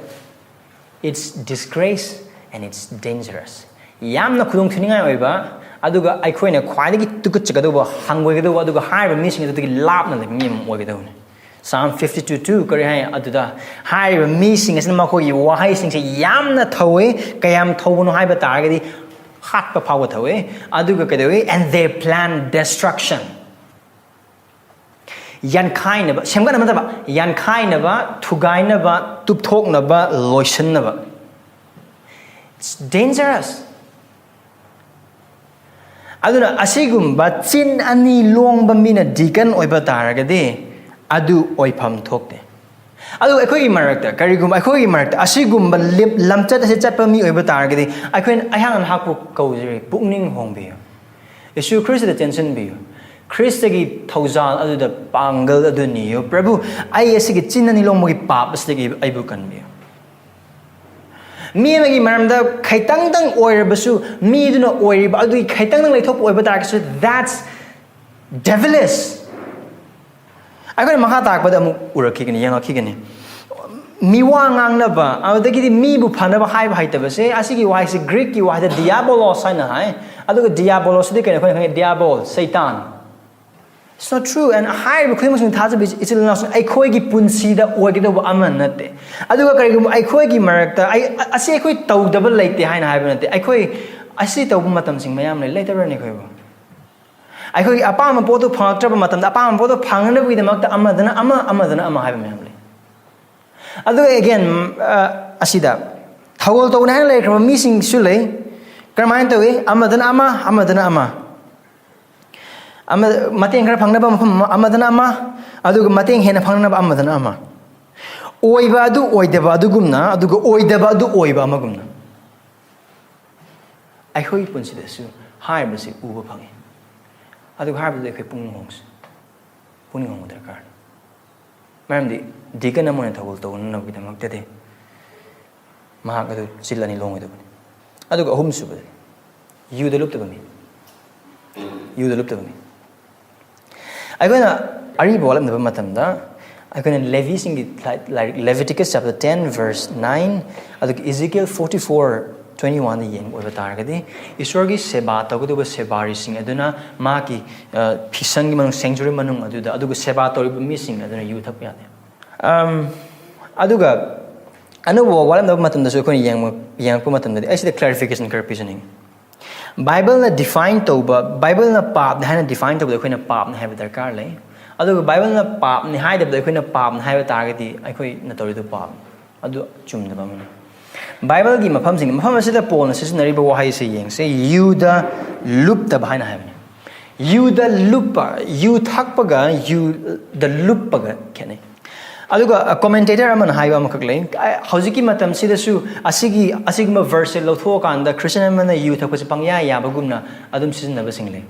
"It's disgrace and it's dangerous." ꯌꯥꯝꯅ ꯈꯨꯗꯣꯡ ꯊꯤꯅꯤꯡꯉꯥꯏ ꯑꯣꯏꯕ, ꯑꯗꯨꯒ ꯑꯩꯈꯣꯏꯅ ꯈ꯭ꯋꯥꯏꯗꯒꯤ ꯇꯨꯀꯠꯆꯒꯗꯧꯕ, ꯍꯪꯒꯣꯏꯒꯗꯧꯕ, ꯑꯗꯨꯒ ꯍꯥꯏꯔꯤꯕ ꯃꯤꯁꯤꯡ ꯑꯗꯨꯗꯒꯤ ꯂꯥꯞꯅ ꯂꯩꯕ ꯃꯤ ꯑꯃ ꯑꯣꯏꯒꯗꯧꯕꯅꯤ꯫ Psalm fifty two two ꯀꯔꯤ ꯍꯥꯏ? ꯑꯗꯨꯗ ꯍꯥꯏꯔꯤꯕ ꯃꯤꯁꯤꯡ ꯑꯁꯤꯅ ꯃꯈꯣꯏꯒꯤ ꯋꯥꯍꯩꯁꯤꯡꯁꯦ ꯌꯥꯝꯅ ꯊꯧꯋꯤ꯫ ꯀꯌꯥꯝ ꯊꯧꯕꯅꯣ ꯍꯥꯏꯕ ꯇꯥꯔꯒꯗꯤ, ꯍꯥꯠꯄ ꯐꯥꯎꯕ ꯊꯧꯋꯤ꯫ ꯑꯗꯨꯒ ꯀꯩꯗꯧꯋꯤ? And they plan destruction. ꯌꯥꯟꯈꯥꯏꯅꯕ, ꯁꯦꯝꯒꯠꯅꯕ ꯅꯠꯇꯕ, ꯌꯥꯟꯈꯥꯏꯅꯕ, ꯊꯨꯒꯥꯏꯅꯕ, ꯇꯨꯞꯊꯣꯛꯅꯕ, ꯂꯣꯏꯁꯤꯟꯅꯕ꯫ Dangerous. ꯑꯗꯨꯅ ꯑꯁꯤꯒꯨꯝꯕ ꯆꯤꯟ ꯑꯅꯤ ꯂꯣꯡꯕ ꯃꯤꯅ deacon ꯑꯣꯏꯕ ꯇꯥꯔꯒꯗꯤ ꯑꯗꯨ ꯑꯣꯏꯐꯝ ꯊꯣꯛꯇꯦ꯫ ꯑꯗꯨ ꯑꯩꯈꯣꯏꯒꯤ ꯃꯔꯛꯇ, ꯀꯔꯤꯒꯨꯝꯕ ꯑꯩꯈꯣꯏꯒꯤ ꯃꯔꯛꯇ ꯑꯁꯤꯒꯨꯝꯕ ꯂꯤꯞ-, ꯂꯝꯆꯠ ꯑꯁꯤ ꯆꯠꯄ ꯃꯤ ꯑꯣꯏꯕ ꯇꯥꯔꯒꯗꯤ, ꯑꯩꯈꯣꯏꯅ, ꯑꯩꯍꯥꯛꯅ ꯅꯍꯥꯛꯄꯨ ꯀꯧꯖꯔꯤ, ꯄꯨꯛꯅꯤꯡ ꯍꯣꯡꯕꯤꯌꯨ꯫ ꯌꯦꯁꯨ ꯈ꯭ꯔꯤꯁꯇꯗ ꯆꯦꯟꯁꯤꯟꯕꯤꯌꯨ꯫ ꯈ꯭ꯔꯤꯁꯇꯒꯤ ꯊꯧꯖꯥꯜ ꯑꯗꯨꯗ ꯄꯥꯡꯒꯜ ꯑꯗꯨ ꯅꯤꯌꯨ꯫ "ꯄ꯭ꯔꯚꯨ, ꯑꯩ ꯑꯁꯤꯒꯤ ꯆꯤꯟ ꯑꯅꯤ ꯂꯣꯡꯕꯒꯤ ꯄꯥꯞ ꯑꯁꯤꯗꯒꯤ ꯑꯩꯕꯨ ꯀꯟꯕꯤꯌꯨ"꯫ ꯃꯤ ꯑꯃꯒꯤ ꯃꯔꯝꯗ ꯈꯤꯇꯪꯗꯪ ꯑꯣꯏꯔꯕꯁꯨ, ꯃꯤꯗꯨꯅ ꯑꯣꯏꯔꯤꯕ ꯑꯗꯨꯒꯤ ꯈꯤꯇꯪꯗꯪ ꯂꯩꯊꯣꯛꯄ ꯑꯣꯏꯕ ꯇꯥꯔꯒꯁꯨ, that's devilish꯫ ꯑꯩꯈꯣꯏꯅ ꯃꯈꯥ ꯇꯥꯔꯛꯄꯗ ꯑꯃꯨꯛ ꯎꯔꯛꯈꯤꯒꯅꯤ, ꯌꯦꯡꯉꯛꯈꯤꯒꯅꯤ꯫ ꯃꯤꯋꯥ ꯉꯥꯡꯅꯕ, ꯑꯗꯨꯗꯒꯤꯗꯤ ꯃꯤꯕꯨ ꯐꯅꯕ ꯍꯥꯏꯕ ꯍꯩꯇꯕꯁꯦ, ꯑꯁꯤꯒꯤ ꯋꯥꯍꯩꯁꯤ Greekꯀꯤ ꯋꯥꯍꯩꯗ diabolos ꯍꯥꯏꯅ ꯍꯥꯏ꯫ ꯑꯗꯨꯒ diabolos ꯁꯤꯗꯤ ꯀꯩꯅꯣ? ꯑꯩꯈꯣꯏꯅ ꯈꯪꯉꯤ, diabol, Satan꯫ It's not true. And ꯍꯥꯏꯔꯤꯕ ꯈꯨꯗꯤꯡꯃꯛꯁꯤꯡ ꯊꯥꯖꯕ ꯏꯆꯤꯜ ꯏꯅꯥꯎꯁꯤꯡ, ꯑꯩꯈꯣꯏꯒꯤ ꯄꯨꯟꯁꯤꯗ ꯑꯣꯏꯒꯗꯧꯕ ꯑꯃ ꯅꯠꯇꯦ꯫ ꯑꯗꯨꯒ ꯀꯔꯤꯒꯨꯝꯕ ꯑꯩꯈꯣꯏꯒꯤ ꯃꯔꯛꯇ, "ꯑꯩ, ꯑꯁꯤ ꯑꯩꯈꯣꯏ ꯇꯧꯗꯕ ꯂꯩꯇꯦ" ꯍꯥꯏꯅ ꯍꯥꯏꯕ ꯅꯠꯇꯦ꯫ ꯑꯩꯈꯣꯏ ꯑꯁꯤ ꯇꯧꯕ ꯃꯇꯝꯁꯤꯡ ꯃꯌꯥꯝ ꯂꯩ, ꯂꯩꯇꯕ꯭ꯔꯅꯦ ꯑꯩꯈꯣꯏꯕꯨ? ꯑꯩꯈꯣꯏꯒꯤ ꯑꯄꯥꯝꯕ ꯄꯣꯠꯇꯨ ꯐꯪꯂꯛꯇ꯭ꯔꯕ ꯃꯇꯝꯗ, ꯑꯄꯥꯝꯕ ꯄꯣꯠꯇꯨ ꯐꯪꯅꯕꯒꯤꯗꯃꯛꯇ ꯑꯃꯗꯅ ꯑꯃ, ꯑꯃꯗꯅ ꯑꯃ ꯍꯥꯏꯕ ꯃꯌꯥꯝ ꯂꯩ꯫ ꯑꯗꯨꯒ again, ꯑ, ꯑꯁꯤꯗ ꯊꯧꯒꯜ ꯇꯧꯅꯤ ꯍꯥꯏꯅ ꯂꯩꯈ꯭ꯔꯕ ꯃꯤꯁꯤꯡꯁꯨ ꯂꯩ꯫ ꯀꯔꯝꯍꯥꯏꯅ ꯇꯧꯏ? ꯑꯃꯗꯅ ꯑꯃ, ꯑꯃꯗꯅ ꯑꯃ꯫ ꯑꯃ, ꯃꯇꯦꯡ ꯈꯔ ꯐꯪꯅꯕ ꯃꯐꯝ ꯑꯃ, ꯑꯃꯗꯅ ꯑꯃ, ꯑꯗꯨꯒ ꯃꯇꯦꯡ ꯍꯦꯟꯅ ꯐꯪꯅꯕ ꯑꯃꯗꯅ ꯑꯃ꯫ ꯑꯣꯏꯕ ꯑꯗꯨ ꯑꯣꯏꯗꯕ ꯑꯗꯨꯒꯨꯝꯅ, ꯑꯗꯨꯒ ꯑꯣꯏꯗꯕ ꯑꯗꯨ ꯑꯣꯏꯕ ꯑꯃꯒꯨꯝꯅ꯫ ꯑꯩꯈꯣꯏꯒꯤ ꯄꯨꯟꯁꯤꯗꯁꯨ ꯍꯥꯏꯔꯤꯕꯁꯤ ꯎꯕ ꯐꯪꯉꯤ꯫ ꯑꯗꯨꯒ ꯍꯥꯏꯔꯤꯕꯗꯨ ꯑꯩꯈꯣꯏ ꯄꯨꯛꯅꯤꯡ ꯍꯣꯡꯁꯤ꯫ ꯄꯨꯛꯅꯤꯡ ꯍꯣꯡꯕ ꯗꯔꯀꯥꯔ꯫ ꯃꯔꯝꯗꯤ deacon ꯑꯃ ꯑꯣꯏꯅ ꯊꯧꯒꯜ ꯇꯧꯅꯅꯕꯒꯤꯗꯃꯛꯇꯗꯤ ꯃꯍꯥꯛ ꯑꯗꯨ ꯆꯤꯜ ꯑꯅꯤ ꯂꯣꯡꯉꯣꯏꯗꯕꯅꯤ꯫ ꯑꯗꯨꯒ ꯑꯍꯨꯝꯁꯨꯕꯗ, ꯌꯨꯗ ꯂꯨꯞꯇꯕ ꯃꯤ꯫ ꯌꯨꯗ ꯂꯨꯞꯇꯕ ꯃꯤ꯫ ꯑꯩꯈꯣꯏꯅ ꯑꯔꯤꯕ ꯋꯥꯠꯂꯝꯗꯕ ꯃꯇꯝꯗ ꯑꯩꯈꯣꯏꯅ ꯂꯦꯕꯤꯁꯤꯡꯒꯤ ꯂꯥꯏ-, ꯂꯥꯏꯔꯤꯛ Leviticus chapter ten verse nine, ꯑꯗꯨꯒ Ezekiel forty four twenty oneꯗ ꯌꯦꯡꯕ ꯑꯣꯏꯕ ꯇꯥꯔꯒꯗꯤ, ꯏꯁꯣꯔꯒꯤ ꯁꯦꯕꯥ ꯇꯧꯒꯗꯧꯕ ꯁꯦꯕꯥꯔꯤꯁꯤꯡ ꯑꯗꯨꯅ ꯃꯥꯒꯤ, ꯑ, ꯐꯤꯁꯪꯒꯤ ꯃꯅꯨꯡ, sanctuary ꯃꯅꯨꯡ ꯑꯗꯨꯗ, ꯑꯗꯨꯒ ꯁꯦꯕꯥ ꯇꯧꯔꯤꯕ ꯃꯤꯁꯤꯡ ꯑꯗꯨꯅ ꯌꯨ ꯊꯛꯄ ꯌꯥꯗꯦ꯫ ꯑꯝ, ꯑꯗꯨꯒ ꯑꯅꯧꯕ ꯋꯥꯠꯂꯝꯗꯕ ꯃꯇꯝꯗꯁꯨ ꯑꯩꯈꯣꯏꯅ ꯌꯦꯡꯕ, ꯌꯦꯡꯉꯛꯄ ꯃꯇꯝꯗꯗꯤ, ꯑꯩ ꯁꯤꯗ clarification ꯈꯔ ꯄꯤꯖꯅꯤꯡꯉꯤ꯫ ꯕꯥꯏꯕꯜꯅ define ꯇꯧꯕ, ꯕꯥꯏꯕꯜꯅ ꯄꯥꯞꯅꯤ ꯍꯥꯏꯅ define ꯇꯧꯕꯗ ꯑꯩꯈꯣꯏꯅ ꯄꯥꯞꯅꯤ ꯍꯥꯏꯕ ꯗꯔꯀꯥꯔ ꯂꯩ꯫ ꯑꯗꯨꯒ ꯕꯥꯏꯕꯜꯅ ꯄꯥꯞꯅꯤ ꯍꯥꯏꯗꯕꯗ ꯑꯩꯈꯣꯏꯅ ꯄꯥꯞꯅꯤ ꯍꯥꯏꯕ ꯇꯥꯔꯒꯗꯤ ꯑꯩꯈꯣꯏꯅ ꯇꯧꯔꯤꯗꯨ ꯄꯥꯞꯅꯤ꯫ ꯑꯗꯨ ꯆꯨꯝꯗꯕ ꯑꯃꯅꯤ꯫ ꯕꯥꯏꯕꯜꯒꯤ ꯃꯐꯝꯁꯤꯡ, ꯃꯐꯝ ꯑꯁꯤꯗ ꯄꯣꯜꯅ ꯁꯤꯖꯤꯟꯅꯔꯤꯕ ꯋꯥꯍꯩꯁꯦ ꯌꯦꯡꯁꯦ, ꯌꯨꯗ ꯂꯨꯞꯇꯕ ꯍꯥꯏꯅ ꯍꯥꯏꯕꯅꯤ꯫ ꯌꯨꯗ ꯂꯨꯞꯄ, ꯌꯨ ꯊꯛꯄꯒ ꯌꯨꯗ ꯂꯨꯞꯄꯒ ꯈꯦꯠꯅꯩ꯫ ꯑꯗꯨꯒ ꯀꯣꯃꯦꯟꯇꯦꯇꯔ ꯑꯃꯅ ꯍꯥꯏꯕ ꯑꯃꯈꯛ ꯂꯩ, ꯑ, ꯍꯧꯖꯤꯛꯀꯤ ꯃꯇꯝꯁꯤꯗꯁꯨ ꯑꯁꯤꯒꯤ, ꯑꯁꯤꯒꯨꯝꯕ ꯚꯔꯁꯁꯦ ꯂꯧꯊꯣꯛꯑꯀꯥꯟꯗ ꯈ꯭ꯔꯤꯁꯇꯤꯌꯟ ꯑꯃꯅ ꯌꯨ ꯊꯛꯄꯁꯦ ꯄꯪꯌꯥ ꯌꯥꯕꯒꯨꯝꯅ ꯑꯗꯨꯝ ꯁꯤꯖꯤꯟꯅꯕꯁꯤꯡ ꯂꯩ꯫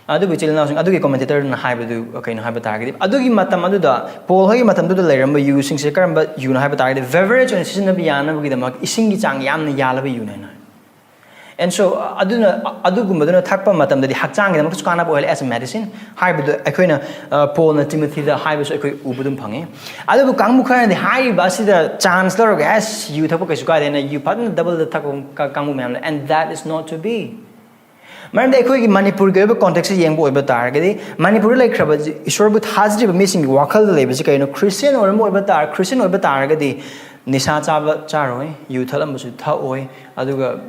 ꯑꯗꯨꯕꯨ ꯏꯆꯤꯜ ꯏꯅꯥꯎꯁꯤꯡ, ꯑꯗꯨꯒꯤ ꯀꯣꯃꯦꯟꯇꯦꯇꯔꯅ ꯍꯥꯏꯕꯗꯨ ꯀꯩꯅꯣ ꯍꯥꯏꯕ ꯇꯥꯔꯒꯗꯤ, ꯑꯗꯨꯒꯤ ꯃꯇꯝ ꯑꯗꯨꯗ, ꯄꯣꯜ ꯍꯣꯏꯒꯤ ꯃꯇꯝꯗꯨꯗ ꯂꯩꯔꯝꯕ ꯌꯨꯁꯤꯡꯁꯦ ꯀꯔꯝꯕ ꯌꯨꯅꯣ ꯍꯥꯏꯕ ꯇꯥꯔꯒꯗꯤ, ꯕꯦꯚꯔꯦꯖ ꯑꯣꯏꯅ ꯁꯤꯖꯤꯟꯅꯕ ꯌꯥꯅꯕꯒꯤꯗꯃꯛ ꯏꯁꯤꯡꯒꯤ ꯆꯥꯡ ꯌꯥꯝꯅ ꯌꯥꯜꯂꯕ ꯌꯨꯅꯦ ꯍꯥꯏꯅ ꯍꯥꯏ꯫ And so, ꯑꯗꯨꯅ, ꯑꯗꯨꯒꯨꯝꯕꯗꯨꯅ ꯊꯛꯄ ꯃꯇꯝꯗꯗꯤ ꯍꯛꯆꯥꯡꯒꯤꯗꯃꯛꯇꯁꯨ ꯀꯥꯟꯅꯕ ꯑꯣꯏꯍꯜꯂꯦ, as a medicine ꯍꯥꯏꯕꯗꯨ ꯑꯩꯈꯣꯏꯅ, ꯑ, ꯄꯣꯜꯅ ꯇꯤꯃꯣꯊꯤꯗ ꯍꯥꯏꯕꯁꯨ ꯑꯩꯈꯣꯏ ꯎꯕ ꯑꯗꯨꯝ ꯐꯪꯉꯤ꯫ ꯑꯗꯨꯕꯨ ꯀꯥꯡꯕꯨ ꯈꯔꯅꯗꯤ ꯍꯥꯏꯔꯤꯕ ꯑꯁꯤꯗ ꯆꯥꯟꯁ ꯂꯧꯔꯒ, ꯑꯁ, ꯌꯨ ꯊꯛꯄ ꯀꯩꯁꯨ ꯀꯥꯏꯗꯦꯅ ꯌꯨ ꯐꯖꯅ ꯗꯕꯜꯗ ꯊꯛꯄ ꯀ-, ꯀꯥꯡꯕꯨ ꯃꯌꯥꯝ ꯂꯩ, and that is not to be. ꯃꯔꯝꯗꯤ ꯑꯩꯈꯣꯏꯒꯤ ꯃꯅꯤꯄꯨꯔꯒꯤ ꯑꯣꯏꯕ ꯀꯣꯟꯇꯦꯛꯁꯁꯦ ꯌꯦꯡꯕ ꯑꯣꯏꯕ ꯇꯥꯔꯒꯗꯤ, ꯃꯅꯤꯄꯨꯔꯗ ꯂꯩꯈ꯭ꯔꯕ ꯏꯁꯣꯔꯕꯨ ꯊꯥꯖꯔꯤꯕ ꯃꯤꯁꯤꯡꯒꯤ ꯋꯥꯈꯜꯗ ꯂꯩꯕꯁꯤ ꯀꯩꯅꯣ? ꯈ꯭ꯔꯤꯁꯇꯤꯌꯟ ꯑꯣꯏꯔꯝꯕ ꯑꯣꯏꯕ ꯇꯥꯔ-, ꯈ꯭ꯔꯤꯁꯇꯤꯌꯟ ꯑꯣꯏꯕ ꯇꯥꯔꯒꯗꯤ ꯅꯤꯁꯥ ꯆꯥꯕ ꯆꯥꯔꯣꯏ, ꯌꯨ ꯊꯛꯂꯝꯕꯁꯨ ꯊꯛꯑꯣꯏ, ꯑꯗꯨꯒ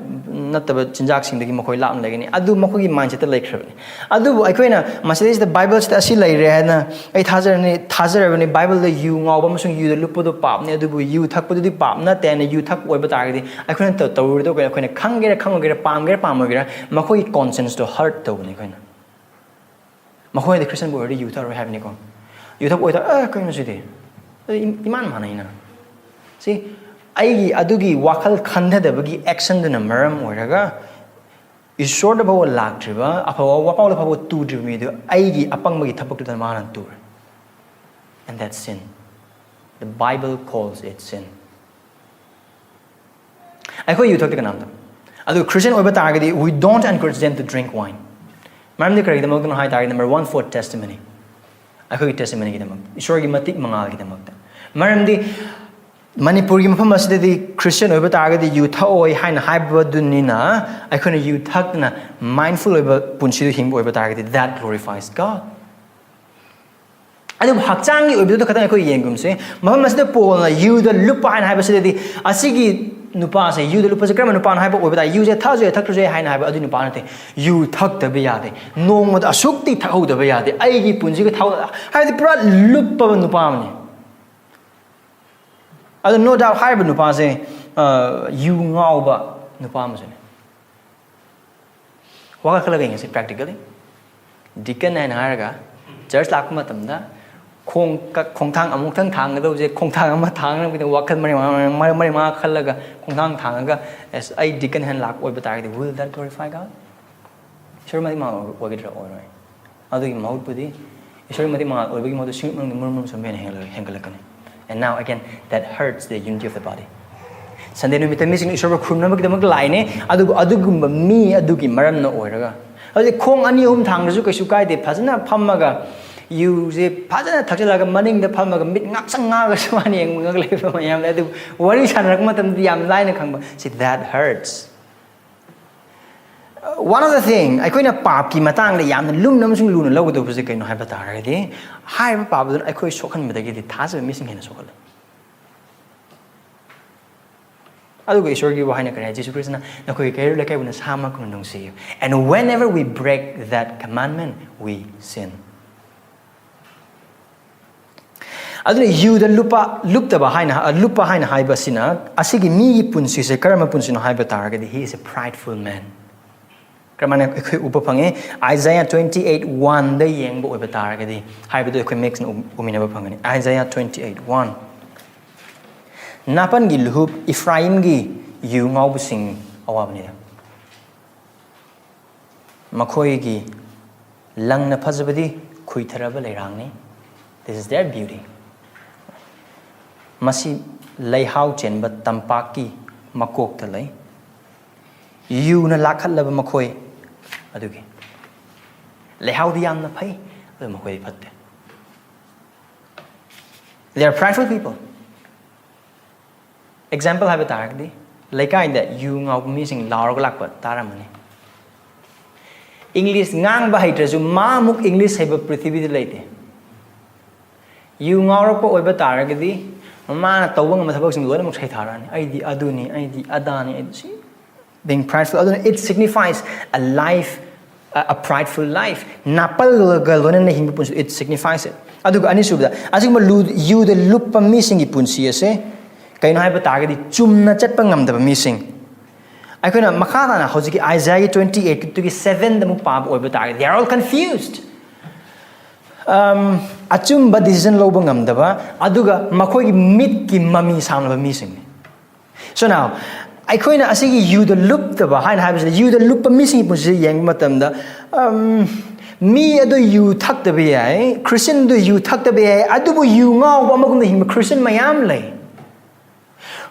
ꯅꯠꯇꯕ ꯆꯤꯟꯖꯥꯛꯁꯤꯡꯗꯒꯤ ꯃꯈꯣꯏ ꯂꯥꯞꯅ ꯂꯩꯒꯅꯤ꯫ ꯑꯗꯨ ꯃꯈꯣꯏꯒꯤ ꯃꯥꯏꯟꯁꯦꯠꯇ ꯂꯩꯈ꯭ꯔꯕꯅꯤ꯫ ꯑꯗꯨꯕꯨ ꯑꯩꯈꯣꯏꯅ ꯃꯁꯤꯗꯩꯁꯤꯗ ꯕꯥꯏꯕꯜꯁꯤꯗ ꯑꯁꯤ ꯂꯩꯔꯦ ꯍꯥꯏꯅ ꯑꯩ ꯊꯥꯖꯔꯅꯤ, ꯊꯥꯖꯔꯕꯅꯤ, ꯕꯥꯏꯕꯜꯗ ꯌꯨ ꯉꯥꯎꯕ ꯑꯃꯁꯨꯡ ꯌꯨꯗ ꯂꯨꯞꯄꯗꯨ ꯄꯥꯞꯅꯤ, ꯑꯗꯨꯕꯨ ꯌꯨ ꯊꯛꯄꯗꯨꯗꯤ ꯄꯥꯞ ꯅꯠꯇꯦ ꯍꯥꯏꯅ ꯌꯨ ꯊꯛꯄ ꯑꯣꯏꯕ ꯇꯥꯔꯒꯗꯤ ꯑꯩꯈꯣꯏꯅ ꯇꯧ-, ꯇꯧꯔꯨꯔꯤꯗꯣ ꯀꯩꯅꯣ? ꯑꯩꯈꯣꯏꯅ ꯈꯪꯒꯦꯔꯥ ꯈꯪꯉꯣꯏꯒꯦꯔꯥ, ꯄꯥꯝꯒꯦꯔꯥ ꯄꯥꯝꯃꯣꯏꯒꯦꯔꯥ, ꯃꯈꯣꯏꯒꯤ ꯀꯣꯟꯁꯤꯌꯟꯁꯇꯣ ꯍꯔꯠ ꯇꯧꯕꯅꯤ ꯑꯩꯈꯣꯏꯅ꯫ ꯃꯈꯣꯏꯅꯗꯤ ꯈ꯭ꯔꯤꯁꯇꯟꯕꯨ ꯑꯣꯏꯔꯗꯤ ꯌꯨ ꯊꯛꯑꯔꯣꯏ ꯍꯥꯏꯕꯅꯤꯀꯣ꯫ ꯌꯨ ꯊꯛꯄ ꯑꯣꯏꯇꯥꯔ, "ꯑꯦ, ꯀꯩꯅꯣ ꯁꯤꯗꯤ? ꯑꯗꯨ ꯏ-, ꯏꯃꯥꯟ ꯃꯥꯟꯅꯩꯅ꯫" ꯁꯤ ꯑꯩꯒꯤ ꯑꯗꯨꯒꯤ ꯋꯥꯈꯜ ꯈꯟꯊꯗꯕꯒꯤ ꯑꯦꯛꯁꯟꯗꯨꯅ ꯃꯔꯝ ꯑꯣꯏꯔꯒ ꯏꯁꯣꯔꯗ ꯐꯥꯎꯕ ꯂꯥꯛꯇ꯭ꯔꯤꯕ, ꯑꯐꯕ ꯋꯥꯄꯥꯎꯗ ꯐꯥꯎꯕ ꯇꯨꯗ꯭ꯔꯤꯕ ꯃꯤꯗꯨ ꯑꯩꯒꯤ ꯑꯄꯪꯕꯒꯤ ꯊꯕꯛꯇꯨꯗ ꯃꯥꯅ ꯇꯨꯔꯦ꯫ And that's sin. The Bible calls it sin. ꯑꯩꯈꯣꯏ ꯌꯨ ꯊꯛꯇꯦ ꯀꯅꯥꯝꯇ꯫ ꯑꯗꯨ ꯈ꯭ꯔꯤꯁꯇꯤꯌꯟ ꯑꯣꯏꯕ ꯇꯥꯔꯒꯗꯤ, we don't encourage them to drink wine. ꯃꯔꯝꯗꯤ ꯀꯔꯤꯒꯤꯗꯃꯛꯇꯅꯣ ꯍꯥꯏ ꯇꯥꯔꯒꯗꯤ, number one, for testimony. ꯑꯩꯈꯣꯏꯒꯤ ꯇꯦꯁꯇꯤꯃꯣꯅꯤꯒꯤꯗꯃꯛ, ꯏꯁꯣꯔꯒꯤ ꯃꯇꯤꯛ ꯃꯉꯥꯜꯒꯤꯗꯃꯛꯇ꯫ ꯃꯔꯝꯗꯤ ꯃꯅꯤꯄꯨꯔꯒꯤ ꯃꯐꯝ ꯑꯁꯤꯗꯗꯤ ꯈ꯭ꯔꯤꯁꯇꯤꯌꯟ ꯑꯣꯏꯕ ꯇꯥꯔꯒꯗꯤ ꯌꯨ ꯊꯛꯑꯣꯏ ꯍꯥꯏꯅ ꯍꯥꯏꯕꯗꯨꯅꯤꯅ, ꯑꯩꯈꯣꯏꯅ ꯌꯨ ꯊꯛꯇꯅ ꯃꯥꯏꯟꯐꯨꯜ ꯑꯣꯏꯕ ꯄꯨꯟꯁꯤꯗꯨ ꯍꯤꯡꯕ ꯑꯣꯏꯕ ꯇꯥꯔꯒꯗꯤ, that glorifies God. ꯑꯗꯨꯕꯨ ꯍꯛꯆꯥꯡꯒꯤ ꯑꯣꯏꯕꯗꯨꯗ ꯈꯛꯇꯪ ꯑꯩꯈꯣꯏ ꯌꯦꯡꯒꯨꯝꯁꯦ꯫ ꯃꯐꯝ ꯑꯁꯤꯗ ꯄꯣꯜꯅ ꯌꯨꯗ ꯂꯨꯞꯄ ꯍꯥꯏꯅ ꯍꯥꯏꯕꯁꯤꯗꯗꯤ, ꯑꯁꯤꯒꯤ ꯅꯨꯄꯥꯁꯦ, ꯌꯨꯗ ꯂꯨꯞꯄꯁꯦ ꯀꯔꯝꯕ ꯅꯨꯄꯥꯅꯣ ꯍꯥꯏꯕ ꯑꯣꯏꯕ ꯇꯥꯔꯦ, ꯌꯨꯁꯦ ꯊꯛꯑꯁꯨ ꯌꯥꯏ, ꯊꯛꯇ꯭ꯔꯁꯨ ꯌꯥꯏ ꯍꯥꯏꯅ ꯍꯥꯏꯕ ꯑꯗꯨ ꯅꯨꯄꯥ ꯅꯠꯇꯦ꯫ ꯌꯨ ꯊꯛꯇꯕ ꯌꯥꯗꯦ, ꯅꯣꯡꯃꯗ ꯑꯁꯨꯛꯇꯤ ꯊꯛꯍꯧꯗꯕ ꯌꯥꯗꯦ, ꯑꯩꯒꯤ ꯄꯨꯟꯁꯤꯒꯤ ꯊꯛꯍꯧ-, ꯍꯥꯏꯕꯗꯤ ꯄꯨꯔꯥ ꯂꯨꯞꯄꯕ ꯅꯨꯄꯥ ꯑꯃꯅꯤ꯫ ꯑꯗꯨ no doubt ꯍꯥꯏꯔꯤꯕ ꯅꯨꯄꯥꯁꯦ ꯌꯨ ꯉꯥꯎꯕ ꯅꯨꯄꯥ ꯑꯃꯁꯨꯅꯦ꯫ ꯋꯥꯈꯜ ꯈꯜꯂꯒ ꯌꯦꯡꯉꯁꯤ practically꯫ Deacon ꯍꯥꯏꯅ ꯍꯥꯏꯔꯒ church ꯂꯥꯛꯄ ꯃꯇꯝꯗ ꯈꯣꯡ ꯈꯣꯡꯊꯥꯡ ꯑꯃꯨꯛꯇꯪ ꯊꯥꯡꯒꯗꯧꯕꯁꯦ, ꯈꯣꯡꯊꯥꯡ ꯑꯃ ꯊꯥꯡꯅꯕꯒꯤꯗꯃꯛ ꯋꯥꯈꯜ ꯃꯔꯤ ꯃꯉꯥ ꯃꯔꯤ ꯃꯉꯥ ꯈꯜꯂꯒ ꯈꯣꯡꯊꯥꯡ ꯊꯥꯡꯉꯒ, ꯑꯁ, ꯑꯩ deacon ꯍꯥꯏꯅ ꯂꯥꯛꯄ ꯑꯣꯏꯕ ꯇꯥꯔꯒꯗꯤ, will that glorify God? ꯏꯁꯣꯔ ꯃꯇꯤꯛ ꯃꯉꯥꯜ ꯑꯣꯏꯒꯗ꯭ꯔꯥ? ꯑꯣꯏꯔꯣꯏ꯫ ꯑꯗꯨꯒꯤ ꯃꯍꯨꯠꯄꯨꯗꯤ ꯏꯁꯣꯔ ꯃꯇꯤꯛ ꯃꯉꯥꯜ ꯑꯣꯏꯕꯒꯤ ꯃꯍꯨꯠꯇ ꯁꯤꯡꯂꯨꯞ ꯃꯅꯨꯡꯗ ꯃꯨꯔꯨꯝ ꯃꯨꯔꯨꯝ ꯁꯣꯟꯕ ꯍꯦꯟꯅ ꯍꯦꯟꯒꯠꯂꯛꯀꯅꯤ꯫ And now again, that hurts the unity of the body. Sunday ꯅꯨꯃꯤꯠꯇ ꯃꯤꯁꯤꯡꯅ ꯏꯁꯣꯔꯕꯨ ꯈꯨꯔꯨꯝꯅꯕꯒꯤꯗꯃꯛ ꯂꯥꯛꯏꯅꯦ, ꯑꯗꯨꯕꯨ ꯑꯗꯨꯒꯨꯝꯕ ꯃꯤ ꯑꯗꯨꯒꯤ ꯃꯔꯝꯅ ꯑꯣꯏꯔꯒ, ꯍꯧꯖꯤꯛ ꯈꯣꯡ ꯑꯅꯤ ꯑꯍꯨꯝ ꯊꯥꯡꯗ꯭ꯔꯁꯨ ꯀꯩꯁꯨ ꯀꯥꯏꯗꯦ, ꯐꯖꯅ ꯐꯝꯃꯒ ꯌꯨꯁꯦ ꯐꯖꯅ ꯊꯛꯆꯜꯂꯒ ꯃꯅꯤꯡꯗ ꯐꯝꯃꯒ ꯃꯤꯠ ꯉꯥꯛꯁꯪ ꯉꯥꯡꯉꯒ ꯁꯨꯃꯥꯏꯅ ꯌꯦꯡꯉꯒ ꯂꯩꯕ ꯃꯌꯥꯝ ꯂꯩ꯫ ꯑꯗꯨꯕꯨ ꯋꯥꯔꯤ ꯁꯥꯟꯅꯔꯛꯄ ꯃꯇꯝꯗꯗꯤ ꯌꯥꯝ ꯂꯥꯏꯅ ꯈꯪꯕ꯫ See, that hurts. One of the thing, ꯑꯩꯈꯣꯏꯅ ꯄꯥꯞꯀꯤ ꯃꯇꯥꯡꯗ ꯌꯥꯝꯅ ꯂꯨꯝꯅ ꯑꯃꯁꯨꯡ ꯂꯨꯅ ꯂꯧꯒꯗꯧꯕꯁꯦ ꯀꯩꯅꯣ ꯍꯥꯏꯕ ꯇꯥꯔꯒꯗꯤ, ꯍꯥꯏꯔꯤꯕ ꯄꯥꯞ ꯑꯗꯨꯅ ꯑꯩꯈꯣꯏ ꯁꯣꯛꯍꯟꯕꯗꯒꯤꯗꯤ ꯊꯥꯖꯕ ꯃꯤꯁꯤꯡ ꯍꯦꯟꯅ ꯁꯣꯛꯍꯜꯂꯤ꯫ ꯑꯗꯨꯒ ꯏꯁꯣꯔꯒꯤ ꯋꯥꯍꯩꯅ ꯀꯔꯤ ꯍꯥꯏ? ꯖꯤꯁꯨ ꯈ꯭ꯔꯤꯁꯇꯅ, "ꯅꯈꯣꯏꯒꯤ ꯀꯩꯔꯣꯜ ꯂꯩꯀꯥꯏꯕꯨ ꯅꯁꯥꯃꯛꯀꯨꯝꯅ ꯅꯨꯡꯁꯤꯌꯨ." And whenever we break that commandment, we sin. ꯑꯗꯨꯅ ꯌꯨꯗ ꯂꯨꯞꯄ, ꯂꯨꯞꯇꯕ ꯍꯥꯏꯅ, ꯂꯨꯞꯄ ꯍꯥꯏꯅ ꯍꯥꯏꯕꯁꯤꯅ ꯑꯁꯤꯒꯤ ꯃꯤꯒꯤ ꯄꯨꯟꯁꯤꯁꯦ ꯀꯔꯝꯕ ꯄꯨꯟꯁꯤꯅꯣ ꯍꯥꯏꯕ ꯇꯥꯔꯒꯗꯤ, he is a prideful man. ꯀꯔꯝꯍꯥꯏꯅ ꯑꯩꯈꯣꯏ ꯎꯕ ꯐꯪꯉꯤ? Isaiah twenty eight one ꯗ ꯌꯦꯡꯕ ꯑꯣꯏꯕ ꯇꯥꯔꯒꯗꯤ, ꯍꯥꯏꯕꯗꯨ ꯑꯩꯈꯣꯏ ꯃꯌꯦꯛ ꯁꯦꯡꯅ ꯎ-, ꯎꯃꯤꯟꯅꯕ ꯐꯪꯒꯅꯤ꯫ Isaiah twenty eight one꯫ ꯅꯥꯄꯟꯒꯤ ꯂꯨꯍꯨꯞ ꯏꯐ꯭ꯔꯥꯏꯝꯒꯤ ꯌꯨ ꯉꯥꯎꯕꯁꯤꯡ ꯑꯋꯥꯕꯅꯤꯗ꯫ ꯃꯈꯣꯏꯒꯤ ꯂꯪꯅ ꯐꯖꯕꯗꯤ ꯈꯨꯏꯊꯔꯕ ꯂꯩꯔꯥꯡꯅꯤ꯫ This is their beauty. ꯃꯁꯤ ꯂꯩꯍꯥꯎ ꯆꯦꯟꯕ ꯇꯝꯄꯥꯛꯀꯤ ꯃꯀꯣꯛꯇ ꯂꯩ꯫ ꯌꯨꯅ ꯂꯥꯛꯍꯠꯂꯕ ꯃꯈꯣꯏ ꯑꯗꯨꯒꯤ ꯂꯩꯍꯥꯎꯗꯤ ꯌꯥꯝꯅ ꯐꯩ, ꯑꯗꯨ ꯃꯈꯣꯏꯗꯤ ꯐꯠꯇꯦ꯫ They are prideful people. Example ꯍꯥꯏꯕ ꯇꯥꯔꯒꯗꯤ, ꯂꯩꯀꯥꯏꯗ ꯌꯨ ꯉꯥꯎꯕ ꯃꯤꯁꯤꯡ ꯂꯥꯎꯔꯒ ꯂꯥꯛꯄ ꯇꯥꯔꯝꯃꯅꯤ꯫ English ꯉꯥꯡꯕ ꯍꯩꯇ꯭ꯔꯁꯨ ꯃꯥꯃꯨꯛ English ꯍꯩꯕ ꯄ꯭ꯔꯤꯊꯤꯕꯤꯗ ꯂꯩꯇꯦ꯫ ꯌꯨ ꯉꯥꯎꯔꯛꯄ ꯑꯣꯏꯕ ꯇꯥꯔꯒꯗꯤ, ꯃꯥꯅ ꯇꯧꯕ ꯉꯝꯕ ꯊꯕꯛꯁꯤꯡ ꯂꯣꯏꯅꯃꯛ ꯁꯩꯊꯥꯔꯛꯑꯅꯤ꯫ "ꯑꯩꯗꯤ ꯑꯗꯨꯅꯤ, ꯑꯩꯗꯤ ꯑꯗꯥꯅꯤ, ꯑꯩꯗꯤ ꯁꯤ", being prideful꯫ ꯑꯗꯨꯅ it signifies a life, a, a prideful life. ꯅꯥꯄꯜꯒ ꯂꯣꯏꯅꯅ ꯍꯤꯡꯕ ꯄꯨꯟꯁꯤ, it signifies it. ꯑꯗꯨꯒ ꯑꯅꯤꯁꯨꯕꯗ, ꯑꯁꯤꯒꯨꯝꯕ ꯂꯨ-, ꯌꯨꯗ ꯂꯨꯞꯄ ꯃꯤꯁꯤꯡꯒꯤ ꯄꯨꯟꯁꯤ ꯑꯁꯦ ꯀꯩꯅꯣ ꯍꯥꯏꯕ ꯇꯥꯔꯒꯗꯤ, ꯆꯨꯝꯅ ꯆꯠꯄ ꯉꯝꯗꯕ ꯃꯤꯁꯤꯡ꯫ ꯑꯩꯈꯣꯏꯅ ꯃꯈꯥ ꯇꯥꯅ ꯍꯧꯖꯤꯛꯀꯤ Isaiah-ꯒꯤ twenty eight-ꯇꯨꯒꯤ seven-ꯗ ꯑꯃꯨꯛ ꯄꯥꯕ ꯑꯣꯏꯕ ꯇꯥꯔꯒꯗꯤ, they are all confused. ꯑꯝ, ꯑꯆꯨꯝꯕ decision ꯂꯧꯕ ꯉꯝꯗꯕ, ꯑꯗꯨꯒ ꯃꯈꯣꯏꯒꯤ ꯃꯤꯠꯀꯤ ꯃꯃꯤ ꯁꯥꯝꯂꯕ ꯃꯤꯁꯤꯡꯅꯤ꯫ So now, ꯑꯩꯈꯣꯏꯅ ꯑꯁꯤꯒꯤ ꯌꯨꯗ ꯂꯨꯞꯇꯕ ꯍꯥꯏꯅ ꯍꯥꯏꯕꯁꯤꯗ, ꯌꯨꯗ ꯂꯨꯞꯄ ꯃꯤꯁꯤꯡꯒꯤ ꯄꯨꯟꯁꯤꯗ ꯌꯦꯡꯕ ꯃꯇꯝꯗ, ꯑꯝ, ꯃꯤ ꯑꯗꯨ ꯌꯨ ꯊꯛꯇꯕ ꯌꯥꯏ, ꯈ꯭ꯔꯤꯁꯇꯤꯌꯟ ꯑꯗꯨ ꯌꯨ ꯊꯛꯇꯕ ꯌꯥꯏ, ꯑꯗꯨꯕꯨ ꯌꯨ ꯉꯥꯎꯕ ꯑꯃꯒꯨꯝꯅ ꯍꯤꯡꯕ ꯈ꯭ꯔꯤꯁꯇꯤꯌꯟ ꯃꯌꯥꯝ ꯂꯩ꯫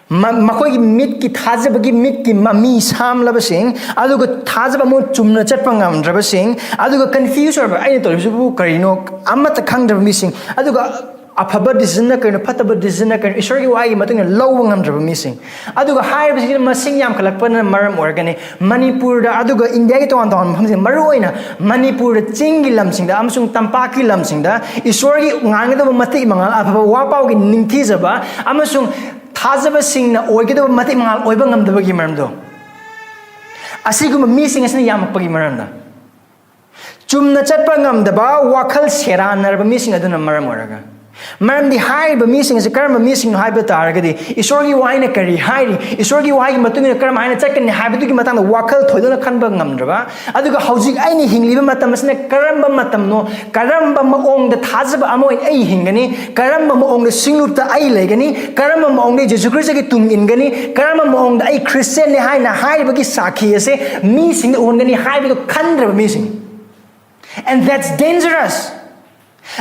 ꯃ-, ꯃꯈꯣꯏꯒꯤ ꯃꯤꯠꯀꯤ, ꯊꯥꯖꯕꯒꯤ ꯃꯤꯠꯀꯤ ꯃꯃꯤ ꯁꯥꯝꯂꯕꯁꯤꯡ, ꯑꯗꯨꯒ ꯊꯥꯖꯕ ꯑꯃ ꯆꯨꯝꯅ ꯆꯠꯄ ꯉꯝꯗ꯭ꯔꯕꯁꯤꯡ, ꯑꯗꯨꯒ confuse ꯑꯣꯏꯕ, "ꯑꯩꯅ ꯇꯧꯔꯤꯁꯤꯕꯨ ꯀꯔꯤꯅꯣ? ꯑꯃꯠꯇ ꯈꯪꯗ꯭ꯔꯕ ꯃꯤꯁꯤꯡ", ꯑꯗꯨꯒ ꯑꯐꯕ decision-ꯅ ꯀꯔꯤꯅꯣ, ꯐꯠꯇꯕ decision-ꯅ ꯀꯔꯤꯅꯣ, ꯏꯁꯣꯔꯒꯤ ꯋꯥꯍꯩꯒꯤ ꯃꯇꯨꯡ ꯏꯟꯅ ꯂꯧꯕ ꯉꯝꯗ꯭ꯔꯕ ꯃꯤꯁꯤꯡ꯫ ꯑꯗꯨꯒ ꯍꯥꯏꯔꯤꯕꯁꯤꯡꯁꯤꯅ ꯃꯁꯤꯡ ꯌꯥꯝꯈꯠꯂꯛꯄꯅ ꯃꯔꯝ ꯑꯣꯏꯔꯒꯅꯤ ꯃꯅꯤꯄꯨꯔꯗ, ꯑꯗꯨꯒ ꯏꯟꯗꯤꯌꯥꯒꯤ ꯇꯣꯉꯥꯟ ꯇꯣꯉꯥꯟꯕ ꯃꯐꯝꯁꯤꯡ, ꯃꯔꯨꯑꯣꯏꯅ ꯃꯅꯤꯄꯨꯔꯗ ꯆꯤꯡꯒꯤ ꯂꯝꯁꯤꯡꯗ ꯑꯃꯁꯨꯡ ꯇꯝꯄꯥꯛꯀꯤ ꯂꯝꯁꯤꯡꯗ ꯏꯁꯣꯔꯒꯤ ꯉꯥꯡꯒꯗꯕ ꯃꯇꯤꯛ ꯃꯉꯥꯜ, ꯑꯐꯕ ꯋꯥ ꯄꯥꯎꯒꯤ ꯅꯤꯡꯊꯤꯖꯕ ꯑꯃꯁꯨꯡ ꯊꯥꯖꯕꯁꯤꯡꯅ ꯑꯣꯏꯒꯗꯕ ꯃꯇꯤꯛ ꯃꯉꯥꯜ ꯑꯣꯏꯕ ꯉꯝꯗꯕꯒꯤ ꯃꯔꯝꯗꯣ, ꯑꯁꯤꯒꯨꯝꯕ ꯃꯤꯁꯤꯡ ꯑꯁꯤꯅ ꯌꯥꯝꯃꯛꯄꯒꯤ ꯃꯔꯝꯅ, ꯆꯨꯝꯅ ꯆꯠꯄ ꯉꯝꯗꯕ, ꯋꯥꯈꯜ ꯁꯦꯔꯥꯟꯅꯔꯕ ꯃꯤꯁꯤꯡ ꯑꯗꯨꯅ ꯃꯔꯝ ꯑꯣꯏꯔꯒ꯫ ꯃꯔꯝꯗꯤ ꯍꯥꯏꯔꯤꯕ ꯃꯤꯁꯤꯡ ꯑꯁꯤ ꯀꯔꯝꯕ ꯃꯤꯁꯤꯡꯅꯣ ꯍꯥꯏꯕ ꯇꯥꯔꯒꯗꯤ, ꯏꯁꯣꯔꯒꯤ ꯋꯥꯍꯩꯅ ꯀꯔꯤ ꯍꯥꯏꯔꯤ, ꯏꯁꯣꯔꯒꯤ ꯋꯥꯍꯩꯒꯤ ꯃꯇꯨꯡ ꯏꯟꯅ ꯀꯔꯝ ꯍꯥꯏꯅ ꯆꯠꯀꯅꯤ ꯍꯥꯏꯕꯗꯨꯒꯤ ꯃꯇꯥꯡꯗ ꯋꯥꯈꯜ ꯊꯣꯏꯗꯣꯛꯅ ꯈꯟꯕ ꯉꯝꯗ꯭ꯔꯕ, ꯑꯗꯨꯒ ꯍꯧꯖꯤꯛ ꯑꯩꯅ ꯍꯤꯡꯂꯤꯕ ꯃꯇꯝ ꯑꯁꯤꯅ ꯀꯔꯝꯕ ꯃꯇꯝꯅꯣ, ꯀꯔꯝꯕ ꯃꯑꯣꯡꯗ ꯊꯥꯖꯕ ꯑꯃ ꯑꯣꯏꯅ ꯑꯩ ꯍꯤꯡꯒꯅꯤ, ꯀꯔꯝꯕ ꯃꯑꯣꯡꯗ ꯁꯤꯡꯂꯨꯞꯇ ꯑꯩ ꯂꯩꯒꯅꯤ, ꯀꯔꯝꯕ ꯃꯑꯣꯡꯗ ꯖꯤꯁꯨ ꯈ꯭ꯔꯤꯁꯇꯒꯤ ꯇꯨꯡ ꯏꯟꯒꯅꯤ, ꯀꯔꯝꯕ ꯃꯑꯣꯡꯗ ꯑꯩ ꯈ꯭ꯔꯤꯁꯇꯤꯌꯟꯅꯤ ꯍꯥꯏꯅ ꯍꯥꯏꯔꯤꯕꯒꯤ ꯁꯥꯈꯤ ꯑꯁꯦ ꯃꯤꯁꯤꯡꯗ ꯎꯍꯟꯒꯅꯤ ꯍꯥꯏꯕꯗꯨ ꯈꯟꯗ꯭ꯔꯕ ꯃꯤꯁꯤꯡ꯫ And that's dangerous.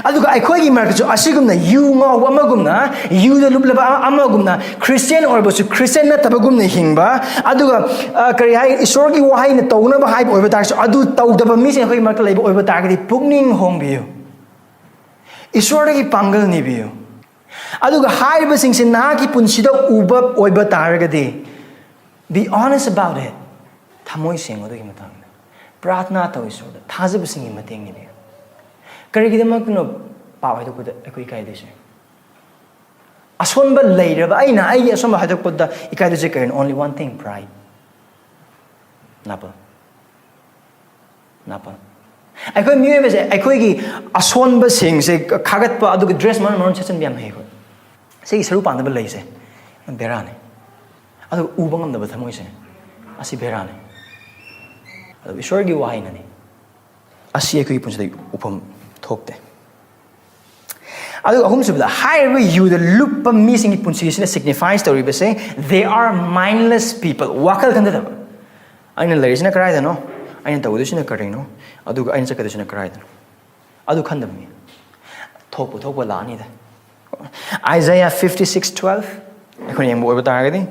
ꯑꯗꯨꯒ ꯑꯩꯈꯣꯏꯒꯤ ꯃꯔꯛꯇꯁꯨ ꯑꯁꯤꯒꯨꯝꯅ ꯌꯨ ꯉꯥꯎꯕ ꯑꯃꯒꯨꯝꯅ, ꯌꯨꯗ ꯂꯨꯞꯂꯕ ꯑꯃꯒꯨꯝꯅ, ꯈ꯭ꯔꯤꯁꯇꯤꯌꯟ ꯑꯣꯏꯔꯕꯁꯨ ꯈ꯭ꯔꯤꯁꯇꯤꯌꯟ ꯅꯠꯇꯕꯒꯨꯝꯅ ꯍꯤꯡꯕ, ꯑꯗꯨꯒ, ꯑ, ꯀꯔꯤ ꯍꯥꯏ, ꯏꯁꯣꯔꯒꯤ ꯋꯥꯍꯩꯅ ꯇꯧꯅꯕ ꯍꯥꯏꯕ ꯑꯣꯏꯕ ꯇꯥꯔꯒꯁꯨ, ꯑꯗꯨ ꯇꯧꯗꯕ ꯃꯤꯁꯤꯡ ꯑꯩꯈꯣꯏꯒꯤ ꯃꯔꯛꯇ ꯂꯩꯕ ꯑꯣꯏꯕ ꯇꯥꯔꯒꯗꯤ, ꯄꯨꯛꯅꯤꯡ ꯍꯣꯡꯕꯤꯌꯨ, ꯏꯁꯣꯔꯗꯒꯤ ꯄꯥꯡꯒꯜ ꯅꯤꯕꯤꯌꯨ꯫ ꯑꯗꯨꯒ ꯍꯥꯏꯔꯤꯕꯁꯤꯡꯁꯤ ꯅꯍꯥꯛꯀꯤ ꯄꯨꯟꯁꯤꯗ ꯎꯕ ꯑꯣꯏꯕ ꯇꯥꯔꯒꯗꯤ, be honest about it. ꯊꯃꯣꯏ ꯁꯦꯡꯉꯨ ꯑꯗꯨꯒꯤ ꯃꯇꯥꯡꯗ꯫ ꯄ꯭ꯔꯥꯊꯅꯥ ꯇꯧ ꯏꯁꯣꯔꯗ, ꯊꯥꯖꯕꯁꯤꯡꯒꯤ ꯃꯇꯦꯡ ꯅꯤꯕꯤꯌꯨ꯫ ꯀꯔꯤꯒꯤꯗꯃꯛꯇꯅꯣ ꯄꯥꯞ ꯍꯥꯏꯗꯣꯛꯄꯗ ꯑꯩꯈꯣꯏ ꯏꯀꯥꯏꯗꯣꯏꯁꯦ? ꯑꯁꯣꯟꯕ ꯂꯩꯔꯕ ꯑꯩꯅ ꯑꯩꯒꯤ ꯑꯁꯣꯟꯕ ꯍꯥꯏꯗꯣꯛꯄꯗ ꯏꯀꯥꯏꯗꯣꯏꯁꯦ ꯀꯔꯤꯅꯣ? Only one thing, pride. ꯅꯥꯄꯜ꯫ ꯅꯥꯄꯜ꯫ ꯑꯩꯈꯣꯏ ꯃꯤꯑꯣꯏꯕꯁꯦ ꯑꯩꯈꯣꯏꯒꯤ ꯑꯁꯣꯟꯕꯁꯤꯡꯁꯦ ꯈꯥꯒꯠꯄ, ꯑꯗꯨꯒ ꯗ꯭ꯔꯦꯁ ꯃꯔꯣꯟ ꯃꯔꯣꯟ ꯁꯦꯠꯆꯟꯕ ꯌꯥꯝ ꯍꯩ ꯑꯩꯈꯣꯏ꯫ ꯁꯤꯒꯤ ꯁꯔꯨ ꯄꯥꯟꯗꯕ ꯂꯩꯁꯦ꯫ ꯕꯦꯔꯥꯅꯤ꯫ ꯑꯗꯨ ꯎꯕ ꯉꯝꯗꯕ ꯊꯃꯣꯏꯁꯦ, ꯑꯁꯤ ꯕꯦꯔꯥꯅꯤ꯫ ꯑꯗꯨ ꯏꯁꯣꯔꯒꯤ ꯋꯥꯍꯩꯅꯅꯤ꯫ ꯑꯁꯤ ꯑꯩꯈꯣꯏꯒꯤ ꯄꯨꯟꯁꯤꯗ ꯎꯐꯝ ꯊꯣꯛꯇꯦ꯫ ꯑꯗꯨꯒ ꯑꯍꯨꯝꯁꯨꯕꯗ, ꯍꯥꯏꯔꯤꯕ ꯌꯨꯗ ꯂꯨꯞꯄ ꯃꯤꯁꯤꯡꯒꯤ ꯄꯨꯟꯁꯤꯁꯤꯅ signifies ꯇꯧꯔꯤꯕꯁꯦ, they are mindless people, ꯋꯥꯈꯜ ꯈꯟꯊꯗꯕ꯫ ꯑꯩꯅ ꯂꯩꯔꯤꯁꯤꯅ ꯀꯗꯥꯏꯗꯅꯣ, ꯑꯩꯅ ꯇꯧꯒꯗꯣꯏꯁꯤꯅ ꯀꯔꯤꯅꯣ, ꯑꯗꯨꯒ ꯑꯩꯅ ꯆꯠꯀꯗꯣꯏꯁꯤꯅ ꯀꯗꯥꯏꯗꯅꯣ, ꯑꯗꯨ ꯈꯟꯗꯕ ꯃꯤ ꯊꯣꯛꯄ ꯊꯣꯛꯄ ꯂꯥꯛꯑꯅꯤꯗ꯫ Isaiah fifty six twelve ꯑꯩꯈꯣꯏꯅ ꯌꯦꯡꯕ ꯑꯣꯏꯕ ꯇꯥꯔꯒꯗꯤ,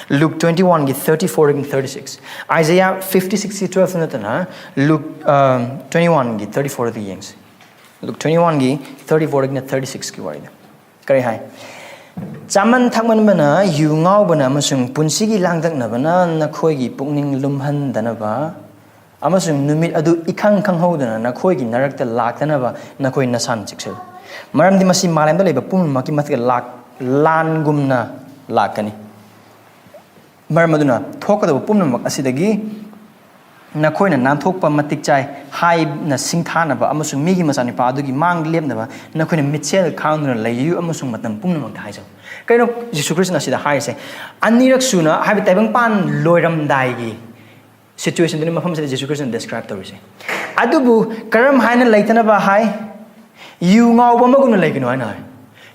Luke twenty one ꯒꯤ thirty four ꯒꯤ thirty six, Isaiah fifty six ꯒꯤ twelve ꯅꯠꯇꯅ, Luke twenty one ꯒꯤ thirty four ꯗ ꯌꯦꯡꯁꯤ꯫ Luke twenty one ꯒꯤ thirty four ꯒꯤꯅ thirty six ꯀꯤ ꯋꯥꯔꯤꯗ ꯀꯔꯤ ꯍꯥꯏ? "ꯆꯥꯃꯟ ꯊꯛꯃꯟꯕꯅ, ꯌꯨ ꯉꯥꯎꯕꯅ ꯑꯃꯁꯨꯡ ꯄꯨꯟꯁꯤꯒꯤ ꯂꯥꯡꯇꯛꯅꯕꯅ ꯅꯈꯣꯏꯒꯤ ꯄꯨꯛꯅꯤꯡ ꯂꯨꯝꯍꯟꯗꯅꯕ ꯑꯃꯁꯨꯡ ꯅꯨꯃꯤꯠ ꯑꯗꯨ ꯏꯈꯪ ꯈꯪꯍꯧꯗꯅ ꯅꯈꯣꯏꯒꯤ ꯅꯔꯛꯇ ꯂꯥꯛꯇꯅꯕ ꯅꯈꯣꯏ ꯅꯁꯥꯅ ꯆꯦꯛꯁꯤꯜꯂꯨ꯫ ꯃꯔꯝꯗꯤ ꯃꯁꯤ ꯃꯥꯂꯦꯝꯗ ꯂꯩꯕ ꯄꯨꯝꯅꯃꯛꯀꯤ ꯃꯊꯛꯇ ꯂꯥꯛ-, ꯂꯥꯟꯒꯨꯝꯅ ꯂꯥꯛꯀꯅꯤ꯫ ꯃꯔꯝ ꯑꯗꯨꯅ ꯊꯣꯛꯀꯗꯕ ꯄꯨꯝꯅꯃꯛ ꯑꯁꯤꯗꯒꯤ ꯅꯈꯣꯏꯅ ꯅꯥꯟꯊꯣꯛꯄ ꯃꯇꯤꯛ ꯆꯥꯏ ꯍꯥꯏꯅ ꯁꯤꯡꯊꯥꯅꯕ ꯑꯃꯁꯨꯡ ꯃꯤꯒꯤ ꯃꯆꯥꯅꯨꯄꯥ ꯑꯗꯨꯒꯤ ꯃꯥꯡꯗ ꯂꯦꯞꯅꯕ ꯅꯈꯣꯏꯅ ꯃꯤꯠꯁꯦꯜ ꯈꯥꯡꯗꯨꯅ ꯂꯩꯌꯨ ꯑꯃꯁꯨꯡ ꯃꯇꯝ ꯄꯨꯝꯅꯃꯛꯇ ꯍꯥꯏꯖꯧ"꯫ ꯀꯩꯅꯣ ꯖꯤꯁꯨ ꯈ꯭ꯔꯤꯁꯅ ꯑꯁꯤꯗ ꯍꯥꯏꯔꯤꯁꯦ? ꯑꯅꯤꯔꯛ ꯁꯨꯅ, ꯍꯥꯏꯕꯗꯤ ꯇꯥꯏꯕꯪꯄꯥꯟ ꯂꯣꯏꯔꯝꯗꯥꯏꯒꯤ situation ꯗꯨꯅꯤ ꯃꯐꯝꯁꯤꯗ ꯖꯤꯁꯨ ꯈ꯭ꯔꯤꯁꯅ describe ꯇꯧꯔꯤꯁꯦ꯫ ꯑꯗꯨꯕꯨ ꯀꯔꯝ ꯍꯥꯏꯅ ꯂꯩꯇꯅꯕ ꯍꯥꯏ? ꯌꯨ ꯉꯥꯎꯕ ꯑꯃꯒꯨꯝꯅ ꯂꯩꯒꯅꯨ ꯍꯥꯏꯅ ꯍꯥꯏ꯫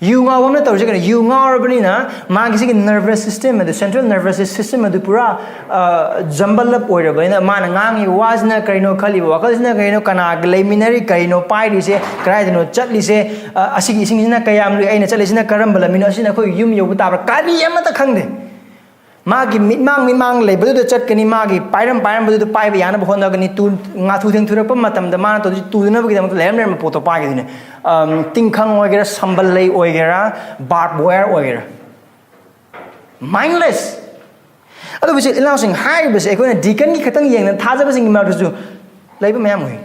ꯌꯨ ꯉꯥꯎꯕ ꯑꯃꯅ ꯇꯧꯔꯤꯁꯦ ꯀꯩꯅꯣ? ꯌꯨ ꯉꯥꯎꯔꯕꯅꯤꯅ ꯃꯥꯒꯤ ꯁꯤꯒꯤ nervous system ꯑꯗꯨ, central nervous system ꯑꯗꯨ ꯄꯨꯔꯥ, ꯑ, jumble up ꯑꯣꯏꯔꯕꯅꯤꯅ, ꯃꯥꯅ ꯉꯥꯡꯉꯤꯕ ꯋꯥꯁꯤꯅ ꯀꯩꯅꯣ, ꯈꯜꯂꯤꯕ ꯋꯥꯈꯜꯁꯤꯅ ꯀꯩꯅꯣ, ꯀꯅꯥꯒ ꯂꯩꯃꯤꯟꯅꯔꯤ, ꯀꯩꯅꯣ ꯄꯥꯏꯔꯤꯁꯦ, ꯀꯗꯥꯏꯗꯅꯣ ꯆꯠꯂꯤꯁꯦ, ꯑ, ꯑꯁꯤꯒꯤ ꯏꯁꯤꯡꯁꯤꯅ ꯀꯌꯥꯝ ꯂꯨꯏ, ꯑꯩꯅ ꯆꯠꯂꯤꯁꯤꯅ ꯀꯔꯝꯕ ꯂꯝꯕꯤꯅꯣ, ꯑꯁꯤꯅ ꯑꯩꯈꯣꯏꯒꯤ ꯌꯨꯝ ꯌꯧꯕ ꯇꯥꯕ꯭ꯔꯥ, ꯀꯔꯤ ꯑꯃꯠꯇ ꯈꯪꯗꯦ꯫ ꯃꯥꯒꯤ ꯃꯤꯠꯃꯥꯡ, ꯃꯤꯠꯃꯥꯡ ꯂꯩꯕꯗꯨꯗ ꯆꯠꯀꯅꯤ, ꯃꯥꯒꯤ ꯄꯥꯏꯔꯝ ꯄꯥꯏꯔꯝꯕꯗꯨꯗ ꯄꯥꯏꯕ ꯌꯥꯅꯕ ꯍꯣꯠꯅꯒꯅꯤ꯫ ꯇꯨ-, ꯉꯥꯊꯨ ꯊꯦꯡꯊꯨꯔꯛꯄ ꯃꯇꯝꯗ ꯃꯥꯅ ꯇꯧꯗꯣꯏꯁꯤ ꯇꯨꯗꯅꯕꯒꯤꯗꯃꯛꯇ ꯂꯩꯔꯝ ꯂꯩꯔꯝꯕ ꯄꯣꯠꯇꯣ ꯄꯥꯏꯒꯗꯣꯏꯅꯦ꯫ ꯑꯝ, ꯇꯤꯡꯈꯪ ꯑꯣꯏꯒꯦꯔꯥ, ꯁꯝꯕꯜ ꯂꯩ ꯑꯣꯏꯒꯦꯔꯥ, barbed wire ꯑꯣꯏꯒꯦꯔꯥ꯫ Mindless꯫ ꯑꯗꯨꯕꯨ ꯏꯆꯤꯜ ꯏꯅꯥꯎꯁꯤꯡ, ꯍꯥꯏꯔꯤꯕꯁꯦ ꯑꯩꯈꯣꯏꯅ deacon ꯒꯤ ꯈꯛꯇꯪ ꯌꯦꯡꯗꯅ ꯊꯥꯖꯕꯁꯤꯡꯒꯤ ꯃꯔꯛꯇꯁꯨ ꯂꯩꯕ ꯃꯌꯥꯝ ꯎꯏ꯫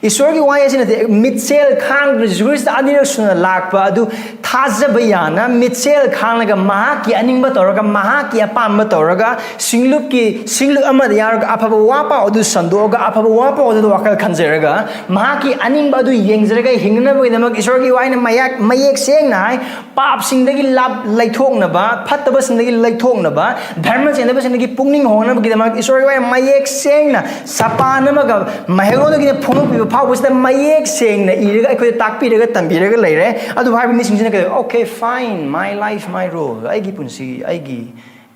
ꯏꯁꯣꯔꯒꯤ ꯋꯥꯍꯩ ꯑꯁꯤꯅꯗꯤ ꯃꯤꯠꯁꯦꯜ ꯈꯥꯡꯗꯨꯅ ꯖꯤꯁꯨ ꯈ꯭ꯔꯤꯁꯇ ꯑꯅꯤꯔꯛ ꯁꯨꯅ ꯂꯥꯛꯄ ꯑꯗꯨ ꯊꯥꯖꯕ ꯌꯥꯅ ꯃꯤꯠꯁꯦꯜ ꯈꯥꯡꯂꯒ ꯃꯍꯥꯛꯀꯤ ꯑꯅꯤꯡꯕ ꯇꯧꯔꯒ, ꯃꯍꯥꯛꯀꯤ ꯑꯄꯥꯝꯕ ꯇꯧꯔꯒ, ꯁꯤꯡꯂꯨꯞꯀꯤ, ꯁꯤꯡꯂꯨꯞ ꯑꯃꯗ ꯌꯥꯎꯔꯒ ꯑꯐꯕ ꯋꯥ ꯄꯥꯎ ꯑꯗꯨ ꯁꯟꯗꯣꯛꯑꯒ, ꯑꯐꯕ ꯋꯥ ꯄꯥꯎ ꯑꯗꯨꯗ ꯋꯥꯈꯜ ꯈꯟꯖꯔꯒ, ꯃꯍꯥꯛꯀꯤ ꯑꯅꯤꯡꯕ ꯑꯗꯨ ꯌꯦꯡꯖꯔꯒ ꯍꯤꯡꯅꯅꯕꯒꯤꯗꯃꯛ ꯏꯁꯣꯔꯒꯤ ꯋꯥꯍꯩꯅ ꯃꯌꯥꯛ-, ꯃꯌꯦꯛ ꯁꯦꯡꯅ ꯍꯥꯏ, ꯄꯥꯞꯁꯤꯡꯗꯒꯤ ꯂꯥꯞ ꯂꯩꯊꯣꯛꯅꯕ, ꯐꯠꯇꯕꯁꯤꯡꯗꯒꯤ ꯂꯩꯊꯣꯛꯅꯕ, ꯙꯔꯃ ꯆꯦꯟꯗꯕꯁꯤꯡꯗꯒꯤ ꯄꯨꯛꯅꯤꯡ ꯍꯣꯡꯅꯕꯒꯤꯗꯃꯛ ꯏꯁꯣꯔꯒꯤ ꯋꯥꯍꯩ ꯃꯌꯦꯛ ꯁꯦꯡꯅ ꯁꯄꯥꯟ ꯑꯃꯒ ꯃꯍꯩꯔꯣꯟꯗꯒꯤꯅ ꯐꯣꯡꯗꯣꯛꯄꯤꯕ ꯐꯥꯎꯕꯁꯤꯗ ꯃꯌꯦꯛ ꯁꯦꯡꯅ ꯏꯔꯒ ꯑꯩꯈꯣꯏꯗ ꯇꯥꯛꯄꯤꯔꯒ ꯇꯝꯕꯤꯔꯒ ꯂꯩꯔꯦ꯫ ꯑꯗꯨ ꯍꯥꯏꯔꯤꯕ ꯃꯤꯁꯤꯡꯁꯤꯅ ꯀꯩꯗꯧ? "Okay, fine, my life, my rule, ꯑꯩꯒꯤ ꯄꯨꯟꯁꯤ, ꯑꯩꯒꯤ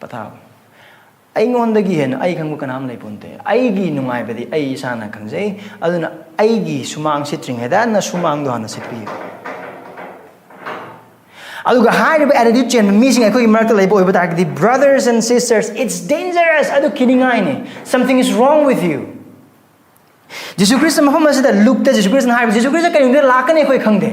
ꯄꯊꯥꯞ, ꯑꯩꯉꯣꯟꯗꯒꯤ ꯍꯦꯟꯅ ꯑꯩ ꯈꯪꯕ ꯀꯅꯥꯝ ꯂꯩꯄꯣꯟꯇꯦ꯫ ꯑꯩꯒꯤ ꯅꯨꯡꯉꯥꯏꯕꯗꯤ ꯑꯩ ꯏꯁꯥꯅ ꯈꯪꯖꯩ꯫ ꯑꯗꯨꯅ ꯑꯩꯒꯤ ꯁꯨꯃꯥꯡ ꯁꯤꯠꯇ꯭ꯔꯤꯉꯩꯗ ꯅꯁꯨꯃꯥꯡꯗꯣ ꯍꯥꯟꯅ ꯁꯤꯠꯄꯤꯌꯨ"꯫ ꯑꯗꯨꯒ ꯍꯥꯏꯔꯤꯕ attitude ꯆꯦꯟꯕ ꯃꯤꯁꯤꯡ ꯑꯩꯈꯣꯏꯒꯤ ꯃꯔꯛꯇ ꯂꯩꯕ ꯑꯣꯏꯕ ꯇꯥꯔꯒꯗꯤ, brothers and sisters, it's dangerous, ꯑꯗꯨ ꯀꯤꯅꯤꯡꯉꯥꯏꯅꯤ꯫ Something is wrong with you꯫ Jesus Christ ꯃꯐꯝ ꯑꯁꯤꯗ, ꯂꯨꯛꯇ ꯖꯤꯁꯨ ꯈ꯭ꯔꯤꯁꯇꯅ ꯍꯥꯏꯕ, ꯖꯤꯁꯨ ꯈ꯭ꯔꯤꯁꯇ ꯀꯔꯤꯒꯨꯝꯕꯗ ꯂꯥꯛꯀꯅꯤ ꯑꯩꯈꯣꯏ ꯈꯪꯗꯦ꯫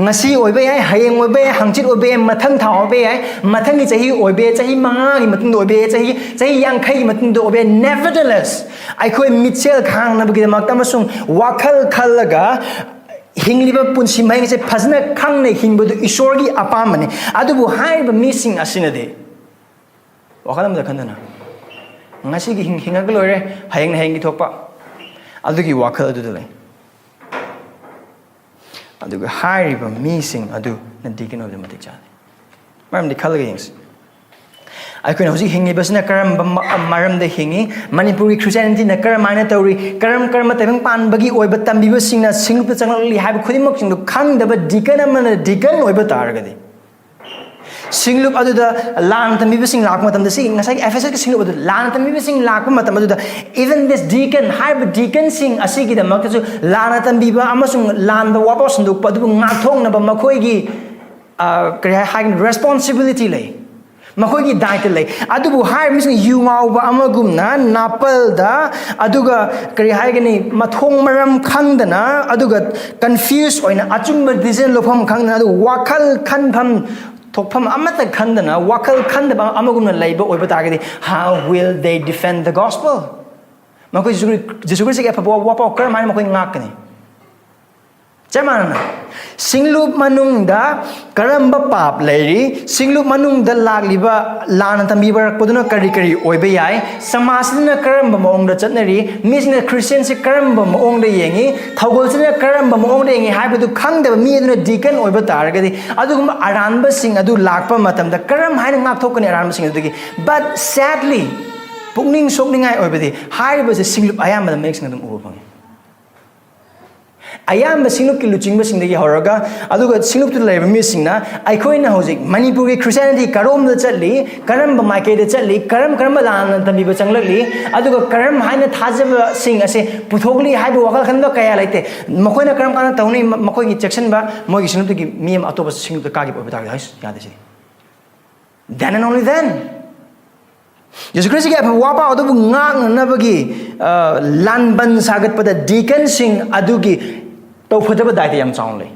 ꯉꯁꯤ ꯑꯣꯏꯕ ꯌꯥꯏ, ꯍꯌꯦꯡ ꯑꯣꯏꯕ ꯌꯥꯏ, ꯍꯪꯆꯤꯠ ꯑꯣꯏꯕ ꯌꯥꯏ, ꯃꯊꯪ ꯊꯥ ꯑꯣꯏꯕ ꯌꯥꯏ, ꯃꯊꯪꯒꯤ ꯆꯍꯤ ꯑꯣꯏꯕ ꯌꯥꯏ, ꯆꯍꯤ ꯃꯉꯥꯒꯤ ꯃꯇꯨꯡꯗ ꯑꯣꯏꯕ ꯌꯥꯏ, ꯆꯍꯤ ꯆꯍꯤ ꯌꯥꯡꯈꯩꯒꯤ ꯃꯇꯨꯡꯗ ꯑꯣꯏꯕ ꯌꯥꯏ꯫ Nevertheless, ꯑꯩꯈꯣꯏ ꯃꯤꯠꯁꯦꯜ ꯈꯥꯡꯅꯕꯒꯤꯗꯃꯛꯇ ꯑꯃꯁꯨꯡ ꯋꯥꯈꯜ ꯈꯜꯂꯒ ꯍꯤꯡꯂꯤꯕ ꯄꯨꯟꯁꯤ ꯃꯍꯤꯡꯁꯦ ꯐꯖꯅ ꯈꯪꯅ ꯍꯤꯡꯕꯗꯨ ꯏꯁꯣꯔꯒꯤ ꯑꯄꯥꯝꯕꯅꯤ꯫ ꯑꯗꯨꯕꯨ ꯍꯥꯏꯔꯤꯕ ꯃꯤꯁꯤꯡ ꯑꯁꯤꯅꯗꯤ ꯋꯥꯈꯜ ꯑꯃꯗ ꯈꯟꯗꯅ, ꯉꯁꯤꯒꯤ ꯍꯤꯡ-, ꯍꯤꯡꯉꯒ ꯂꯣꯏꯔꯦ, ꯍꯌꯦꯡꯅ ꯍꯌꯦꯡꯒꯤ ꯊꯣꯛꯄ, ꯑꯗꯨꯒꯤ ꯋꯥꯈꯜ ꯑꯗꯨꯗ ꯂꯩ꯫ ꯑꯗꯨꯒ ꯍꯥꯏꯔꯤꯕ ꯃꯤꯁꯤꯡ ꯑꯗꯨꯅ deacon ꯑꯣꯏꯕꯗ ꯃꯇꯤꯛ ꯆꯥꯗꯦ꯫ ꯃꯔꯝꯗꯤ ꯈꯜꯂꯒ ꯌꯦꯡꯁꯤ, ꯑꯩꯈꯣꯏꯅ ꯍꯧꯖꯤꯛ ꯍꯤꯡꯉꯤꯕꯁꯤꯅ ꯀꯔꯝꯕ ꯃ-, ꯃꯔꯝꯗ ꯍꯤꯡꯉꯤ, ꯃꯅꯤꯄꯨꯔꯒꯤ Christianity ꯅ ꯀꯔꯝꯍꯥꯏꯅ ꯇꯧꯔꯤ, ꯀꯔꯝ ꯀꯔꯝꯕ ꯇꯥꯏꯕꯪ ꯄꯥꯟꯕꯒꯤ ꯑꯣꯏꯕ ꯇꯝꯕꯤꯕꯁꯤꯡꯅ ꯁꯤꯡꯂꯨꯞꯇ ꯆꯪꯂꯛꯂꯤ ꯍꯥꯏꯕ ꯈꯨꯗꯤꯡꯃꯛꯁꯤꯡꯗꯨ ꯈꯪꯗꯕ deacon ꯑꯃꯅ deacon ꯑꯣꯏꯕ ꯇꯥꯔꯒꯗꯤ, ꯁꯤꯡꯂꯨꯞ ꯑꯗꯨꯗ ꯂꯥꯟꯅ ꯇꯝꯕꯤꯕꯁꯤꯡ ꯂꯥꯛꯄ ꯃꯇꯝꯗ, ꯁꯤ ꯉꯁꯥꯏꯒꯤ Ephesus ꯀꯤ ꯁꯤꯡꯂꯨꯞ ꯑꯗꯨ ꯂꯥꯟꯅ ꯇꯝꯕꯤꯕꯁꯤꯡ ꯂꯥꯛꯄ ꯃꯇꯝ ꯑꯗꯨꯗ, even this deacon, ꯍꯥꯏꯔꯤꯕ deacon ꯁꯤꯡ ꯑꯁꯤꯒꯤꯗꯃꯛꯇꯁꯨ ꯂꯥꯟꯅ ꯇꯝꯕꯤꯕ ꯑꯃꯁꯨꯡ ꯂꯥꯟꯕ ꯋꯥꯐꯥꯎ ꯁꯟꯗꯣꯛꯄ ꯑꯗꯨꯕꯨ ꯉꯥꯛꯊꯣꯛꯅꯕ ꯃꯈꯣꯏꯒꯤ, ꯑ, ꯀꯔꯤ ꯍꯥꯏ-, ꯍꯥꯏꯒꯅꯤ, responsibility ꯂꯩ, ꯃꯈꯣꯏꯒꯤ ꯗꯥꯏꯇ ꯂꯩ꯫ ꯑꯗꯨꯕꯨ ꯍꯥꯏꯔꯤꯕꯁꯤꯡ ꯌꯨ ꯉꯥꯎꯕ ꯑꯃꯒꯨꯝꯅ ꯅꯥꯄꯜꯗ, ꯑꯗꯨꯒ ꯀꯔꯤ ꯍꯥꯏꯒꯅꯤ, ꯃꯊꯣꯡ ꯃꯔꯝ ꯈꯪꯗꯅ, ꯑꯗꯨꯒ confuse ꯑꯣꯏꯅ, ꯑꯆꯨꯝꯕ decision ꯂꯧꯐꯝ ꯈꯪꯗꯅ, ꯑꯗꯨꯒ ꯋꯥꯈꯜ ꯈꯟꯐꯝ ꯊꯣꯛꯐꯝ ꯑꯃꯠꯇ ꯈꯟꯗꯅ, ꯋꯥꯈꯜ ꯈꯟꯗꯕ ꯑꯃꯒꯨꯝꯅ ꯂꯩꯕ ꯑꯣꯏꯕ ꯇꯥꯔꯒꯗꯤ, how will they defend the gospel? ꯃꯈꯣꯏ ꯖꯤꯁꯨ, ꯖꯤꯁꯨ ꯈ꯭ꯔꯤꯁꯇꯒꯤ ꯑꯐꯕ ꯋꯥꯐꯥꯎ ꯀꯔꯝ ꯍꯥꯏꯅ ꯃꯈꯣꯏ ꯉꯥꯛꯀꯅꯤ? ꯆꯞ ꯃꯥꯟꯅꯅ ꯁꯤꯡꯂꯨꯞ ꯃꯅꯨꯡꯗ ꯀꯔꯝꯕ ꯄꯥꯞ ꯂꯩꯔꯤ, ꯁꯤꯡꯂꯨꯞ ꯃꯅꯨꯡꯗ ꯂꯥꯛꯂꯤꯕ ꯂꯥꯟꯅ ꯇꯝꯕꯤꯕꯔꯛꯄꯗꯨꯅ ꯀꯔꯤ ꯀꯔꯤ ꯑꯣꯏꯕ ꯌꯥꯏ, ꯁꯃꯥꯖꯁꯤꯅ ꯀꯔꯝꯕ ꯃꯑꯣꯡꯗ ꯆꯠꯅꯔꯤ, ꯃꯤꯁꯤꯡꯅ ꯈ꯭ꯔꯤꯁꯇꯤꯌꯟꯁꯤ ꯀꯔꯝꯕ ꯃꯑꯣꯡꯗ ꯌꯦꯡꯉꯤ, ꯊꯧꯒꯜꯁꯤꯅ ꯀꯔꯝꯕ ꯃꯑꯣꯡꯗ ꯌꯦꯡꯉꯤ ꯍꯥꯏꯕꯗꯨ ꯈꯪꯗꯕ ꯃꯤ ꯑꯗꯨꯅ ꯗꯤꯀꯟ ꯑꯣꯏꯕ ꯇꯥꯔꯒꯗꯤ, ꯑꯗꯨꯒꯨꯝꯕ ꯑꯔꯥꯟꯕꯁꯤꯡ ꯑꯗꯨ ꯂꯥꯛꯄ ꯃꯇꯝꯗ ꯀꯔꯝ ꯍꯥꯏꯅ ꯉꯥꯛꯊꯣꯛꯀꯅꯤ ꯑꯔꯥꯟꯕꯁꯤꯡ ꯑꯗꯨꯗꯒꯤ? But sadly, ꯄꯨꯛꯅꯤꯡ ꯁꯣꯛꯅꯤꯡꯉꯥꯏ ꯑꯣꯏꯕꯗꯤ ꯍꯥꯏꯔꯤꯕꯁꯦ ꯁꯤꯡꯂꯨꯞ ꯑꯌꯥꯝꯕꯗ ꯃꯌꯦꯛ ꯁꯦꯡꯅ ꯑꯗꯨꯝ ꯎꯕ ꯐꯪꯉꯤ꯫ ꯑꯌꯥꯝꯕ ꯁꯤꯡꯂꯨꯞꯀꯤ ꯂꯨꯆꯤꯡꯕꯁꯤꯡꯗꯒꯤ ꯍꯧꯔꯒ, ꯑꯗꯨꯒ ꯁꯤꯡꯂꯨꯞꯇ ꯂꯩꯔꯤꯕ ꯃꯤꯁꯤꯡꯅ ꯑꯩꯈꯣꯏꯅ ꯍꯧꯖꯤꯛ ꯃꯅꯤꯄꯨꯔꯒꯤ ꯈ꯭ꯔꯤꯁꯇꯤꯌꯥꯅꯤꯇꯤ ꯀꯔꯣꯝꯗ ꯆꯠꯂꯤ, ꯀꯔꯝꯕ ꯃꯥꯏꯀꯩꯗ ꯆꯠꯂꯤ, ꯀꯔꯝ ꯀꯔꯝꯕ ꯂꯥꯟꯅ ꯇꯝꯕꯤꯕ ꯆꯪꯂꯛꯂꯤ, ꯑꯗꯨꯒ ꯀꯔꯝ ꯍꯥꯏꯅ ꯊꯥꯖꯕꯁꯤꯡ ꯑꯁꯦ ꯄꯨꯊꯣꯛꯂꯤ ꯍꯥꯏꯕ ꯋꯥꯈꯜ ꯈꯟꯕ ꯀꯌꯥ ꯂꯩꯇꯦ꯫ ꯃꯈꯣꯏꯅ ꯀꯔꯝ ꯀꯥꯟꯗ ꯇꯧꯅꯤ? ꯃ-, ꯃꯈꯣꯏꯒꯤ ꯆꯦꯛꯁꯤꯟꯕ, ꯃꯣꯏꯒꯤ ꯁꯤꯡꯂꯨꯞꯇꯒꯤ ꯃꯤ ꯑꯃ ꯑꯇꯣꯞꯄ ꯁꯤꯡꯂꯨꯞꯇ ꯀꯥꯈꯤꯕ ꯑꯣꯏꯕ ꯇꯥꯔꯒꯗꯤ, "ꯍꯩꯁ, ꯌꯥꯗꯦ ꯁꯤꯗꯤ꯫ Then and only then." ꯌꯦꯁꯨ ꯈ꯭ꯔꯤꯁꯇꯒꯤ ꯑꯐꯕ ꯋꯥ ꯄꯥꯎ ꯑꯗꯨꯕꯨ ꯉꯥꯛꯅꯅꯕꯒꯤ, ꯑ, ꯂꯥꯟꯕꯟ ꯁꯥꯒꯠꯄꯗ ꯗꯤꯀꯟꯁꯤꯡ ꯑꯗꯨꯒꯤ ꯇꯧꯐꯗꯕ ꯗꯥꯏꯇ ꯌꯥꯝ ꯆꯥꯎꯅ ꯂꯩ,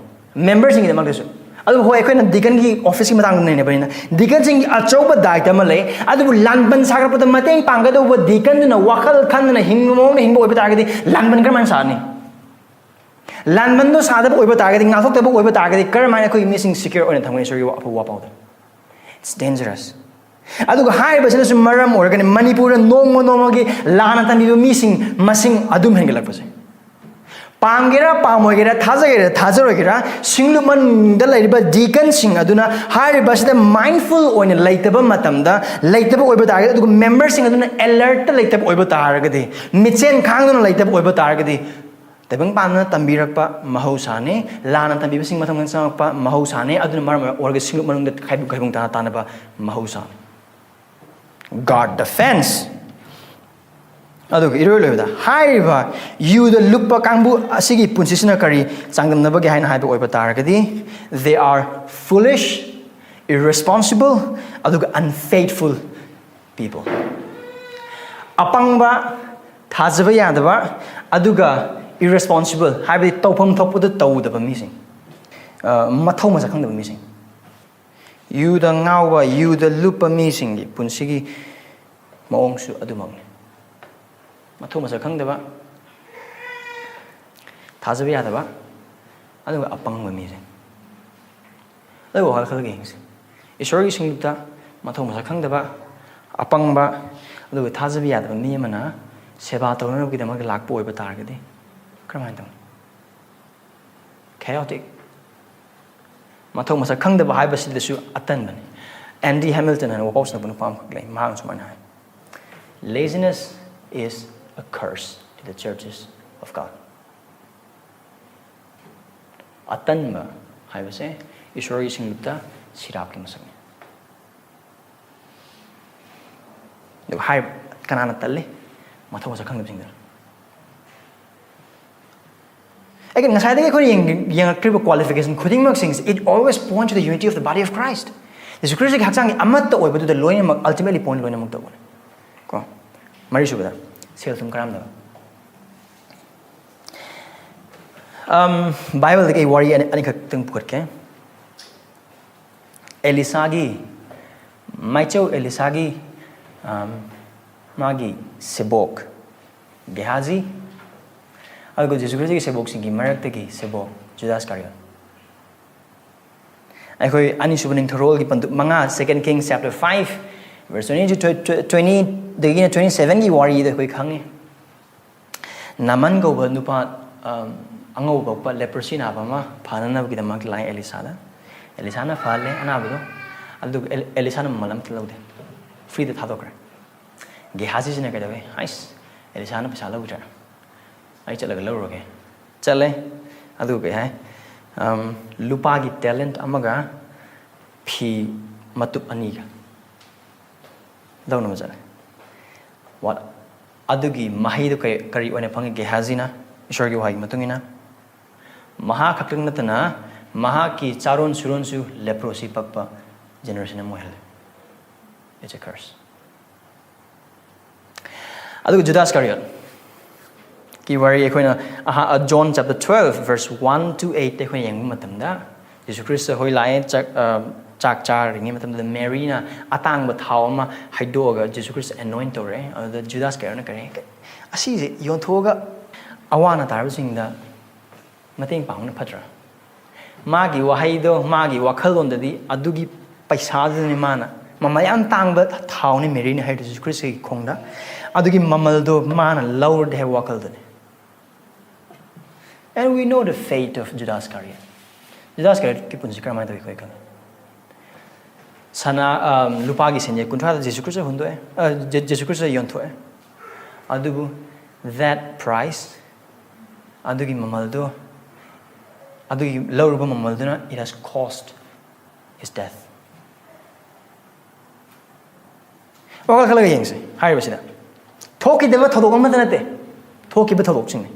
ꯃꯦꯝꯕꯔꯁꯤꯡꯒꯤꯗꯃꯛꯇꯁꯨ꯫ ꯑꯗꯨꯕꯨ ꯍꯣꯏ, ꯑꯩꯈꯣꯏꯅ ꯗꯤꯀꯟꯒꯤ ꯑꯣꯐꯤꯁꯀꯤ ꯃꯇꯥꯡꯗ ꯅꯩꯅꯕꯅꯤꯅ, ꯗꯤꯀꯟꯁꯤꯡꯒꯤ ꯑꯆꯧꯕ ꯗꯥꯏꯇ ꯑꯃ ꯂꯩ, ꯑꯗꯨꯕꯨ ꯂꯥꯟꯕꯟ ꯁꯥꯒꯠꯄꯗ ꯃꯇꯦꯡ ꯄꯥꯡꯒꯗꯧꯕ ꯗꯤꯀꯟꯗꯨꯅ ꯋꯥꯈꯜ ꯈꯟꯗꯅ ꯍꯤꯡꯕ ꯃꯑꯣꯡꯗ ꯍꯤꯡꯕ ꯑꯣꯏꯕ ꯇꯥꯔꯒꯗꯤ, ꯂꯥꯟꯕꯟ ꯀꯔꯝꯍꯥꯏꯅ ꯁꯥꯅꯤ? ꯂꯥꯟꯕꯟꯗꯣ ꯁꯥꯗꯕ ꯑꯣꯏꯕ ꯇꯥꯔꯒꯗꯤ, ꯉꯥꯛꯊꯣꯛꯇꯕ ꯑꯣꯏꯕ ꯇꯥꯔꯒꯗꯤ, ꯀꯔꯝꯍꯥꯏꯅ ꯑꯩꯈꯣꯏꯒꯤ ꯃꯤꯁꯤꯡ ꯁꯤꯀ꯭ꯌꯣꯔ ꯑꯣꯏꯅ ꯊꯝꯒꯅꯤ ꯏꯁꯣꯔꯒꯤ ꯑꯐꯕ ꯋꯥ ꯄꯥꯎꯗ? It's dangerous. ꯑꯗꯨꯒ ꯍꯥꯏꯔꯤꯕꯁꯤꯅꯁꯨ ꯃꯔꯝ ꯑꯣꯏꯔꯒꯅꯤ ꯃꯅꯤꯄꯨꯔꯗ ꯅꯣꯡꯃ ꯅꯣꯡꯃꯒꯤ ꯂꯥꯟꯅ ꯇꯝꯕꯤꯕ ꯃꯤꯁꯤꯡ ꯃꯁꯤꯡ ꯑꯗꯨꯝ ꯍꯦꯟꯒꯠꯂꯛꯄꯁꯦ꯫ ꯄꯥꯝꯒꯦꯔꯥ ꯄꯥꯝꯃꯣꯏꯒꯦꯔꯥ, ꯊꯥꯖꯒꯦꯔꯥ ꯊꯥꯖꯔꯣꯏꯒꯦꯔꯥ, ꯁꯤꯡꯂꯨꯞ ꯃꯅꯨꯡꯗ ꯂꯩꯔꯤꯕ ꯗꯤꯀꯟꯁꯤꯡ ꯑꯗꯨꯅ ꯍꯥꯏꯔꯤꯕꯁꯤꯗ ꯃꯥꯏꯟꯐꯨꯜ ꯑꯣꯏꯅ ꯂꯩꯇꯕ ꯃꯇꯝꯗ, ꯂꯩꯇꯕ ꯑꯣꯏꯕ ꯇꯥꯔꯒꯗꯤ, ꯑꯗꯨꯒ ꯃꯦꯝꯕꯔꯁꯤꯡ ꯑꯗꯨꯅ ꯑꯦꯂꯔꯠꯇ ꯂꯩꯇꯕ ꯑꯣꯏꯕ ꯇꯥꯔꯒꯗꯤ, ꯃꯤꯠꯁꯦꯟ ꯈꯥꯡꯗꯨꯅ ꯂꯩꯇꯕ ꯑꯣꯏꯕ ꯇꯥꯔꯒꯗꯤ, ꯇꯥꯏꯕꯪ ꯄꯥꯟꯕꯅ ꯇꯝꯕꯤꯔꯛꯄ ꯃꯍꯧꯁꯥꯅꯤ, ꯂꯥꯟꯅ ꯇꯝꯕꯤꯕꯁꯤꯡ ꯃꯊꯪ ꯃꯊꯪ ꯆꯪꯉꯛꯄ ꯃꯍꯧꯁꯥꯅꯤ꯫ ꯑꯗꯨꯅ ꯃꯔꯝ ꯑꯣꯏꯔꯒ ꯁꯤꯡꯂꯨꯞ ꯃꯅꯨꯡꯗ ꯈꯥꯏꯕꯨꯡ ꯈꯥꯏꯕꯨꯡ ꯇꯥꯅ ꯇꯥꯅꯕ ꯃꯍꯧꯁꯥꯅꯤ꯫ Guard the fence. ꯑꯗꯨꯒ ꯏꯔꯣꯏ ꯂꯣꯏꯕꯗ ꯍꯥꯏꯔꯤꯕ ꯌꯨꯗ ꯂꯨꯞꯄ ꯀꯥꯡꯕꯨ ꯑꯁꯤꯒꯤ ꯄꯨꯟꯁꯤꯁꯤꯅ ꯀꯔꯤ ꯆꯥꯡꯗꯝꯅꯕꯒꯦ ꯍꯥꯏꯅ ꯍꯥꯏꯕ ꯑꯣꯏꯕ ꯇꯥꯔꯒꯗꯤ, they are foolish, irresponsible, ꯑꯗꯨꯒ unfaithful people. ꯑꯄꯪꯕ, ꯊꯥꯖꯕ ꯌꯥꯗꯕ, ꯑꯗꯨꯒ irresponsible, ꯍꯥꯏꯕꯗꯤ ꯇꯧꯐꯝ ꯊꯣꯛꯄꯗ ꯇꯧꯗꯕ ꯃꯤꯁꯤꯡ, ꯑ, ꯃꯊꯧ ꯃꯁꯛ ꯈꯪꯗꯕ ꯃꯤꯁꯤꯡ꯫ ꯌꯨꯗ ꯉꯥꯎꯕ, ꯌꯨꯗ ꯂꯨꯞꯄ ꯃꯤꯁꯤꯡꯒꯤ ꯄꯨꯟꯁꯤꯒꯤ ꯃꯑꯣꯡꯁꯨ ꯑꯗꯨꯃꯛꯅꯤ꯫ ꯃꯊꯧ ꯃꯁꯛ ꯈꯪꯗꯕ, ꯊꯥꯖꯕ ꯌꯥꯗꯕ, ꯑꯗꯨꯒ ꯑꯄꯪꯕ ꯃꯤꯁꯦ꯫ ꯑꯗꯨꯒ ꯋꯥꯈꯜ ꯈꯜꯂꯒ ꯌꯦꯡꯁꯤ꯫ ꯏꯁꯣꯔꯒꯤ ꯁꯤꯡꯂꯨꯞꯇ ꯃꯊꯧ ꯃꯁꯛ ꯈꯪꯗꯕ, ꯑꯄꯪꯕ, ꯑꯗꯨꯒ ꯊꯥꯖꯕ ꯌꯥꯗꯕ ꯃꯤ ꯑꯃꯅ ꯁꯦꯕꯥ ꯇꯧꯅꯅꯕꯒꯤꯗꯃꯛꯇ ꯂꯥꯛꯄ ꯑꯣꯏꯕ ꯇꯥꯔꯒꯗꯤ ꯀꯔꯝꯍꯥꯏꯅ ꯇꯧꯅꯤ? Chaotic꯫ ꯃꯊꯧ ꯃꯁꯛ ꯈꯪꯗꯕ ꯍꯥꯏꯕꯁꯤꯗꯁꯨ ꯑꯇꯟꯕꯅꯤ꯫ ꯑꯦꯟꯗꯤ ꯍꯦꯃꯤꯜꯇꯟ ꯍꯥꯏꯅ ꯋꯥꯄꯥꯎ ꯁꯟꯅꯕ ꯅꯨꯄꯥ ꯑꯃꯈꯛ ꯂꯩ꯫ ꯃꯍꯥꯛꯅ ꯁꯨꯃꯥꯏꯅ ꯍꯥꯏ, "Laziness is a curse to the churches of God." ꯑꯇꯟꯕ ꯍꯥꯏꯕꯁꯦ ꯏꯁꯣꯔꯒꯤ ꯁꯤꯡꯂꯨꯞꯇ ꯁꯤꯔꯥꯞꯀꯤ ꯃꯁꯛꯅꯤ꯫ ꯑꯗꯨꯒ ꯍꯥꯏ, ꯀꯅꯥꯅ ꯇꯜꯂꯤ? ꯃꯊꯧ ꯃꯁꯛ ꯈꯪꯗꯕꯁꯤꯡꯗꯨꯅ꯫ ꯑꯩꯒꯤ ꯉꯁꯥꯏꯗꯒꯤ ꯑꯩꯈꯣꯏꯅ ꯌꯦꯡ-, ꯌꯦꯡꯉꯛꯈ꯭ꯔꯤꯕ qualification ꯈꯨꯗꯤꯡꯃꯛꯁꯤꯡꯁꯦ, it always point to the unity of the body of Christ. ꯖꯤꯁꯨ ꯈ꯭ꯔꯤꯁꯇꯒꯤ ꯍꯛꯆꯥꯡꯒꯤ ꯑꯃꯠꯇ ꯑꯣꯏꯕꯗꯨꯗ ꯂꯣꯏꯅꯃꯛ, ultimately point ꯂꯣꯏꯅꯃꯛ ꯇꯧꯕꯅꯤ꯫ ꯀꯣ? ꯃꯔꯤꯁꯨꯕꯗ, ꯁꯦꯜ ꯊꯨꯝ ꯀꯔꯝꯗꯕ꯫ ꯑꯝ, ꯕꯥꯏꯕꯜꯗꯒꯤ ꯑꯩ ꯋꯥꯔꯤ ꯑꯅꯤ, ꯑꯅꯤꯈꯛꯇꯪ ꯄꯨꯈꯠꯀꯦ꯫ ꯑꯦꯂꯤꯁꯥꯒꯤ, ꯃꯥꯏꯆꯧ ꯑꯦꯂꯤꯁꯥꯒꯤ, ꯑꯝ, ꯃꯥꯒꯤ ꯁꯦꯕꯣꯛ ꯒꯦꯍꯥꯖꯤ, ꯑꯗꯨꯒ ꯖꯤꯁꯨ ꯈ꯭ꯔꯤꯁꯇꯒꯤ ꯁꯦꯕꯣꯛꯁꯤꯡꯒꯤ ꯃꯔꯛꯇꯒꯤ ꯁꯦꯕꯣꯛ ꯖꯨꯗꯥꯁ ꯀꯥꯔꯤꯌꯣꯠ꯫ ꯑꯩꯈꯣꯏ ꯑꯅꯤꯁꯨꯕ ꯅꯤꯡꯊꯧꯔꯣꯜꯒꯤ ꯄꯟꯗꯨꯞ ꯃꯉꯥ, Second Kings chapter five, verse twenty to twenty, twenty ꯗꯒꯤꯅ twenty seven ꯒꯤ ꯋꯥꯔꯤꯗ ꯑꯩꯈꯣꯏ ꯈꯪꯉꯤ꯫ ꯅꯥꯃꯟ ꯀꯧꯕ ꯅꯨꯄꯥ, ꯑꯝ, ꯑꯉꯧꯕ ꯄꯛꯄ leprosy ꯅꯥꯕ ꯑꯃ ꯐꯅꯅꯕꯒꯤꯗꯃꯛ ꯂꯥꯛꯑꯦ ꯑꯦꯂꯤꯁꯥꯗ꯫ ꯑꯦꯂꯤꯁꯥꯅ ꯐꯍꯜꯂꯦ ꯑꯅꯥꯕꯗꯣ, ꯑꯗꯨꯒ ꯑꯦꯂꯤ-, ꯑꯦꯂꯤꯁꯥꯅ ꯃꯃꯜ ꯑꯝꯇ ꯂꯧꯗꯦ, free ꯗ ꯊꯥꯗꯣꯛꯈ꯭ꯔꯦ꯫ ꯒꯦꯍꯥꯖꯤꯁꯤꯅ ꯀꯩꯗꯧꯋꯦ? "ꯍꯥꯏꯁ, ꯑꯦꯂꯤꯁꯥꯅ ꯄꯩꯁꯥ ꯂꯧꯗ꯭ꯔꯦ, ꯑꯩ ꯆꯠꯂꯒ ꯂꯧꯔꯨꯔꯒꯦ"꯫ ꯆꯠꯂꯦ, ꯑꯗꯨꯒ ꯀꯩ ꯍꯥꯏ? ꯑꯝ, ꯂꯨꯄꯥꯒꯤ talent ꯑꯃꯒ ꯐꯤ ꯃꯇꯨꯞ ꯑꯅꯤꯒ ꯂꯧꯅꯕ ꯆꯠꯂꯦ꯫ What? ꯑꯗꯨꯒꯤ ꯃꯍꯩꯗꯨ ꯀꯔꯤ, ꯀꯔꯤ ꯑꯣꯏꯅ ꯐꯪꯉꯤ ꯒꯦꯍꯥꯖꯤꯅ? ꯏꯁꯣꯔꯒꯤ ꯋꯥꯍꯩꯒꯤ ꯃꯇꯨꯡ ꯏꯟꯅ, ꯃꯍꯥꯛ ꯈꯛꯇꯪ ꯅꯠꯇꯅ ꯃꯍꯥꯛꯀꯤ ꯆꯥꯔꯣꯟ ꯁꯨꯔꯣꯟꯁꯨ leprosy ꯄꯛꯄ generation ꯑꯃ ꯑꯣꯏꯍꯜꯂꯦ꯫ It's a curse. ꯑꯗꯨꯒ ꯖꯨꯗꯥꯁ ꯀꯥꯔꯤꯌꯣꯠꯀꯤ ꯋꯥꯔꯤ ꯑꯩꯈꯣꯏꯅ ꯑꯍ-, ꯑ, John chapter twelve verse one to eight ꯑꯩꯈꯣꯏꯅ ꯌꯦꯡꯕ ꯃꯇꯝꯗ, ꯖꯤꯁꯨ ꯈ꯭ꯔꯤꯁꯇ ꯍꯣꯏ ꯂꯥꯛꯑꯦ, ꯆꯥꯛ, ꯑ, ꯆꯥꯛ ꯆꯥꯔꯤꯉꯩ ꯃꯇꯝꯗꯨꯗ ꯃꯦꯔꯤꯅ ꯑꯇꯥꯡꯕ ꯊꯥꯎ ꯑꯃ ꯍꯩꯗꯣꯛꯑꯒ ꯖꯤꯁꯨ ꯈ꯭ꯔꯤꯁꯇ anoint ꯇꯧꯔꯦ꯫ ꯑꯗꯨꯗ ꯖꯨꯗꯥꯁ ꯀꯥꯔꯤꯌꯣꯠꯅ ꯀꯔꯤ, "ꯑꯁꯤꯁꯦ ꯌꯣꯟꯊꯣꯛꯑꯒ ꯑꯋꯥ ꯑꯅꯥ ꯇꯥꯔꯕꯁꯤꯡꯗ ꯃꯇꯦꯡ ꯄꯥꯡꯕꯅ ꯐꯠꯇ꯭ꯔꯥ?" ꯃꯥꯒꯤ ꯋꯥꯍꯩꯗꯣ, ꯃꯥꯒꯤ ꯋꯥꯈꯜꯂꯣꯟꯗꯗꯤ ꯑꯗꯨꯒꯤ ꯄꯩꯁꯥꯗꯨꯅꯤ ꯃꯥꯅ, ꯃꯃꯜ ꯌꯥꯝ ꯇꯥꯡꯕ ꯊꯥꯎꯅꯤ ꯃꯦꯔꯤꯅ ꯍꯥꯏꯔꯤꯗꯨ ꯖꯤꯁꯨ ꯈ꯭ꯔꯤꯁꯇꯒꯤ ꯈꯣꯡꯗ, ꯑꯗꯨꯒꯤ ꯃꯃꯜꯗꯣ ꯃꯥꯅ ꯂꯧꯔꯗꯤ ꯍꯥꯏꯕ ꯋꯥꯈꯜꯗꯨꯅꯤ꯫ And we know the fate of Judas Iscariot. ꯖꯨꯗꯥꯁ ꯏꯁꯀꯥꯔꯤꯌꯣꯠꯀꯤ ꯄꯨꯟꯁꯤ ꯀꯔꯝꯍꯥꯏꯅ ꯇꯧꯏ ꯑꯩꯈꯣꯏ ꯈꯪꯉꯤ꯫ ꯁꯅꯥ, ꯑꯝ, ꯂꯨꯄꯥꯒꯤ ꯁꯦꯟꯖꯦꯛ ꯀꯨꯟꯊ꯭ꯔꯥꯗ ꯖꯤꯁꯨ ꯈ꯭ꯔꯤꯁꯇ ꯍꯨꯟꯗꯣꯛꯑꯦ, ꯑ, ꯖꯦ-, ꯖꯤꯁꯨ ꯈ꯭ꯔꯤꯁꯇ ꯌꯣꯟꯊꯣꯛꯑꯦ꯫ ꯑꯗꯨꯕꯨ that price, ꯑꯗꯨꯒꯤ ꯃꯃꯜꯗꯣ, ꯑꯗꯨꯒꯤ ꯂꯧꯔꯨꯕ ꯃꯃꯜꯗꯨꯅ, it has cost his death. ꯋꯥꯈꯜ ꯈꯜꯂꯒ ꯌꯦꯡꯁꯦ ꯍꯥꯏꯔꯤꯕꯁꯤꯗ꯫ ꯊꯣꯛꯈꯤꯗꯕ ꯊꯧꯗꯣꯛ ꯑꯃꯠꯇ ꯅꯠꯇꯦ꯫ ꯊꯣꯛꯈꯤꯕ ꯊꯧꯗꯣꯛꯁꯤꯡꯅꯤ꯫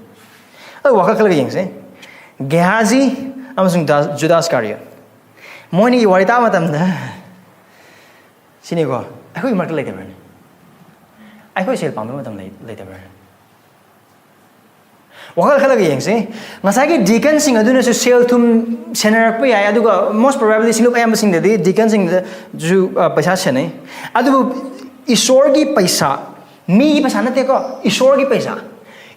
ꯑꯗꯨ ꯋꯥꯈꯜ ꯈꯜꯂꯒ ꯌꯦꯡꯁꯦ꯫ ꯒꯦꯍꯥꯖꯤ ꯑꯃꯁꯨꯡ ꯗꯥ-, ꯖꯨꯗꯥꯁ ꯏꯁꯀꯥꯔꯤꯌꯣꯠ꯫ ꯃꯣꯏꯅꯤꯒꯤ ꯋꯥꯔꯤ ꯇꯥꯕ ꯃꯇꯝꯗ, ꯁꯤꯅꯤꯀꯣ, ꯑꯩꯈꯣꯏꯒꯤ ꯃꯔꯛꯇ ꯂꯩꯇꯕ꯭ꯔꯅꯦ? ꯑꯩꯈꯣꯏ ꯁꯦꯜ ꯄꯥꯝꯕ ꯃꯇꯝ ꯂꯩ-, ꯂꯩꯇꯕ꯭ꯔꯅꯦ? ꯋꯥꯈꯜ ꯈꯜꯂꯒ ꯌꯦꯡꯁꯦ꯫ ꯉꯁꯥꯏꯒꯤ ꯗꯤꯀꯟꯁꯤꯡ ꯑꯗꯨꯅꯁꯨ ꯁꯦꯜ ꯊꯨꯝ ꯁꯦꯟꯅꯔꯛꯄ ꯌꯥꯏ, ꯑꯗꯨꯒ most probably ꯁꯤꯡꯂꯨꯞ ꯑꯌꯥꯝꯕꯁꯤꯡꯗꯗꯤ ꯗꯤꯀꯟꯁꯤꯡꯗꯁꯨ, ꯑ, ꯄꯩꯁꯥ ꯁꯦꯟꯅꯩ꯫ ꯑꯗꯨꯕꯨ ꯏꯁꯣꯔꯒꯤ ꯄꯩꯁꯥ, ꯃꯤꯒꯤ ꯄꯩꯁꯥ ꯅꯠꯇꯦꯀꯣ, ꯏꯁꯣꯔꯒꯤ ꯄꯩꯁꯥ,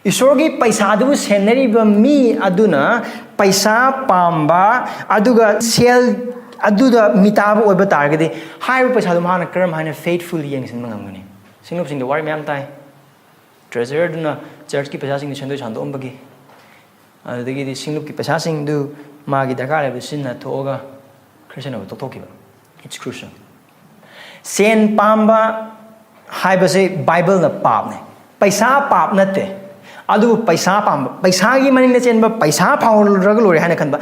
ꯏꯁꯣꯔꯒꯤ ꯄꯩꯁꯥꯗꯨꯕꯨ ꯁꯦꯟꯅꯔꯤꯕ ꯃꯤ ꯑꯗꯨꯅ ꯄꯩꯁꯥ ꯄꯥꯝꯕ, ꯑꯗꯨꯒ ꯁꯦꯜ ꯑꯗꯨꯗ ꯃꯤꯇꯥꯕ ꯑꯣꯏꯕ ꯇꯥꯔꯒꯗꯤ, ꯍꯥꯏꯔꯤꯕ ꯄꯩꯁꯥꯗꯨ ꯃꯍꯥꯛꯅ ꯀꯔꯝ ꯍꯥꯏꯅ faithfully ꯌꯦꯡꯁꯤꯟꯕ ꯉꯝꯒꯅꯤ? ꯁꯤꯡꯂꯨꯞꯁꯤꯡꯗ ꯋꯥꯔꯤ ꯃꯌꯥꯝ ꯇꯥꯏ꯫ ꯇ꯭ꯔꯦꯖꯔꯗꯨꯅ ꯆꯔꯆꯀꯤ ꯄꯩꯁꯥꯁꯤꯡꯗꯨ ꯁꯦꯟꯗꯣꯏ ꯁꯥꯟꯗꯣꯛꯑꯝꯕꯒꯤ, ꯑꯗꯨꯗꯒꯤꯗꯤ ꯁꯤꯡꯂꯨꯞꯀꯤ ꯄꯩꯁꯥꯁꯤꯡꯗꯨ ꯃꯥꯒꯤ ꯗꯔꯀꯥꯔ ꯂꯩꯕꯗ ꯁꯤꯖꯤꯟꯅꯊꯣꯛꯑꯒ ꯈ꯭ꯔꯤꯁꯇꯤꯌꯟ ꯑꯣꯏꯕ ꯇꯣꯛꯊꯣꯛꯈꯤꯕ꯫ It's crucial. ꯁꯦꯟ ꯄꯥꯝꯕ ꯍꯥꯏꯕꯁꯤ ꯕꯥꯏꯕꯜꯅ ꯄꯥꯞꯅꯤ꯫ ꯄꯩꯁꯥ ꯄꯥꯞ ꯅꯠꯇꯦ꯫ ꯑꯗꯨꯕꯨ ꯄꯩꯁꯥ ꯄꯥꯝꯕ, ꯄꯩꯁꯥꯒꯤ ꯃꯅꯤꯡꯗ ꯆꯦꯟꯕ, ꯄꯩꯁꯥ ꯐꯪꯍꯧꯔꯒ ꯂꯣꯏꯔꯦ ꯍꯥꯏꯅ ꯈꯟꯕ,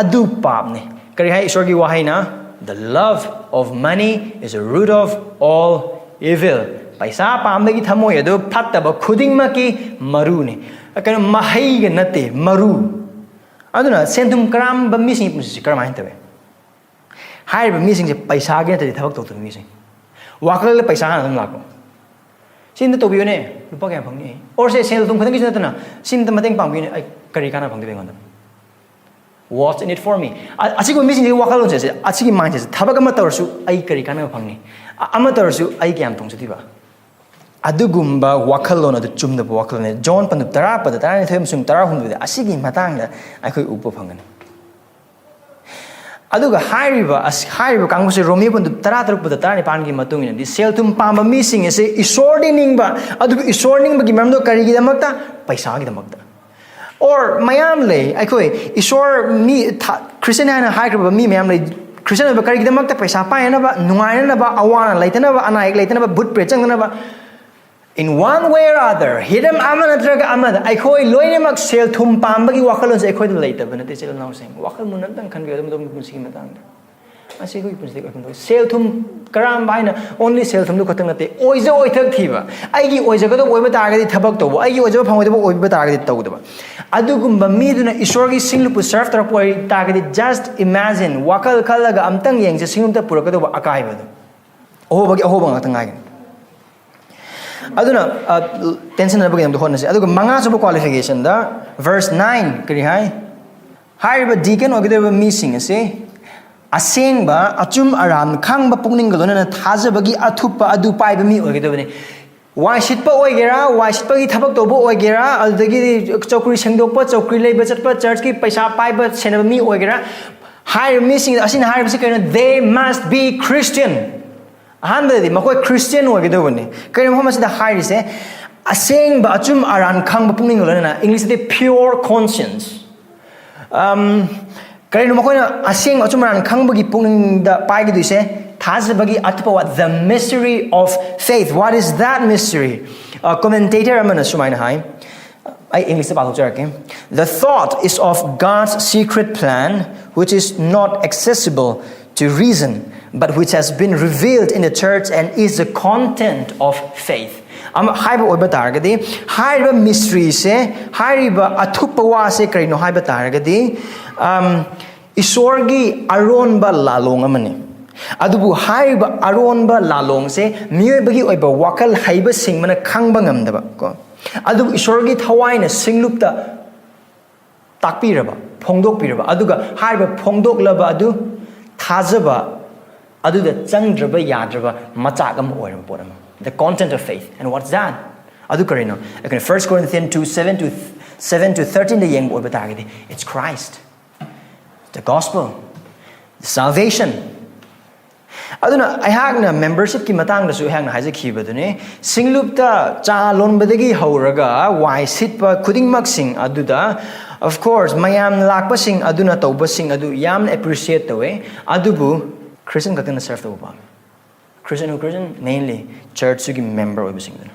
ꯑꯗꯨ ꯄꯥꯞꯅꯤ꯫ ꯀꯔꯤ ꯍꯥꯏ ꯏꯁꯣꯔꯒꯤ ꯋꯥꯍꯩꯅ? "The love of money is a root of all evil." ꯄꯩꯁꯥ ꯄꯥꯝꯕꯒꯤ ꯊꯃꯣꯏ ꯑꯗꯨ ꯐꯠꯇꯕ ꯈꯨꯗꯤꯡꯃꯛꯀꯤ ꯃꯔꯨꯅꯤ꯫ ꯀꯩꯅꯣ, ꯃꯍꯩꯒ ꯅꯠꯇꯦ, ꯃꯔꯨ꯫ ꯑꯗꯨꯅ ꯁꯦꯟ ꯊꯨꯝ ꯀꯔꯥꯝꯕ ꯃꯤꯁꯤꯡꯒꯤ ꯄꯨꯟꯁꯤꯁꯤ ꯀꯔꯝꯍꯥꯏꯅ ꯇꯧꯏ? ꯍꯥꯏꯔꯤꯕ ꯃꯤꯁꯤꯡꯁꯦ ꯄꯩꯁꯥꯒꯤ ꯅꯠꯇ꯭ꯔꯗꯤ ꯊꯕꯛ ꯇꯧꯗꯕ ꯃꯤꯁꯤꯡ꯫ ꯋꯥꯈꯜꯗ ꯄꯩꯁꯥ ꯍꯥꯟꯅ ꯑꯗꯨꯝ ꯂꯥꯛꯄ꯫ "ꯁꯤ ꯑꯝꯇ ꯇꯧꯕꯤꯌꯨꯅꯦ, ꯂꯨꯄꯥ ꯀꯌꯥ ꯐꯪꯅꯤ?" Or ꯁꯦ ꯁꯦꯜ ꯊꯨꯝ ꯈꯛꯇꯪꯒꯤꯁꯨ ꯅꯠꯇꯅ, "ꯁꯤ ꯑꯝꯇ ꯃꯇꯦꯡ ꯄꯥꯡꯕꯤꯌꯨꯅꯦ, ꯑꯩ ꯀꯔꯤ ꯀꯥꯟꯅꯕ ꯐꯪꯗꯣꯏꯕ ꯑꯩꯉꯣꯟꯗ?" What's in it for me? ꯑ-, ꯑꯁꯤꯒꯨꯝꯕ ꯃꯤꯁꯤꯡꯁꯤꯒꯤ ꯋꯥꯈꯜꯂꯣꯟꯁꯦ, ꯑꯁꯤꯒꯤ mindset ꯁꯦ, "ꯊꯕꯛ ꯑꯃ ꯇꯧꯔꯁꯨ ꯑꯩ ꯀꯔꯤ ꯀꯥꯟꯅꯕ ꯐꯪꯅꯤ? ꯑ-, ꯑꯃ ꯇꯧꯔꯁꯨ ꯑꯩ ꯀꯌꯥꯝ ꯇꯣꯡꯖꯗꯣꯏꯕ?" ꯑꯗꯨꯒꯨꯝꯕ ꯋꯥꯈꯜꯂꯣꯟ ꯑꯗꯨ ꯆꯨꯝꯗꯕ ꯋꯥꯈꯜꯂꯣꯟꯅꯤ꯫ ꯖꯣꯟ ꯄꯟꯗꯨꯞ ꯇꯔꯥ ꯄꯗ ꯇꯔꯥꯅꯤꯊꯣꯏ ꯑꯃꯁꯨꯡ ꯇꯔꯥꯍꯨꯝꯗꯣꯏꯗ ꯑꯁꯤꯒꯤ ꯃꯇꯥꯡꯗ ꯑꯩꯈꯣꯏ ꯎꯕ ꯐꯪꯒꯅꯤ꯫ ꯑꯗꯨꯒ ꯍꯥꯏꯔꯤꯕ ꯑꯁ ꯍꯥꯏꯔꯤꯕ ꯀꯥꯡꯕꯨꯁꯦ ꯔꯣꯃꯤꯌꯣ ꯄꯟꯗꯨ ꯇꯔꯥ ꯇꯔꯨꯛ ꯄꯨꯗ ꯇꯔꯥꯅꯤꯄꯥꯟꯒꯤ ꯃꯇꯨꯡ ꯏꯟꯅꯗꯤ ꯁꯦꯜ ꯊꯨꯝ ꯄꯥꯝꯕ ꯃꯤꯁꯤꯡ ꯑꯁꯤ ꯏꯁꯣꯔꯗꯤ ꯅꯤꯡꯕ, ꯑꯗꯨꯕꯨ ꯏꯁꯣꯔ ꯅꯤꯡꯕꯒꯤ ꯃꯔꯝꯗꯣ ꯀꯔꯤꯒꯤꯗꯃꯛꯇ? ꯄꯩꯁꯥꯒꯤꯗꯃꯛꯇ꯫ ꯑꯣꯔ ꯃꯌꯥꯝ ꯂꯩ, ꯑꯩꯈꯣꯏ ꯏꯁꯣꯔ ꯃꯤ ꯈ꯭ꯔꯤꯁꯇꯤꯌꯟ ꯍꯥꯏꯅ ꯍꯥꯏꯈ꯭ꯔꯕ ꯃꯤ ꯃꯌꯥꯝ ꯂꯩ꯫ ꯈ꯭ꯔꯤꯁꯇꯤꯌꯟ ꯑꯣꯏꯕ ꯀꯔꯤꯒꯤꯗꯃꯛꯇ? ꯄꯩꯁꯥ ꯄꯥꯏꯅꯅꯕ, ꯅꯨꯡꯉꯥꯏꯅꯅꯕ, ꯑꯋꯥ ꯑꯅꯥ ꯂꯩꯇꯅꯕ, ꯑꯅꯥ ꯑꯌꯦꯛ ꯂꯩꯇꯅꯕ, ꯚꯨꯠ ꯄ꯭ꯔꯦꯠ ꯆꯪꯗꯅꯕ꯫ In one way or other, ꯍꯤꯔꯝ ꯑꯃ ꯅꯠꯇ꯭ꯔꯒ ꯑꯃꯗ ꯑꯩꯈꯣꯏ ꯂꯣꯏꯅꯃꯛ ꯁꯦꯜ ꯊꯨꯝ ꯄꯥꯝꯕꯒꯤ ꯋꯥꯈꯜꯂꯣꯟꯁꯦ ꯑꯩꯈꯣꯏꯗ ꯂꯩꯇꯕ ꯅꯠꯇꯦ, ꯏꯆꯤꯜ ꯏꯅꯥꯎꯁꯤꯡ꯫ ꯋꯥꯈꯜ ꯃꯨꯟꯅ ꯑꯝꯇꯪ ꯈꯟꯕꯤꯌꯨ ꯑꯗꯨꯝ ꯑꯗꯨꯝ ꯄꯨꯟꯁꯤꯒꯤ ꯃꯇꯥꯡꯗ꯫ ꯑꯁꯤ ꯑꯩꯈꯣꯏꯒꯤ ꯄꯨꯟꯁꯤꯗ ꯑꯩꯈꯣꯏ ꯁꯦꯜ ꯊꯨꯝ ꯀꯔꯥꯝꯕ ꯍꯥꯏꯅ only ꯁꯦꯜ ꯊꯨꯝꯗꯨ ꯈꯛꯇꯪ ꯅꯠꯇꯦ, ꯑꯣꯏꯖ ꯑꯣꯏꯊꯛ ꯊꯤꯕ, ꯑꯩꯒꯤ ꯑꯣꯏꯖꯒꯗꯕ ꯑꯣꯏꯕ ꯇꯥꯔꯒꯗꯤ ꯊꯕꯛ ꯇꯧꯕ, ꯑꯩꯒꯤ ꯑꯣꯏꯖꯕ ꯐꯪꯉꯣꯏꯗꯕ ꯑꯣꯏꯕ ꯇꯥꯔꯒꯗꯤ ꯇꯧꯗꯕ꯫ ꯑꯗꯨꯒꯨꯝꯕ ꯃꯤꯗꯨꯅ ꯏꯁꯣꯔꯒꯤ ꯁꯤꯡꯂꯨꯞꯄꯨ serve ꯇꯧꯔꯛꯄ ꯑꯣꯏ ꯇꯥꯔꯒꯗꯤ, just imagine, ꯋꯥꯈꯜ ꯈꯜꯂꯒ ꯑꯝꯇꯪ ꯌꯦꯡꯁꯦ, ꯁꯤꯡꯂꯨꯞꯇ ꯄꯨꯔꯛꯀꯗꯧꯕ ꯑꯀꯥꯏꯕꯗꯣ꯫ ꯑꯍꯣꯕꯒꯤ ꯑꯍꯣꯕ ꯉꯥꯛꯇ ꯉꯥꯏꯒꯅꯤ꯫ ꯑꯗꯨꯅ ꯇꯦꯟꯁꯟꯅꯕꯒꯤꯗꯃꯛꯇ ꯍꯣꯠꯅꯁꯤ꯫ ꯑꯗꯨꯒ ꯃꯉꯥꯁꯨꯕ qualificationꯗ verse nine ꯀꯔꯤ ꯍꯥꯏ? ꯍꯥꯏꯔꯤꯕ deacon ꯑꯣꯏꯒꯗꯧꯔꯤꯕ ꯃꯤꯁꯤꯡ ꯑꯁꯤ ꯑꯁꯦꯡꯕ ꯑꯆꯨꯝ ꯑꯔꯥꯟ ꯈꯪꯕ ꯄꯨꯛꯅꯤꯡꯒ ꯂꯣꯏꯅꯅ ꯊꯥꯖꯕꯒꯤ ꯑꯊꯨꯞꯄ ꯑꯗꯨ ꯄꯥꯏꯕ ꯃꯤ ꯑꯣꯏꯒꯗꯕꯅꯤ꯫ ꯋꯥꯏ ꯁꯤꯠꯄ ꯑꯣꯏꯒꯦꯔꯥ, ꯋꯥꯏ ꯁꯤꯠꯄꯒꯤ ꯊꯕꯛ ꯇꯧꯕ ꯑꯣꯏꯒꯦꯔꯥ, ꯑꯗꯨꯗꯒꯤꯗꯤ ꯆꯧꯀ꯭ꯔꯤ ꯁꯦꯡꯗꯣꯛꯄ, ꯆꯧꯀ꯭ꯔꯤ ꯂꯩꯕ ꯆꯠꯄ, churchꯀꯤ ꯄꯩꯁꯥ ꯄꯥꯏꯕ ꯁꯦꯟꯅꯕ ꯃꯤ ꯑꯣꯏꯒꯦꯔꯥ, ꯍꯥꯏꯔꯤꯕ ꯃꯤꯁꯤꯡ ꯑꯁꯤꯅ ꯍꯥꯏꯔꯤꯕꯁꯤ ꯀꯩꯅꯣ? They must be Christian꯫ ꯑꯍꯥꯟꯕꯗꯗꯤ ꯃꯈꯣꯏ ꯈ꯭ꯔꯤꯁꯇꯤꯌꯟ ꯑꯣꯏꯒꯗꯧꯕꯅꯤ꯫ ꯀꯔꯤꯅꯣ ꯃꯐꯝ ꯑꯁꯤꯗ ꯍꯥꯏꯔꯤꯁꯦ? ꯑꯁꯦꯡꯕ ꯑꯆꯨꯝ ꯑꯔꯥꯟ ꯈꯪꯕ ꯄꯨꯛꯅꯤꯡꯒ ꯂꯣꯏꯅꯅ, ꯏꯪꯂꯤꯁꯇꯗꯤ pure conscience꯫ ꯑꯝ, ꯀꯔꯤꯅꯣ ꯃꯈꯣꯏꯅ ꯑꯁꯦꯡꯕ ꯑꯆꯨꯝ ꯑꯔꯥꯟ ꯈꯪꯕꯒꯤ ꯄꯨꯛꯅꯤꯡꯗ ꯄꯥꯏꯒꯗꯣꯏꯁꯦ? ꯊꯥꯖꯕꯒꯤ ꯑꯊꯨꯞꯄ ꯋꯥ, the mystery of faith. What is that mystery? ꯀꯣꯃꯦꯟꯇꯦꯇꯔ ꯑꯃꯅ ꯁꯨꯃꯥꯏꯅ ꯍꯥꯏ, ꯑꯩ ꯏꯪꯂꯤꯁꯇ ꯄꯥꯊꯣꯛꯆꯔꯛꯀꯦ꯫ The thought is of God's secret plan, which is not accessible to reason, but which has been revealed in the church and is the content of faith. ꯑꯃ ꯍꯥꯏꯕ ꯑꯣꯏꯕ ꯇꯥꯔꯒꯗꯤ, ꯍꯥꯏꯔꯤꯕ ꯃꯤꯁꯇ꯭ꯔꯤꯁꯦ, ꯍꯥꯏꯔꯤꯕ ꯑꯊꯨꯞꯄ ꯋꯥꯁꯦ ꯀꯔꯤꯅꯣ ꯍꯥꯏꯕ ꯇꯥꯔꯒꯗꯤ, ꯑꯝ, ꯏꯁꯣꯔꯒꯤ ꯑꯔꯣꯟꯕ ꯂꯥꯂꯣꯡ ꯑꯃꯅꯤ꯫ ꯑꯗꯨꯕꯨ ꯍꯥꯏꯔꯤꯕ ꯑꯔꯣꯟꯕ ꯂꯥꯂꯣꯡꯁꯦ ꯃꯤꯑꯣꯏꯕꯒꯤ ꯑꯣꯏꯕ ꯋꯥꯈꯜ ꯍꯩꯕꯁꯤꯡꯕꯅ ꯈꯪꯕ ꯉꯝꯗꯕ ꯀꯣ, ꯑꯗꯨꯕꯨ ꯏꯁꯣꯔꯒꯤ ꯊꯋꯥꯏꯅ ꯁꯤꯡꯂꯨꯞꯇ ꯇꯥꯛꯄꯤꯔꯕ, ꯐꯣꯡꯗꯣꯛꯄꯤꯔꯕ, ꯑꯗꯨꯒ ꯍꯥꯏꯔꯤꯕ ꯐꯣꯡꯗꯣꯛꯂꯕ ꯑꯗꯨ ꯊꯥꯖꯕ ꯑꯗꯨꯗ ꯆꯪꯗ꯭ꯔꯕ ꯌꯥꯗ꯭ꯔꯕ ꯃꯆꯥꯛ ꯑꯃ ꯑꯣꯏꯔꯕ ꯄꯣꯠ ꯑꯃ꯫ The content of faith. And what's that? ꯑꯗꯨ ꯀꯔꯤꯅꯣ? ꯑꯩꯈꯣꯏꯅ First Corinthians two, seven to, seven to thirteenꯗ ꯌꯦꯡꯕ ꯑꯣꯏꯕ ꯇꯥꯔꯒꯗꯤ, it's Christ. The gospel. Salvation. ꯑꯗꯨꯅ ꯑꯩꯍꯥꯛꯅ ꯃꯦꯝꯕꯔꯁꯤꯞꯀꯤ ꯃꯇꯥꯡꯗꯁꯨ ꯑꯩꯍꯥꯛꯅ ꯍꯥꯏꯖꯈꯤꯕꯗꯨꯅꯤ, ꯁꯤꯡꯂꯨꯞꯇ ꯆꯥ ꯂꯣꯟꯕꯗꯒꯤ ꯍꯧꯔꯒ ꯋꯥꯏ ꯁꯤꯠꯄ ꯈꯨꯗꯤꯡꯃꯛꯁꯤꯡ ꯑꯗꯨꯗ, of course, ꯃꯌꯥꯝ ꯂꯥꯛꯄꯁꯤꯡ ꯑꯗꯨꯅ ꯇꯧꯕꯁꯤꯡ ꯑꯗꯨ ꯌꯥꯝꯅ ꯑꯦꯄ꯭ꯔꯤꯁꯤꯌꯦꯠ ꯇꯧꯋꯦ꯫ ꯑꯗꯨꯕꯨ ꯈ꯭ꯔꯤꯁꯇꯟ ꯈꯛꯇꯅ ꯁꯔꯚ ꯇꯧꯕ ꯄꯥꯝꯃꯤ꯫ ꯈ꯭ꯔꯤꯁꯇꯟ ꯈ꯭ꯔꯤꯁꯇꯟ ꯃꯦꯟꯂꯤ ꯆꯔꯆꯁꯤꯒꯤ ꯃꯦꯝꯕꯔ ꯑꯣꯏꯕꯁꯤꯡꯗꯨꯅ꯫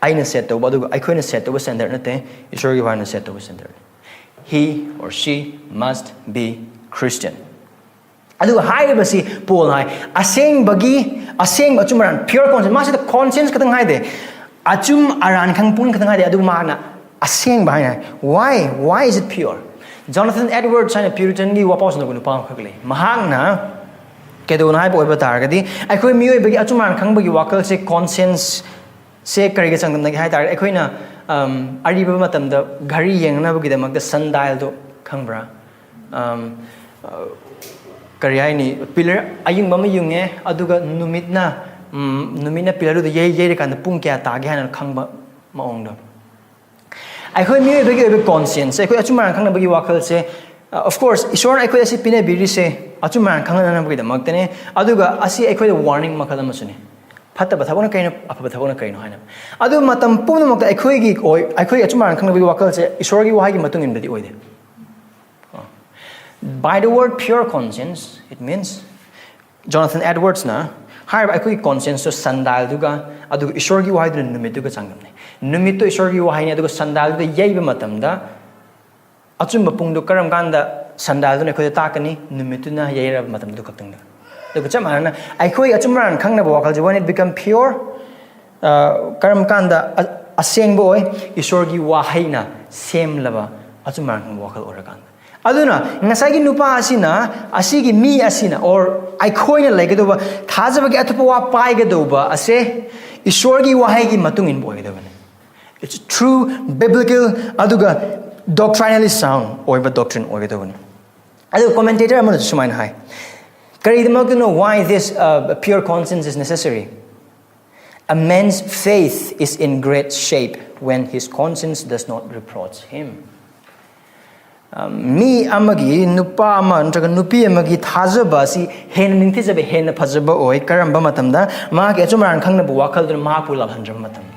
ꯑꯩꯅ ꯁꯦꯠ ꯇꯧꯕ, ꯑꯗꯨꯒ ꯑꯩꯈꯣꯏꯅ ꯁꯦꯠ ꯇꯧꯕ ꯁ꯭ꯇꯦꯟꯗꯔꯗ ꯅꯠꯇꯦ, ꯏꯁꯣꯔꯒꯤ ꯋꯥꯅ ꯁꯦꯠ ꯇꯧꯕ standard. He or she must be Christian. ꯑꯗꯨꯒ ꯍꯥꯏꯔꯤꯕꯁꯤ ꯄꯣꯜ ꯍꯥꯏ, ꯑꯁꯦꯡꯕꯒꯤ, ꯑꯁꯦꯡꯕ ꯑꯆꯨꯝ ꯑꯔꯥꯟ, ꯄꯤꯌꯣꯔ ꯀꯣꯟꯁꯤꯌꯟꯁ꯫ ꯃꯥꯁꯤꯗ ꯀꯣꯟꯁꯤꯌꯟꯁ ꯈꯛꯇꯪ ꯍꯥꯏꯗꯦ, ꯑꯆꯨꯝ ꯑꯔꯥꯟ ꯈꯪ ꯄꯨꯡ ꯈꯛꯇꯪ ꯍꯥꯏꯗꯦ, ꯑꯗꯨꯕꯨ ꯃꯥꯅ ꯑꯁꯦꯡꯕ ꯍꯥꯏꯅ ꯍꯥꯏ꯫ Why? Why is it pure? Jonathan Edwards ꯍꯥꯏꯅ ꯄ꯭ꯌꯨꯔꯤꯇꯟꯒꯤ ꯋꯥꯄꯥꯎꯁꯤꯡꯗ ꯅꯨꯄꯥ ꯑꯃꯈꯛ ꯂꯩ꯫ ꯃꯍꯥꯛꯅ ꯀꯩꯗꯧꯅꯣ ꯍꯥꯏꯕ ꯑꯣꯏꯕ ꯇꯥꯔꯒꯗꯤ, ꯑꯩꯈꯣꯏ ꯃꯤꯑꯣꯏꯕꯒꯤ ꯑꯆꯨꯝ ꯑꯔꯥꯟ ꯈꯪꯕꯒꯤ ꯋꯥꯈꯜꯁꯦ, ꯀꯣꯟꯁꯤꯌꯟꯁꯁꯦ ꯀꯔꯤꯒ ꯆꯥꯡꯗꯝꯅꯒꯦ ꯍꯥꯏ ꯇꯥꯔꯒꯗꯤ, ꯑꯩꯈꯣꯏꯅ, ꯑꯝ, ꯑꯔꯤꯕ ꯃꯇꯝꯗ ꯘꯔꯤ ꯌꯦꯡꯅꯕꯒꯤꯗꯃꯛꯇ ꯁꯟ ꯗꯥꯏꯜꯗꯣ ꯈꯪꯕ꯭ꯔꯥ? ꯑꯝ, ꯑ, ꯀꯔꯤ ꯍꯥꯏꯅꯤ, ꯄꯤꯂꯔ ꯑꯌꯤꯡꯕ ꯑꯃ ꯌꯨꯡꯉꯦ, ꯑꯗꯨꯒ ꯅꯨꯃꯤꯠꯅ, ꯎꯝ, ꯅꯨꯃꯤꯠꯅ ꯄꯤꯂꯔꯗꯨꯗ ꯌꯩ-, ꯌꯩꯔꯀꯥꯟꯗ ꯄꯨꯡ ꯀꯌꯥ ꯇꯥꯒꯦ ꯍꯥꯏꯅ ꯈꯪꯕ ꯃꯑꯣꯡꯗꯣ꯫ ꯑꯩꯈꯣꯏ ꯃꯤꯑꯣꯏꯕꯒꯤ ꯑꯣꯏꯕ ꯀꯣꯟꯁꯤꯌꯟꯁ, ꯑꯩꯈꯣꯏ ꯑꯆꯨꯝ ꯑꯔꯥꯟ ꯈꯪꯅꯕꯒꯤ ꯋꯥꯈꯜꯁꯦ, of course, ꯏꯁꯣꯔꯅ ꯑꯩꯈꯣꯏ ꯑꯁꯤ ꯄꯤꯅꯕꯤꯔꯤꯁꯦ ꯑꯆꯨꯝ ꯑꯔꯥꯟ ꯈꯪꯅꯅꯕꯒꯤꯗꯃꯛꯇꯅꯦ, ꯑꯗꯨꯒ ꯑꯁꯤ ꯑꯩꯈꯣꯏꯗ ꯋꯥꯔꯅꯤꯡ ꯃꯈꯜ ꯑꯃꯁꯨꯅꯤ꯫ ꯐꯠꯇꯕ ꯊꯕꯛꯅ ꯀꯩꯅꯣ, ꯑꯐꯕ ꯊꯕꯛꯅ ꯀꯩꯅꯣ ꯍꯥꯏꯅ꯫ ꯑꯗꯨ ꯃꯇꯝ ꯄꯨꯝꯅꯃꯛꯇ ꯑꯩꯈꯣꯏꯒꯤ ꯑꯣꯏ-, ꯑꯩꯈꯣꯏꯒꯤ ꯑꯆꯨꯝ ꯑꯔꯥꯟ ꯈꯪꯅꯕꯒꯤ ꯋꯥꯈꯜꯁꯦ ꯏꯁꯣꯔꯒꯤ ꯋꯥꯍꯩꯒꯤ ꯃꯇꯨꯡ ꯏꯟꯕꯗꯤ ꯑꯣꯏꯗꯦ꯫ By the word pure conscience, it means, Jonathan ꯑꯦꯗꯋꯥꯔꯗꯁꯅ ꯍꯥꯏꯔꯤꯕ ꯑꯩꯈꯣꯏꯒꯤ ꯀꯣꯟꯁꯤꯌꯟꯁꯇꯣ ꯁꯟ ꯗꯥꯏꯜꯗꯨꯒ, ꯑꯗꯨꯒ ꯏꯁꯣꯔꯒꯤ ꯋꯥꯍꯩꯗꯨꯅ ꯅꯨꯃꯤꯠꯇꯨꯒ ꯆꯥꯡꯗꯝꯅꯩ꯫ ꯅꯨꯃꯤꯠꯇꯣ ꯏꯁꯣꯔꯒꯤ ꯋꯥꯍꯩꯅꯤ, ꯑꯗꯨꯒ ꯁꯟ ꯗꯥꯏꯜꯗꯨꯗ ꯌꯩꯕ ꯃꯇꯝꯗ ꯑꯆꯨꯝꯕ ꯄꯨꯡꯗꯣ ꯀꯔꯝ ꯀꯥꯟꯗ ꯁꯟ ꯗꯥꯏꯜꯗꯨꯅ ꯑꯩꯈꯣꯏꯗ ꯇꯥꯛꯀꯅꯤ? ꯅꯨꯃꯤꯠꯇꯨꯅ ꯌꯩꯔꯕ ꯃꯇꯝꯗꯨ ꯈꯛꯇꯪꯗ꯫ ꯑꯗꯨꯒ ꯆꯞ ꯃꯥꯟꯅꯅ ꯑꯩꯈꯣꯏ ꯑꯆꯨꯝ ꯑꯔꯥꯟ ꯈꯪꯅꯕ ꯋꯥꯈꯜꯁꯦ, when it become pure, ꯑ, ꯀꯔꯝ ꯀꯥꯟꯗ ꯑ-, ꯑꯁꯦꯡꯕ ꯑꯣꯏ? ꯏꯁꯣꯔꯒꯤ ꯋꯥꯍꯩꯅ ꯁꯦꯝꯂꯕ ꯑꯆꯨꯝ ꯑꯔꯥꯟ ꯈꯪꯕ ꯋꯥꯈꯜ ꯑꯣꯏꯔꯀꯥꯟꯗ꯫ ꯑꯗꯨꯅ ꯉꯁꯥꯏꯒꯤ ꯅꯨꯄꯥ ꯑꯁꯤꯅ, ꯑꯁꯤꯒꯤ ꯃꯤ ꯑꯁꯤꯅ, or ꯑꯩꯈꯣꯏꯅ ꯂꯩꯒꯗꯧꯕ, ꯊꯥꯖꯕꯒꯤ ꯑꯇꯣꯞꯄ ꯋꯥ ꯄꯥꯏꯒꯗꯧꯕ ꯑꯁꯦ ꯏꯁꯣꯔꯒꯤ ꯋꯥꯍꯩꯒꯤ ꯃꯇꯨꯡ ꯏꯟꯕ ꯑꯣꯏꯒꯗꯕꯅꯤ꯫ It's true biblical, ꯑꯗꯨꯒ doctrinally sound ꯑꯣꯏꯕ doctrine ꯑꯣꯏꯒꯗꯕꯅꯤ꯫ ꯑꯗꯨꯒ commentator ꯑꯃꯅꯁꯨ ꯁꯨꯃꯥꯏꯅ ꯍꯥꯏ, ꯀꯔꯤꯒꯤꯗꯃꯛꯇꯅꯣ why this, uh, pure conscience is necessary? A man's faith is in great shape when his conscience does not reproach him. ꯃꯤ ꯑꯃꯒꯤ, ꯅꯨꯄꯥ ꯑꯃ ꯅꯠꯇ꯭ꯔꯒ ꯅꯨꯄꯤ ꯑꯃꯒꯤ ꯊꯥꯖꯕ ꯑꯁꯤ ꯍꯦꯟꯅ ꯅꯤꯡꯊꯤꯖꯕ, ꯍꯦꯟꯅ ꯐꯖꯕ ꯑꯣꯏ꯫ ꯀꯔꯝꯕ ꯃꯇꯝꯗ? ꯃꯍꯥꯛꯀꯤ ꯑꯆꯨꯝ ꯑꯔꯥꯟ ꯈꯪꯅꯕ ꯋꯥꯈꯜꯗꯨꯅ ꯃꯍꯥꯛꯄꯨ ꯂꯥꯜꯍꯟꯗ꯭ꯔꯕ ꯃꯇꯝꯗ꯫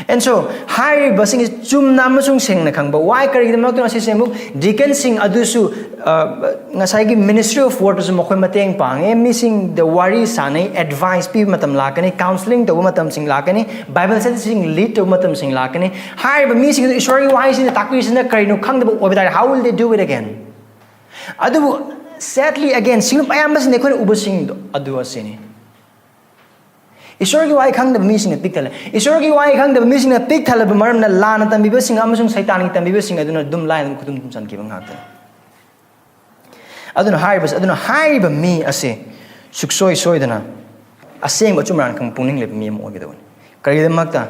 And so, ꯍꯥꯏꯔꯤꯕꯁꯤꯡꯁꯤ ꯆꯨꯝꯅ ꯑꯃꯁꯨꯡ ꯁꯦꯡꯅ ꯈꯪꯕ꯫ Why? ꯀꯔꯤꯒꯤꯗꯃꯛꯇꯅꯣ? ꯑꯁꯤꯁꯦ ꯑꯃꯨꯛ deaconꯁꯤꯡ ꯑꯗꯨꯁꯨ, ꯑ, ꯉꯁꯥꯏꯒꯤ ministry of wordꯇꯁꯨ ꯃꯈꯣꯏ ꯃꯇꯦꯡ ꯄꯥꯡꯉꯦ꯫ ꯃꯤꯁꯤꯡꯗ ꯋꯥꯔꯤ ꯁꯥꯟꯅꯩ, advice ꯄꯤꯕ ꯃꯇꯝ ꯂꯥꯛꯀꯅꯤ, counselling ꯇꯧꯕ ꯃꯇꯝꯁꯤꯡ ꯂꯥꯛꯀꯅꯤ, Bible studyꯁꯤꯡ lead ꯇꯧꯕ ꯃꯇꯝꯁꯤꯡ ꯂꯥꯛꯀꯅꯤ꯫ ꯍꯥꯏꯔꯤꯕ ꯃꯤꯁꯤꯡ ꯑꯗꯨ ꯏꯁꯣꯔꯒꯤ ꯋꯥꯍꯩꯁꯤꯅ ꯇꯥꯛꯄꯤꯔꯤꯁꯤꯅ ꯀꯔꯤꯅꯣ ꯈꯪꯗꯕ ꯑꯣꯏꯕ ꯇꯥꯔꯦ, how will they do it again? ꯑꯗꯨꯕꯨ sadly again, ꯁꯤꯡꯂꯨꯞ ꯑꯌꯥꯝꯕꯁꯤꯡꯗ ꯑꯩꯈꯣꯏꯅ ꯎꯕꯁꯤꯡꯗꯣ ꯑꯗꯨ ꯑꯁꯤꯅꯤ꯫ ꯏꯁꯣꯔꯒꯤ ꯋꯥꯍꯩ ꯈꯪꯗꯕ ꯃꯤꯁꯤꯡꯅ ꯄꯤꯛ ꯊꯜꯂꯦ꯫ ꯏꯁꯣꯔꯒꯤ ꯋꯥꯍꯩ ꯈꯪꯗꯕ ꯃꯤꯁꯤꯡꯅ ꯄꯤꯛ ꯊꯜꯂꯕ ꯃꯔꯝꯅ ꯂꯥꯟꯅ ꯇꯝꯕꯤꯕꯁꯤꯡ ꯑꯃꯁꯨꯡ ꯁꯩꯇꯥꯟꯒꯤ ꯇꯝꯕꯤꯕꯁꯤꯡ ꯑꯗꯨꯅ ꯑꯗꯨꯝ ꯂꯥꯏꯅ ꯈꯨꯗꯨꯝ ꯊꯨꯝꯆꯟꯈꯤꯕ ꯉꯥꯛꯇꯅꯤ꯫ ꯑꯗꯨꯅ ꯍꯥꯏꯔꯤꯕꯁꯦ, ꯑꯗꯨꯅ ꯍꯥꯏꯔꯤꯕ ꯃꯤ ꯑꯁꯦ ꯁꯨꯛꯁꯣꯏ ꯁꯣꯏꯗꯅ ꯑꯁꯦꯡꯕ ꯑꯆꯨꯝ ꯑꯔꯥꯟ ꯈꯪꯕ ꯄꯨꯛꯅꯤꯡ ꯂꯩꯕ ꯃꯤ ꯑꯃ ꯑꯣꯏꯒꯗꯕꯅꯤ꯫ ꯀꯔꯤꯒꯤꯗꯃꯛꯇ?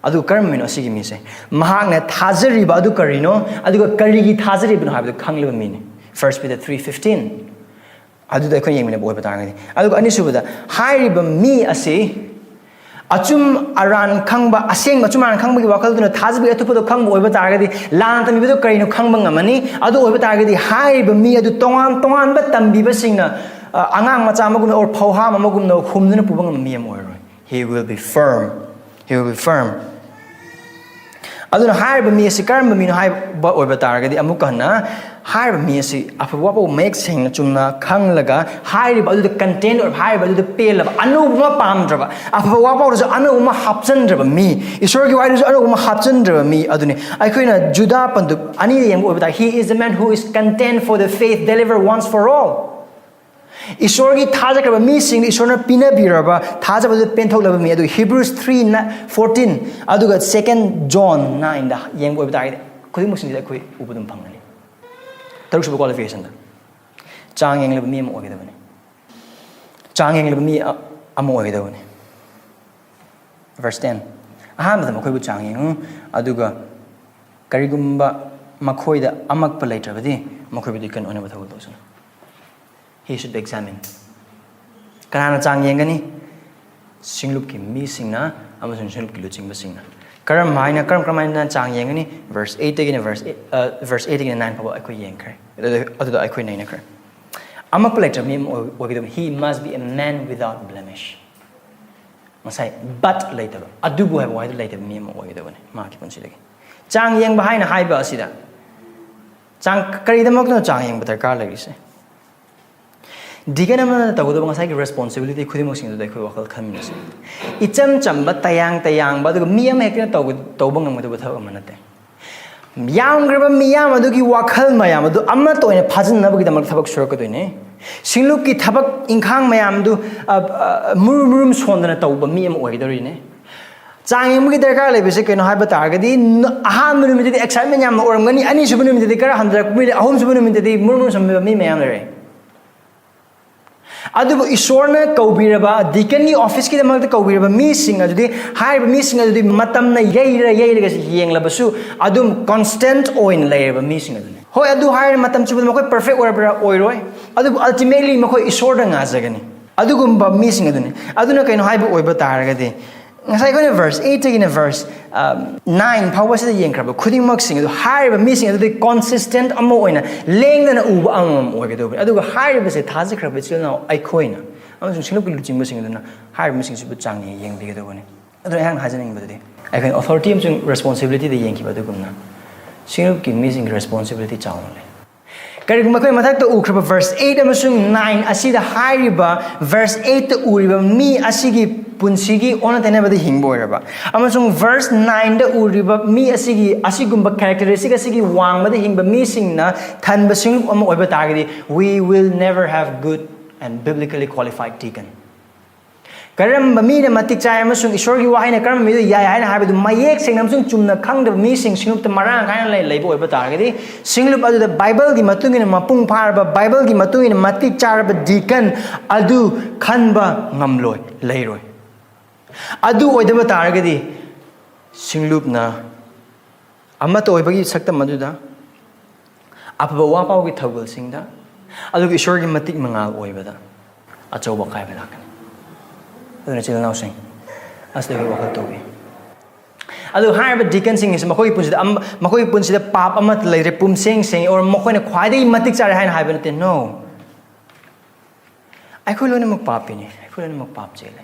ꯑꯗꯨ ꯀꯔꯝꯕ ꯃꯤꯅꯣ ꯑꯁꯤꯒꯤ ꯃꯤꯁꯦ? ꯃꯍꯥꯛꯅ ꯊꯥꯖꯔꯤꯕ ꯑꯗꯨ ꯀꯔꯤꯅꯣ? ꯑꯗꯨꯒ ꯀꯔꯤꯒꯤ ꯊꯥꯖꯔꯤꯕꯅꯣ ꯍꯥꯏꯕꯗꯨ ꯈꯪꯂꯤꯕ ꯃꯤꯅꯤ꯫ First Peter three fifteen꯫ ꯑꯗꯨꯗ ꯑꯩꯈꯣꯏꯅ ꯌꯦꯡꯃꯤꯟꯅꯕ ꯑꯣꯏꯕ ꯇꯥꯔꯒꯗꯤ, ꯑꯗꯨꯒ ꯑꯅꯤꯁꯨꯕꯗ, ꯍꯥꯏꯔꯤꯕ ꯃꯤ ꯑꯁꯤ ꯑꯆꯨꯝ ꯑꯔꯥꯟ ꯈꯪꯕ, ꯑꯁꯦꯡꯕ ꯑꯆꯨꯝ ꯑꯔꯥꯟ ꯈꯪꯕꯒꯤ ꯋꯥꯈꯜꯗꯨꯅ ꯊꯥꯖꯕꯒꯤ ꯑꯊꯨꯞꯄꯗꯣ ꯈꯪꯕ ꯑꯣꯏꯕ ꯇꯥꯔꯒꯗꯤ, ꯂꯥꯟꯅ ꯇꯝꯕꯤꯕꯗꯨ ꯀꯔꯤꯅꯣ ꯈꯪꯕ ꯉꯝꯃꯅꯤ꯫ ꯑꯗꯨ ꯑꯣꯏꯕ ꯇꯥꯔꯒꯗꯤ, ꯍꯥꯏꯔꯤꯕ ꯃꯤ ꯑꯗꯨ ꯇꯣꯉꯥꯟ ꯇꯣꯉꯥꯟꯕ ꯇꯝꯕꯤꯕꯁꯤꯡꯅ, ꯑ, ꯑꯉꯥꯡ ꯃꯆꯥ ꯑꯃꯒꯨꯝꯅ or ꯐꯧꯍꯥꯝ ꯑꯃꯒꯨꯝꯅ ꯍꯨꯝꯗꯨꯅ ꯄꯨꯕ ꯉꯝꯕ ꯃꯤ ꯑꯃ ꯑꯣꯏꯔꯔꯣꯏ꯫ He will be firm. He will be firm. ꯑꯗꯨꯅ ꯍꯥꯏꯔꯤꯕ ꯃꯤ ꯑꯁꯤ ꯀꯔꯝꯕ ꯃꯤꯅꯣ ꯍꯥꯏꯕ ꯑꯣꯏꯕ ꯇꯥꯔꯒꯗꯤ, ꯑꯃꯨꯛꯀ ꯍꯟꯅ ꯍꯥꯏꯔꯤꯕ ꯃꯤ ꯑꯁꯤ ꯑꯐꯕ ꯋꯥꯐꯥꯎ ꯃꯌꯦꯛ ꯁꯦꯡꯅ ꯆꯨꯝꯅ ꯈꯪꯂꯒ, ꯍꯥꯏꯔꯤꯕ ꯑꯗꯨꯗ content ꯑꯣꯏꯕ, ꯍꯥꯏꯔꯤꯕ ꯑꯗꯨꯗ ꯄꯦꯜꯂꯕ, ꯑꯅꯧꯕ ꯑꯃ ꯄꯥꯝꯗ꯭ꯔꯕ, ꯑꯐꯕ ꯋꯥꯐꯥꯎꯗꯁꯨ ꯑꯅꯧꯕ ꯑꯃ ꯍꯥꯞꯆꯤꯟꯗ꯭ꯔꯕ ꯃꯤ, ꯏꯁꯣꯔꯒꯤ ꯋꯥꯍꯩꯗꯁꯨ ꯑꯅꯧꯕ ꯑꯃ ꯍꯥꯞꯆꯤꯟꯗ꯭ꯔꯕ ꯃꯤ ꯑꯗꯨꯅꯤ꯫ ꯑꯩꯈꯣꯏꯅ ꯖꯨꯗꯥ ꯄꯟꯗꯨꯞ ꯑꯅꯤꯗ ꯌꯦꯡꯕ ꯑꯣꯏꯕ ꯇꯥꯔꯗꯤ, "He is the man who is content for the faith deliver once for all." ꯏꯁꯣꯔꯒꯤ ꯊꯥꯖꯈ꯭ꯔꯕ ꯃꯤꯁꯤꯡꯗ ꯏꯁꯣꯔꯅ ꯄꯤꯅꯕꯤꯔꯕ ꯊꯥꯖꯕꯗꯨ ꯄꯦꯟꯊꯣꯛꯂꯕ ꯃꯤ ꯑꯗꯨ Hebrews three fourteen, ꯑꯗꯨꯒ Second John nineꯗ ꯌꯦꯡꯕ ꯑꯣꯏꯕ ꯇꯥꯔꯒꯗꯤ, ꯈꯨꯗꯤꯡꯃꯛꯁꯤꯡꯁꯤꯗ ꯑꯩꯈꯣꯏ ꯎꯕ ꯑꯗꯨꯝ ꯐꯪꯒꯅꯤ꯫ ꯇꯔꯨꯛꯁꯨꯕ qualificationꯗ ꯆꯥꯡ ꯌꯦꯡꯂꯕ ꯃꯤ ꯑꯃ ꯑꯣꯏꯒꯗꯕꯅꯤ꯫ ꯆꯥꯡ ꯌꯦꯡꯂꯕ ꯃꯤ ꯑ-, ꯑꯃ ꯑꯣꯏꯒꯗꯕꯅꯤ꯫ Verse ten, "ꯑꯍꯥꯟꯕꯗ ꯃꯈꯣꯏꯕꯨ ꯆꯥꯡ ꯌꯦꯡꯉꯨ, ꯑꯗꯨꯒ ꯀꯔꯤꯒꯨꯝꯕ ꯃꯈꯣꯏꯗ ꯑꯃꯛꯄ ꯂꯩꯇ꯭ꯔꯕꯗꯤ, ꯃꯈꯣꯏꯕꯨ deacon ꯑꯣꯏꯅꯕ ꯊꯧꯒꯜ ꯇꯧꯁꯅꯨ." He should be examined. ꯀꯅꯥꯅ ꯆꯥꯡ ꯌꯦꯡꯒꯅꯤ? ꯁꯤꯡꯂꯨꯞꯀꯤ ꯃꯤꯁꯤꯡꯅ ꯑꯃꯁꯨꯡ ꯁꯤꯡꯂꯨꯞꯀꯤ ꯂꯨꯆꯤꯡꯕꯁꯤꯡꯅ꯫ ꯀꯔꯝ ꯍꯥꯏꯅ ꯀꯔꯝ ꯀꯔꯝ ꯍꯥꯏꯅ ꯆꯥꯡ ꯌꯦꯡꯒꯅꯤ? Verse eight ꯇꯒꯤꯅ verse eight, verse eight ꯇꯒꯤꯅ nine ꯐꯥꯎꯕ ꯑꯩꯈꯣꯏ ꯌꯦꯡꯈ꯭ꯔꯦ꯫ ꯑꯗꯨꯗ ꯑꯗꯨꯗ ꯑꯩꯈꯣꯏ ꯅꯩꯅꯈ꯭ꯔꯦ꯫ ꯑꯃꯣꯠꯄ ꯂꯩꯇ꯭ꯔꯕ ꯃꯤ ꯑꯃ ꯑꯣꯏ- ꯑꯣꯏꯒꯗꯕꯅꯤ. He must be a man without blemish. ꯉꯁꯥꯏ but ꯂꯩꯇꯕ, ꯑꯗꯨꯕꯨ ꯍꯥꯏꯕ ꯋꯥꯍꯩꯗꯨ ꯂꯩꯇꯕ ꯃꯤ ꯑꯃ ꯑꯣꯏꯒꯗꯕꯅꯤ ꯃꯍꯥꯛꯀꯤ ꯄꯨꯟꯁꯤꯗꯒꯤ. ꯆꯥꯡ ꯌꯦꯡꯕ ꯍꯥꯏꯅ ꯍꯥꯏꯕ ꯑꯁꯤꯗ ꯆꯥꯡ, ꯀꯔꯤꯗꯃꯛꯇꯅꯣ ꯆꯥꯡ ꯌꯦꯡꯕ ꯗꯔꯀꯥꯔ ꯂꯩꯔꯤꯁꯦ? Deacon ꯑꯃꯅ ꯇꯧꯒꯗꯕ ꯉꯁꯥꯏꯒꯤ responsibility ꯈꯨꯗꯤꯡꯃꯛꯁꯤꯡꯗꯨꯗ ꯑꯩꯈꯣꯏ ꯋꯥꯈꯜ ꯈꯟꯃꯤꯟꯅꯁꯤ꯫ ꯏꯆꯝ ꯆꯝꯕ, ꯇꯌꯥꯡ ꯇꯌꯥꯡꯕ, ꯑꯗꯨꯒ ꯃꯤ ꯑꯃ ꯍꯦꯛꯇꯅ ꯇꯧꯕ ꯇꯧꯕ ꯉꯝꯒꯗꯕ ꯊꯕꯛ ꯑꯃ ꯅꯠꯇꯦ꯫ ꯌꯥꯝꯈ꯭ꯔꯕ ꯃꯤꯌꯥꯝ ꯑꯗꯨꯒꯤ ꯋꯥꯈꯜ ꯃꯌꯥꯝ ꯑꯗꯨ ꯑꯃꯠꯇ ꯑꯣꯏꯅ ꯐꯥꯖꯤꯟꯅꯕꯒꯤꯗꯃꯛ ꯊꯕꯛ ꯁꯨꯔꯛꯀꯗꯣꯏꯅꯦ꯫ ꯁꯤꯡꯂꯨꯞꯀꯤ ꯊꯕꯛ ꯏꯪꯈꯥꯡ ꯃꯌꯥꯝꯗꯨ, ꯑ, ꯑ, ꯃꯨꯔꯨꯝ ꯃꯨꯔꯨꯝ ꯁꯣꯟꯗꯅ ꯇꯧꯕ ꯃꯤ ꯑꯃ ꯑꯣꯏꯒꯗꯧꯔꯤꯅꯦ꯫ ꯆꯥꯡ ꯌꯦꯡꯕꯒꯤ ꯗꯔꯀꯥꯔ ꯂꯩꯕꯁꯦ ꯀꯩꯅꯣ ꯍꯥꯏꯕ ꯇꯥꯔꯒꯗꯤ, ꯅ- ꯑꯍꯥꯟꯕ ꯅꯨꯃꯤꯠꯇꯗꯤ excitement ꯌꯥꯝꯅ ꯑꯣꯏꯔꯝꯒꯅꯤ, ꯑꯅꯤꯁꯨꯕ ꯅꯨꯃꯤꯠꯇꯗꯤ ꯈꯔ ꯍꯟꯊꯔꯛꯄ, ꯑꯍꯨꯝꯁꯨꯕ ꯅꯨꯃꯤꯠꯇꯗꯤ ꯃꯨꯔꯨꯝ ꯃꯨꯔꯨꯝ ꯁꯣꯟꯕ ꯃꯤ ꯃꯌꯥꯝ ꯂꯩꯔꯦ꯫ ꯑꯗꯨꯕꯨ ꯏꯁꯣꯔꯅ ꯀꯧꯕꯤꯔꯕ deaconꯒꯤ officeꯀꯤꯗꯃꯛꯇ ꯀꯧꯕꯤꯔꯕ ꯃꯤꯁꯤꯡ ꯑꯗꯨꯗꯤ, ꯍꯥꯏꯔꯤꯕ ꯃꯤꯁꯤꯡ ꯑꯗꯨꯗꯤ ꯃꯇꯝꯅ ꯌꯩꯔ ꯌꯩꯔꯒ ꯌꯦꯡꯂꯕꯁꯨ ꯑꯗꯨꯝ constant ꯑꯣꯏꯅ ꯂꯩꯔꯕ ꯃꯤꯁꯤꯡ ꯑꯗꯨꯅꯤ꯫ ꯍꯣꯏ, ꯑꯗꯨ ꯍꯥꯏꯔ ꯃꯇꯝ ꯆꯨꯞꯄꯗ ꯃꯈꯣꯏ perfect ꯑꯣꯏꯔꯕ꯭ꯔꯥ? ꯑꯣꯏꯔꯣꯏ꯫ ꯑꯗꯨꯕꯨ ultimately ꯃꯈꯣꯏ ꯏꯁꯣꯔꯗ ꯉꯥꯖꯒꯅꯤ꯫ ꯑꯗꯨꯒꯨꯝꯕ ꯃꯤꯁꯤꯡ ꯑꯗꯨꯅꯤ꯫ ꯑꯗꯨꯅ ꯀꯩꯅꯣ ꯍꯥꯏꯕ ꯑꯣꯏꯕ ꯇꯥꯔꯒꯗꯤ, ꯉꯁꯥꯏ ꯑꯩꯈꯣꯏꯅ verse eightꯇꯒꯤꯅ verse, ꯑ, nine ꯐꯥꯎꯕꯁꯤꯗ ꯌꯦꯡꯈ꯭ꯔꯕ ꯈꯨꯗꯤꯡꯃꯛꯁꯤꯡ ꯑꯗꯨ, ꯍꯥꯏꯔꯤꯕ ꯃꯤꯁꯤꯡ ꯑꯗꯨꯗꯤ consistent ꯑꯃ ꯑꯣꯏꯅ ꯂꯦꯡꯗꯅ ꯎꯕ ꯑꯃꯃꯝ ꯑꯣꯏꯒꯗꯧꯕꯅꯤ꯫ ꯑꯗꯨꯒ ꯍꯥꯏꯔꯤꯕꯁꯦ ꯊꯥꯖꯈ꯭ꯔꯕ ꯏꯆꯤꯜ ꯏꯅꯥꯎ ꯑꯩꯈꯣꯏꯅ ꯑꯃꯁꯨꯡ ꯁꯤꯡꯂꯨꯞꯀꯤ ꯂꯨꯆꯤꯡꯕꯁꯤꯡ ꯑꯗꯨꯅ ꯍꯥꯏꯔꯤꯕ ꯃꯤꯁꯤꯡꯁꯤꯕꯨ ꯆꯥꯡ ꯌꯦꯡꯕꯤꯒꯗꯧꯕꯅꯤ꯫ ꯑꯗꯨꯅ ꯑꯩꯍꯥꯛꯅ ꯍꯥꯏꯖꯅꯤꯡꯕꯗꯨꯗꯤ, ꯑꯩꯈꯣꯏꯅ authority ꯑꯃꯁꯨꯡ responsibilityꯗ ꯌꯦꯡꯈꯤꯕ ꯑꯗꯨꯒꯨꯝꯅ ꯁꯤꯡꯂꯨꯞꯀꯤ ꯃꯤꯁꯤꯡꯒꯤ responsibility ꯆꯥꯎꯅ ꯂꯩ꯫ ꯀꯔꯤꯒꯨꯝꯕ ꯑꯩꯈꯣꯏ ꯃꯊꯛꯇ ꯎꯈ꯭ꯔꯕ verse eight ꯑꯃꯁꯨꯡ nine ꯑꯁꯤꯗ ꯍꯥꯏꯔꯤꯕ verse eightꯇ ꯎꯔꯤꯕ ꯃꯤ ꯑꯁꯤꯒꯤ ꯄꯨꯟꯁꯤꯒꯤ ꯑꯣꯟꯅ ꯇꯩꯅꯕꯗ ꯍꯤꯡꯕ ꯑꯣꯏꯔꯕ ꯑꯃꯁꯨꯡ verse nineꯗ ꯎꯔꯤꯕ ꯃꯤ ꯑꯁꯤꯒꯤ ꯑꯁꯤꯒꯨꯝꯕ characteristic ꯑꯁꯤꯒꯤ ꯋꯥꯡꯃꯗ ꯍꯤꯡꯕ ꯃꯤꯁꯤꯡꯅ ꯊꯟꯕ ꯁꯤꯡꯂꯨꯞ ꯑꯃ ꯑꯣꯏꯕ ꯇꯥꯔꯒꯗꯤ, we will never have good and biblically qualified deacon. ꯀꯔꯝꯕ ꯃꯤꯅ ꯃꯇꯤꯛ ꯆꯥꯏ ꯑꯃꯁꯨꯡ ꯏꯁꯣꯔꯒꯤ ꯋꯥꯍꯩꯅ ꯀꯔꯝꯕ ꯃꯤꯗ ꯌꯥꯏ ꯍꯥꯏꯅ ꯍꯥꯏꯕꯗꯨ ꯃꯌꯦꯛ ꯁꯦꯡꯅ ꯑꯃꯁꯨꯡ ꯆꯨꯝꯅ ꯈꯪꯗꯕ ꯃꯤꯁꯤꯡ ꯁꯤꯡꯂꯨꯞꯇ ꯃꯔꯥꯡ ꯀꯥꯏꯅ ꯂꯩ- ꯂꯩꯕ ꯑꯣꯏꯕ ꯇꯥꯔꯒꯗꯤ, ꯁꯤꯡꯂꯨꯞ ꯑꯗꯨꯗ ꯕꯥꯏꯕꯜꯒꯤ ꯃꯇꯨꯡ ꯏꯟꯅ ꯃꯄꯨꯡ ꯐꯥꯔꯕ, ꯕꯥꯏꯕꯜꯒꯤ ꯃꯇꯨꯡ ꯏꯟꯅ ꯃꯇꯤꯛ ꯆꯥꯔꯕ deacon ꯑꯗꯨ ꯈꯟꯕ ꯉꯝꯂꯣꯏ, ꯂꯩꯔꯣꯏ꯫ ꯑꯗꯨ ꯑꯣꯏꯗꯕ ꯇꯥꯔꯒꯗꯤ, ꯁꯤꯡꯂꯨꯞꯅ ꯑꯃꯠꯇ ꯑꯣꯏꯕꯒꯤ ꯁꯛꯇꯝ ꯑꯗꯨꯗ, ꯑꯐꯕ ꯋꯥ ꯄꯥꯎꯒꯤ ꯊꯧꯒꯜꯁꯤꯡꯗ, ꯑꯗꯨꯒ ꯏꯁꯣꯔꯒꯤ ꯃꯇꯤꯛ ꯃꯉꯥꯜ ꯑꯣꯏꯕꯗ ꯑꯆꯧꯕ ꯑꯀꯥꯏꯕ ꯂꯥꯛꯀꯅꯤ꯫ ꯑꯗꯨꯅ, ꯏꯆꯤꯜ ꯏꯅꯥꯎꯁꯤꯡ, ꯑꯁꯤꯗꯒꯤ ꯋꯥꯈꯜ ꯇꯧꯕꯤꯌꯨ꯫ ꯑꯗꯨ ꯍꯥꯏꯔꯤꯕ ꯗꯤꯀꯟꯁꯤꯡ ꯑꯁꯤ ꯃꯈꯣꯏꯒꯤ ꯄꯨꯟꯁꯤꯗ ꯑꯃ- ꯃꯈꯣꯏꯒꯤ ꯄꯨꯟꯁꯤꯗ ꯄꯥꯞ ꯑꯃꯠꯇ ꯂꯩꯇ꯭ꯔꯦ, ꯄꯨꯝꯁꯦꯡ ꯁꯦꯡꯉꯤ, or ꯃꯈꯣꯏꯅ ꯈ꯭ꯋꯥꯏꯗꯒꯤ ꯃꯇꯤꯛ ꯆꯥꯔꯦ ꯍꯥꯏꯅ ꯍꯥꯏꯕ ꯅꯠꯇꯦ꯫ No, ꯑꯩꯈꯣꯏ ꯂꯣꯏꯅꯃꯛ ꯄꯥꯞꯄꯤꯅꯤ, ꯑꯩꯈꯣꯏ ꯂꯣꯏꯅꯃꯛ ꯄꯥꯞ ꯆꯦꯜꯂꯦ꯫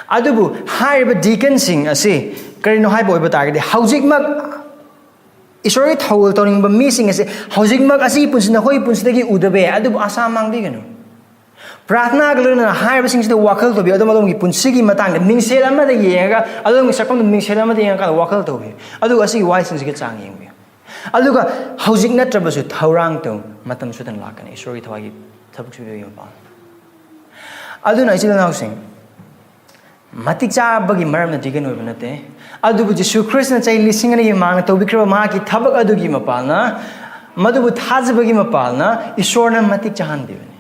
ꯑꯗꯨꯕꯨ ꯍꯥꯏꯔꯤꯕ ꯗꯤꯀꯟꯁꯤꯡ ꯑꯁꯤ ꯀꯔꯤꯅꯣ ꯍꯥꯏꯕ ꯑꯣꯏꯕ ꯇꯥꯔꯒꯗꯤ, ꯍꯧꯖꯤꯛꯃꯛ ꯏꯁꯣꯔꯒꯤ ꯊꯧꯒꯜ ꯇꯧꯅꯤꯡꯕ ꯃꯤꯁꯤꯡ ꯑꯁꯤ ꯍꯧꯖꯤꯛꯃꯛ ꯑꯁꯤꯒꯤ ꯄꯨꯟꯁꯤ ꯅꯈꯣꯏꯒꯤ ꯄꯨꯟꯁꯤꯗꯒꯤ ꯎꯗꯕ ꯌꯥꯏ, ꯑꯗꯨꯕꯨ ꯑꯁꯥ ꯃꯥꯡꯕꯤꯒꯅꯨ꯫ ꯄ꯭ꯔꯥꯔꯊꯅꯥꯒ ꯂꯣꯏꯅꯅ ꯍꯥꯏꯔꯤꯕꯁꯤꯡꯁꯤꯗ ꯋꯥꯈꯜ ꯇꯧꯕꯤꯌꯨ꯫ ꯑꯗꯨꯝ ꯑꯗꯣꯝꯒꯤ ꯄꯨꯟꯁꯤꯒꯤ ꯃꯇꯥꯡꯗ ꯃꯤꯡꯁꯦꯜ ꯑꯃꯗ ꯌꯦꯡꯉꯒ, ꯑꯗꯣꯝꯒꯤ ꯁꯛꯐꯝꯗ ꯃꯤꯡꯁꯦꯜ ꯑꯃꯗ ꯌꯦꯡꯉꯀꯥꯟꯗ ꯋꯥꯈꯜ ꯇꯧꯕꯤꯌꯨ꯫ ꯑꯗꯨꯒ ꯑꯁꯤꯒꯤ ꯋꯥꯍꯩꯁꯤꯡꯁꯤꯒ ꯆꯥꯡ ꯌꯦꯡꯕꯤꯌꯨ꯫ ꯑꯗꯨꯒ ꯍꯧꯖꯤꯛ ꯅꯠꯇ꯭ꯔꯕꯁꯨ ꯊꯧꯔꯥꯡ ꯇꯧ, ꯃꯇꯝ ꯁꯣꯏꯗꯅ ꯂꯥꯛꯀꯅꯤ ꯏꯁꯣꯔꯒꯤ ꯊꯋꯥꯏꯒꯤ ꯊꯕꯛ ꯁꯨꯕꯤꯕꯒꯤ ꯃꯄꯥꯜ꯫ ꯑꯗꯨꯅ ꯏꯆꯤꯜ ꯏꯅꯥꯎꯁꯤꯡ, ꯃꯇꯤꯛ ꯆꯥꯕꯒꯤ ꯃꯔꯝꯅ ꯗꯤꯀꯟ ꯑꯣꯏꯕ ꯅꯠꯇꯦ, ꯑꯗꯨꯕꯨ ꯖꯤꯁꯨ ꯈ꯭ꯔꯤꯁꯇꯅ ꯆꯍꯤ ꯂꯤꯁꯤꯡ ꯑꯅꯤꯒꯤ ꯃꯃꯥꯡꯗ ꯇꯧꯕꯤꯈ꯭ꯔꯕ ꯃꯍꯥꯛꯀꯤ ꯊꯕꯛ ꯑꯗꯨꯒꯤ ꯃꯄꯥꯜꯅ, ꯃꯗꯨꯕꯨ ꯊꯥꯖꯕꯒꯤ ꯃꯄꯥꯜꯅ ꯏꯁꯣꯔꯅ ꯃꯇꯤꯛ ꯆꯥꯍꯟꯕꯤꯕꯅꯤ꯫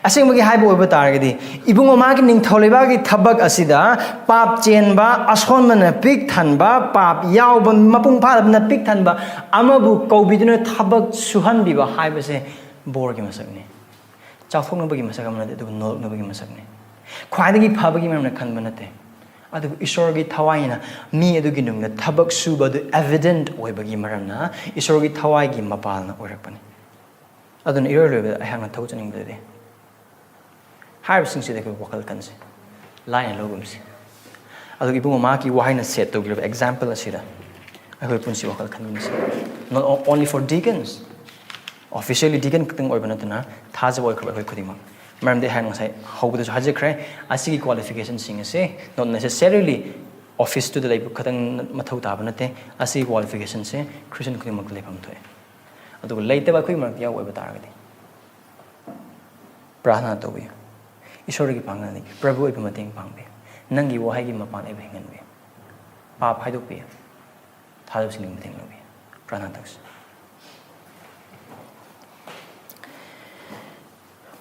ꯑꯁꯦꯡꯕꯒꯤ ꯍꯥꯏꯕ ꯑꯣꯏꯕ ꯇꯥꯔꯒꯗꯤ, ꯏꯕꯨꯡꯉꯣ ꯃꯍꯥꯛꯀꯤ ꯅꯤꯡꯊꯧ ꯂꯩꯕꯥꯛꯀꯤ ꯊꯕꯛ ꯑꯁꯤꯗ ꯄꯥꯞ ꯆꯦꯟꯕ, ꯑꯁꯣꯟꯕꯅ ꯄꯤꯛ ꯊꯟꯕ, ꯄꯥꯞ ꯌꯥꯎꯕ, ꯃꯄꯨꯡ ꯐꯥꯗꯕꯅ ꯄꯤꯛ ꯊꯟꯕ ꯑꯃꯕꯨ ꯀꯧꯕꯤꯗꯨꯅ ꯊꯕꯛ ꯁꯨꯍꯟꯕꯤꯕ ꯍꯥꯏꯕꯁꯦ ꯕꯣꯔꯒꯤ ꯃꯁꯛꯅꯤ꯫ ꯆꯥꯎꯊꯣꯛꯅꯕꯒꯤ ꯃꯁꯛ ꯑꯃ ꯅꯠꯇꯦ, ꯑꯗꯨꯕꯨ ꯅꯣꯂꯛꯅꯕꯒꯤ ꯃꯁꯛꯅꯤ꯫ ꯈ꯭ꯋꯥꯏꯗꯒꯤ ꯐꯕꯒꯤ ꯃꯔꯝꯅ ꯈꯟꯕ ꯅꯠꯇꯦ, ꯑꯗꯨꯕꯨ ꯏꯁꯣꯔꯒꯤ ꯊꯋꯥꯏꯅ ꯃꯤ ꯑꯗꯨꯒꯤ ꯅꯨꯡꯗ ꯊꯕꯛ ꯁꯨꯕ ꯑꯗꯨ evident ꯑꯣꯏꯕꯒꯤ ꯃꯔꯝꯅ ꯏꯁꯣꯔꯒꯤ ꯊꯋꯥꯏꯒꯤ ꯃꯄꯥꯜꯅ ꯑꯣꯏꯔꯛꯄꯅꯤ꯫ ꯑꯗꯨꯅ ꯏꯔꯣꯏ ꯂꯣꯏꯕꯗ ꯑꯩꯍꯥꯛꯅ ꯊꯧꯖꯅꯤꯡꯕꯗꯗꯤ ꯍꯥꯏꯔꯤꯕꯁꯤꯡꯁꯤꯗ ꯑꯩꯈꯣꯏ ꯋꯥꯈꯜ ꯈꯟꯁꯤ, ꯂꯥꯏꯅ ꯂꯧꯒꯨꯝꯁꯤ꯫ ꯑꯗꯨꯒ ꯏꯕꯨꯡꯉꯣ ꯃꯍꯥꯛꯀꯤ ꯋꯥꯍꯩꯅ set ꯇꯧꯕꯤꯔꯕ example ꯑꯁꯤꯗ ꯑꯩꯈꯣꯏ ꯄꯨꯟꯁꯤ ꯋꯥꯈꯜ ꯈꯟꯃꯤꯟꯅꯁꯤ꯫ Not only for deacons, officially deacon ꯈꯛꯇꯪ ꯑꯣꯏꯕ ꯅꯠꯇꯅ ꯊꯥꯖꯕ ꯑꯣꯏꯈ꯭ꯔꯕ ꯑꯩꯈꯣꯏ ꯈꯨꯗꯤꯡꯃꯛ꯫ ꯃꯔꯝꯗꯤ ꯑꯩꯍꯥꯛ ꯉꯁꯥꯏ ꯍꯧꯕꯗꯁꯨ ꯍꯥꯏꯖꯈ꯭ꯔꯦ, ꯑꯁꯤꯒꯤ qualificationꯁꯤꯡ ꯑꯁꯦ not necessarily officeꯇꯨꯗ ꯂꯩꯕ ꯈꯛꯇꯪ ꯃꯊꯧ ꯇꯥꯕ ꯅꯠꯇꯦ꯫ ꯑꯁꯤꯒꯤ qualificationꯁꯦ Christian ꯈꯨꯗꯤꯡꯃꯛꯇ ꯂꯩꯐꯝ ꯊꯣꯛꯑꯦ꯫ ꯑꯗꯨꯒ ꯂꯩꯇꯕ ꯑꯩꯈꯣꯏꯒꯤ ꯃꯔꯛꯇ ꯌꯥꯎꯕ ꯑꯣꯏꯕ ꯇꯥꯔꯒꯗꯤ ꯄ꯭ꯔꯥꯔꯊꯅꯥ ꯇꯧꯕꯤꯌꯨ꯫ ꯏꯁꯣꯔꯒꯤ ꯄꯥꯡꯒꯜꯅꯤ꯫ ꯄ꯭ꯔꯚꯨ ꯑꯩꯕꯨ ꯃꯇꯦꯡ ꯄꯥꯡꯕꯤꯌꯨ꯫ ꯅꯪꯒꯤ ꯋꯥꯍꯩꯒꯤ ꯃꯄꯥꯟ ꯑꯩꯕꯨ ꯍꯤꯡꯍꯟꯕꯤꯌꯨ꯫ ꯄꯥꯞ ꯍꯥꯏꯗꯣꯛꯄꯤꯌꯨ꯫ ꯊꯥꯗꯣꯛꯁꯤꯡꯒꯤ ꯃꯇꯦꯡ ꯂꯧꯕꯤꯌꯨ꯫ ꯄ꯭ꯔꯥꯔꯊꯅꯥ ꯇꯧꯁꯤ꯫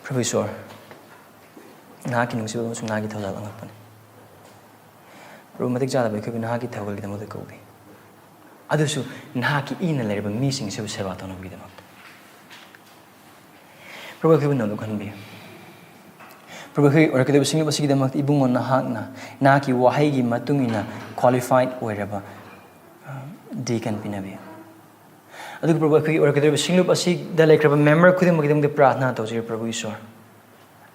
ꯄ꯭ꯔꯚꯨ ꯏꯁꯣꯔ, ꯅꯍꯥꯛꯀꯤ ꯅꯨꯡꯁꯤꯕ ꯑꯃꯁꯨꯡ ꯅꯍꯥꯛꯀꯤ ꯊꯧꯖꯥꯜ ꯑꯉꯛꯄꯅꯤ꯫ ꯄ꯭ꯔꯚꯨ, ꯃꯇꯤꯛ ꯆꯥꯗꯕ ꯑꯩꯈꯣꯏꯕꯨ ꯅꯍꯥꯛꯀꯤ ꯊꯧꯒꯜꯒꯤꯗꯃꯛꯇ ꯀꯧꯕꯤ꯫ ꯑꯗꯨꯁꯨ ꯅꯍꯥꯛꯀꯤ ꯏꯅ ꯂꯩꯔꯕ ꯃꯤꯁꯤꯡꯁꯤꯕꯨ ꯁꯦꯕꯥ ꯇꯧꯅꯕꯒꯤꯗꯃꯛꯇ꯫ ꯄ꯭ꯔꯚꯨ, ꯑꯩꯈꯣꯏꯕꯨ ꯅꯧꯅ ꯈꯟꯕꯤꯌꯨ꯫ ꯄ꯭ꯔꯚꯨ, ꯑꯩꯈꯣꯏ ꯑꯣꯏꯔꯛꯀꯗꯧꯔꯤꯕ ꯁꯤꯡꯅꯕ ꯑꯁꯤꯒꯤꯗꯃꯛꯇ ꯏꯕꯨꯡꯉꯣ ꯅꯍꯥꯛꯅ ꯅꯍꯥꯛꯀꯤ ꯋꯥꯍꯩꯒꯤ ꯃꯇꯨꯡ ꯏꯟꯅ ꯀ꯭ꯋꯥꯂꯤꯐꯥꯏꯠ ꯑꯣꯏꯔꯕ ꯗꯤꯀꯟ ꯄꯤꯅꯕꯤꯌꯨ꯫ ꯑꯗꯨꯒ ꯄ꯭ꯔꯚꯨ, ꯑꯩꯈꯣꯏꯒꯤ ꯑꯣꯏꯔꯛꯀꯗꯧꯔꯤꯕ ꯁꯤꯡꯂꯨꯞ ꯑꯁꯤꯗ ꯂꯩꯈ꯭ꯔꯕ ꯃꯦꯝꯕꯔ ꯈꯨꯗꯤꯡꯃꯛꯀꯤꯗꯃꯛꯇ ꯄ꯭ꯔꯥꯔꯊꯅꯥ ꯇꯧꯖꯔꯤ ꯄ꯭ꯔꯚꯨ ꯏꯁꯣꯔ꯫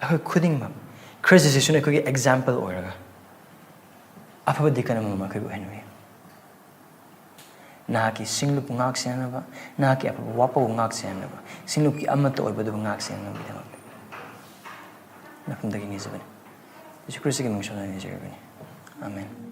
ꯑꯩꯈꯣꯏ ꯈꯨꯗꯤꯡꯃꯛ ꯈ꯭ꯔꯤꯁꯇ ꯖꯤꯁꯨꯅ ꯑꯩꯈꯣꯏꯒꯤ ꯑꯦꯛꯖꯥꯝꯄꯜ ꯑꯣꯏꯔꯒ ꯑꯐꯕ ꯗꯤꯀꯟ ꯑꯃꯃꯝ ꯑꯩꯈꯣꯏꯕꯨ ꯑꯣꯏꯍꯟꯕꯤꯌꯨ꯫ ꯅꯍꯥꯛꯀꯤ ꯁꯤꯡꯂꯨꯞ ꯉꯥꯛ ꯁꯦꯟꯅꯅꯕ, ꯅꯍꯥꯛꯀꯤ ꯑꯐꯕ ꯋꯥꯄꯧ ꯉꯥꯛ ꯁꯦꯟꯅꯅꯕ, ꯁꯤꯡꯂꯨꯞꯀꯤ ꯑꯃꯠꯇ ꯑꯣꯏꯕꯗꯨꯕꯨ ꯉꯥꯛ ꯁꯦꯟꯅꯅꯕꯒꯤꯗꯃꯛꯇ ꯅꯐꯝꯗꯒꯤ ꯅꯤꯖꯕꯅꯤ꯫ ꯌꯦꯁꯨ ꯈ꯭ꯔꯤꯁꯇꯒꯤ ꯃꯤꯡ ꯁꯣꯟꯗꯨꯅ ꯅꯤꯖꯔꯤꯕꯅꯤ꯫ ꯑꯥꯃꯦꯟ꯫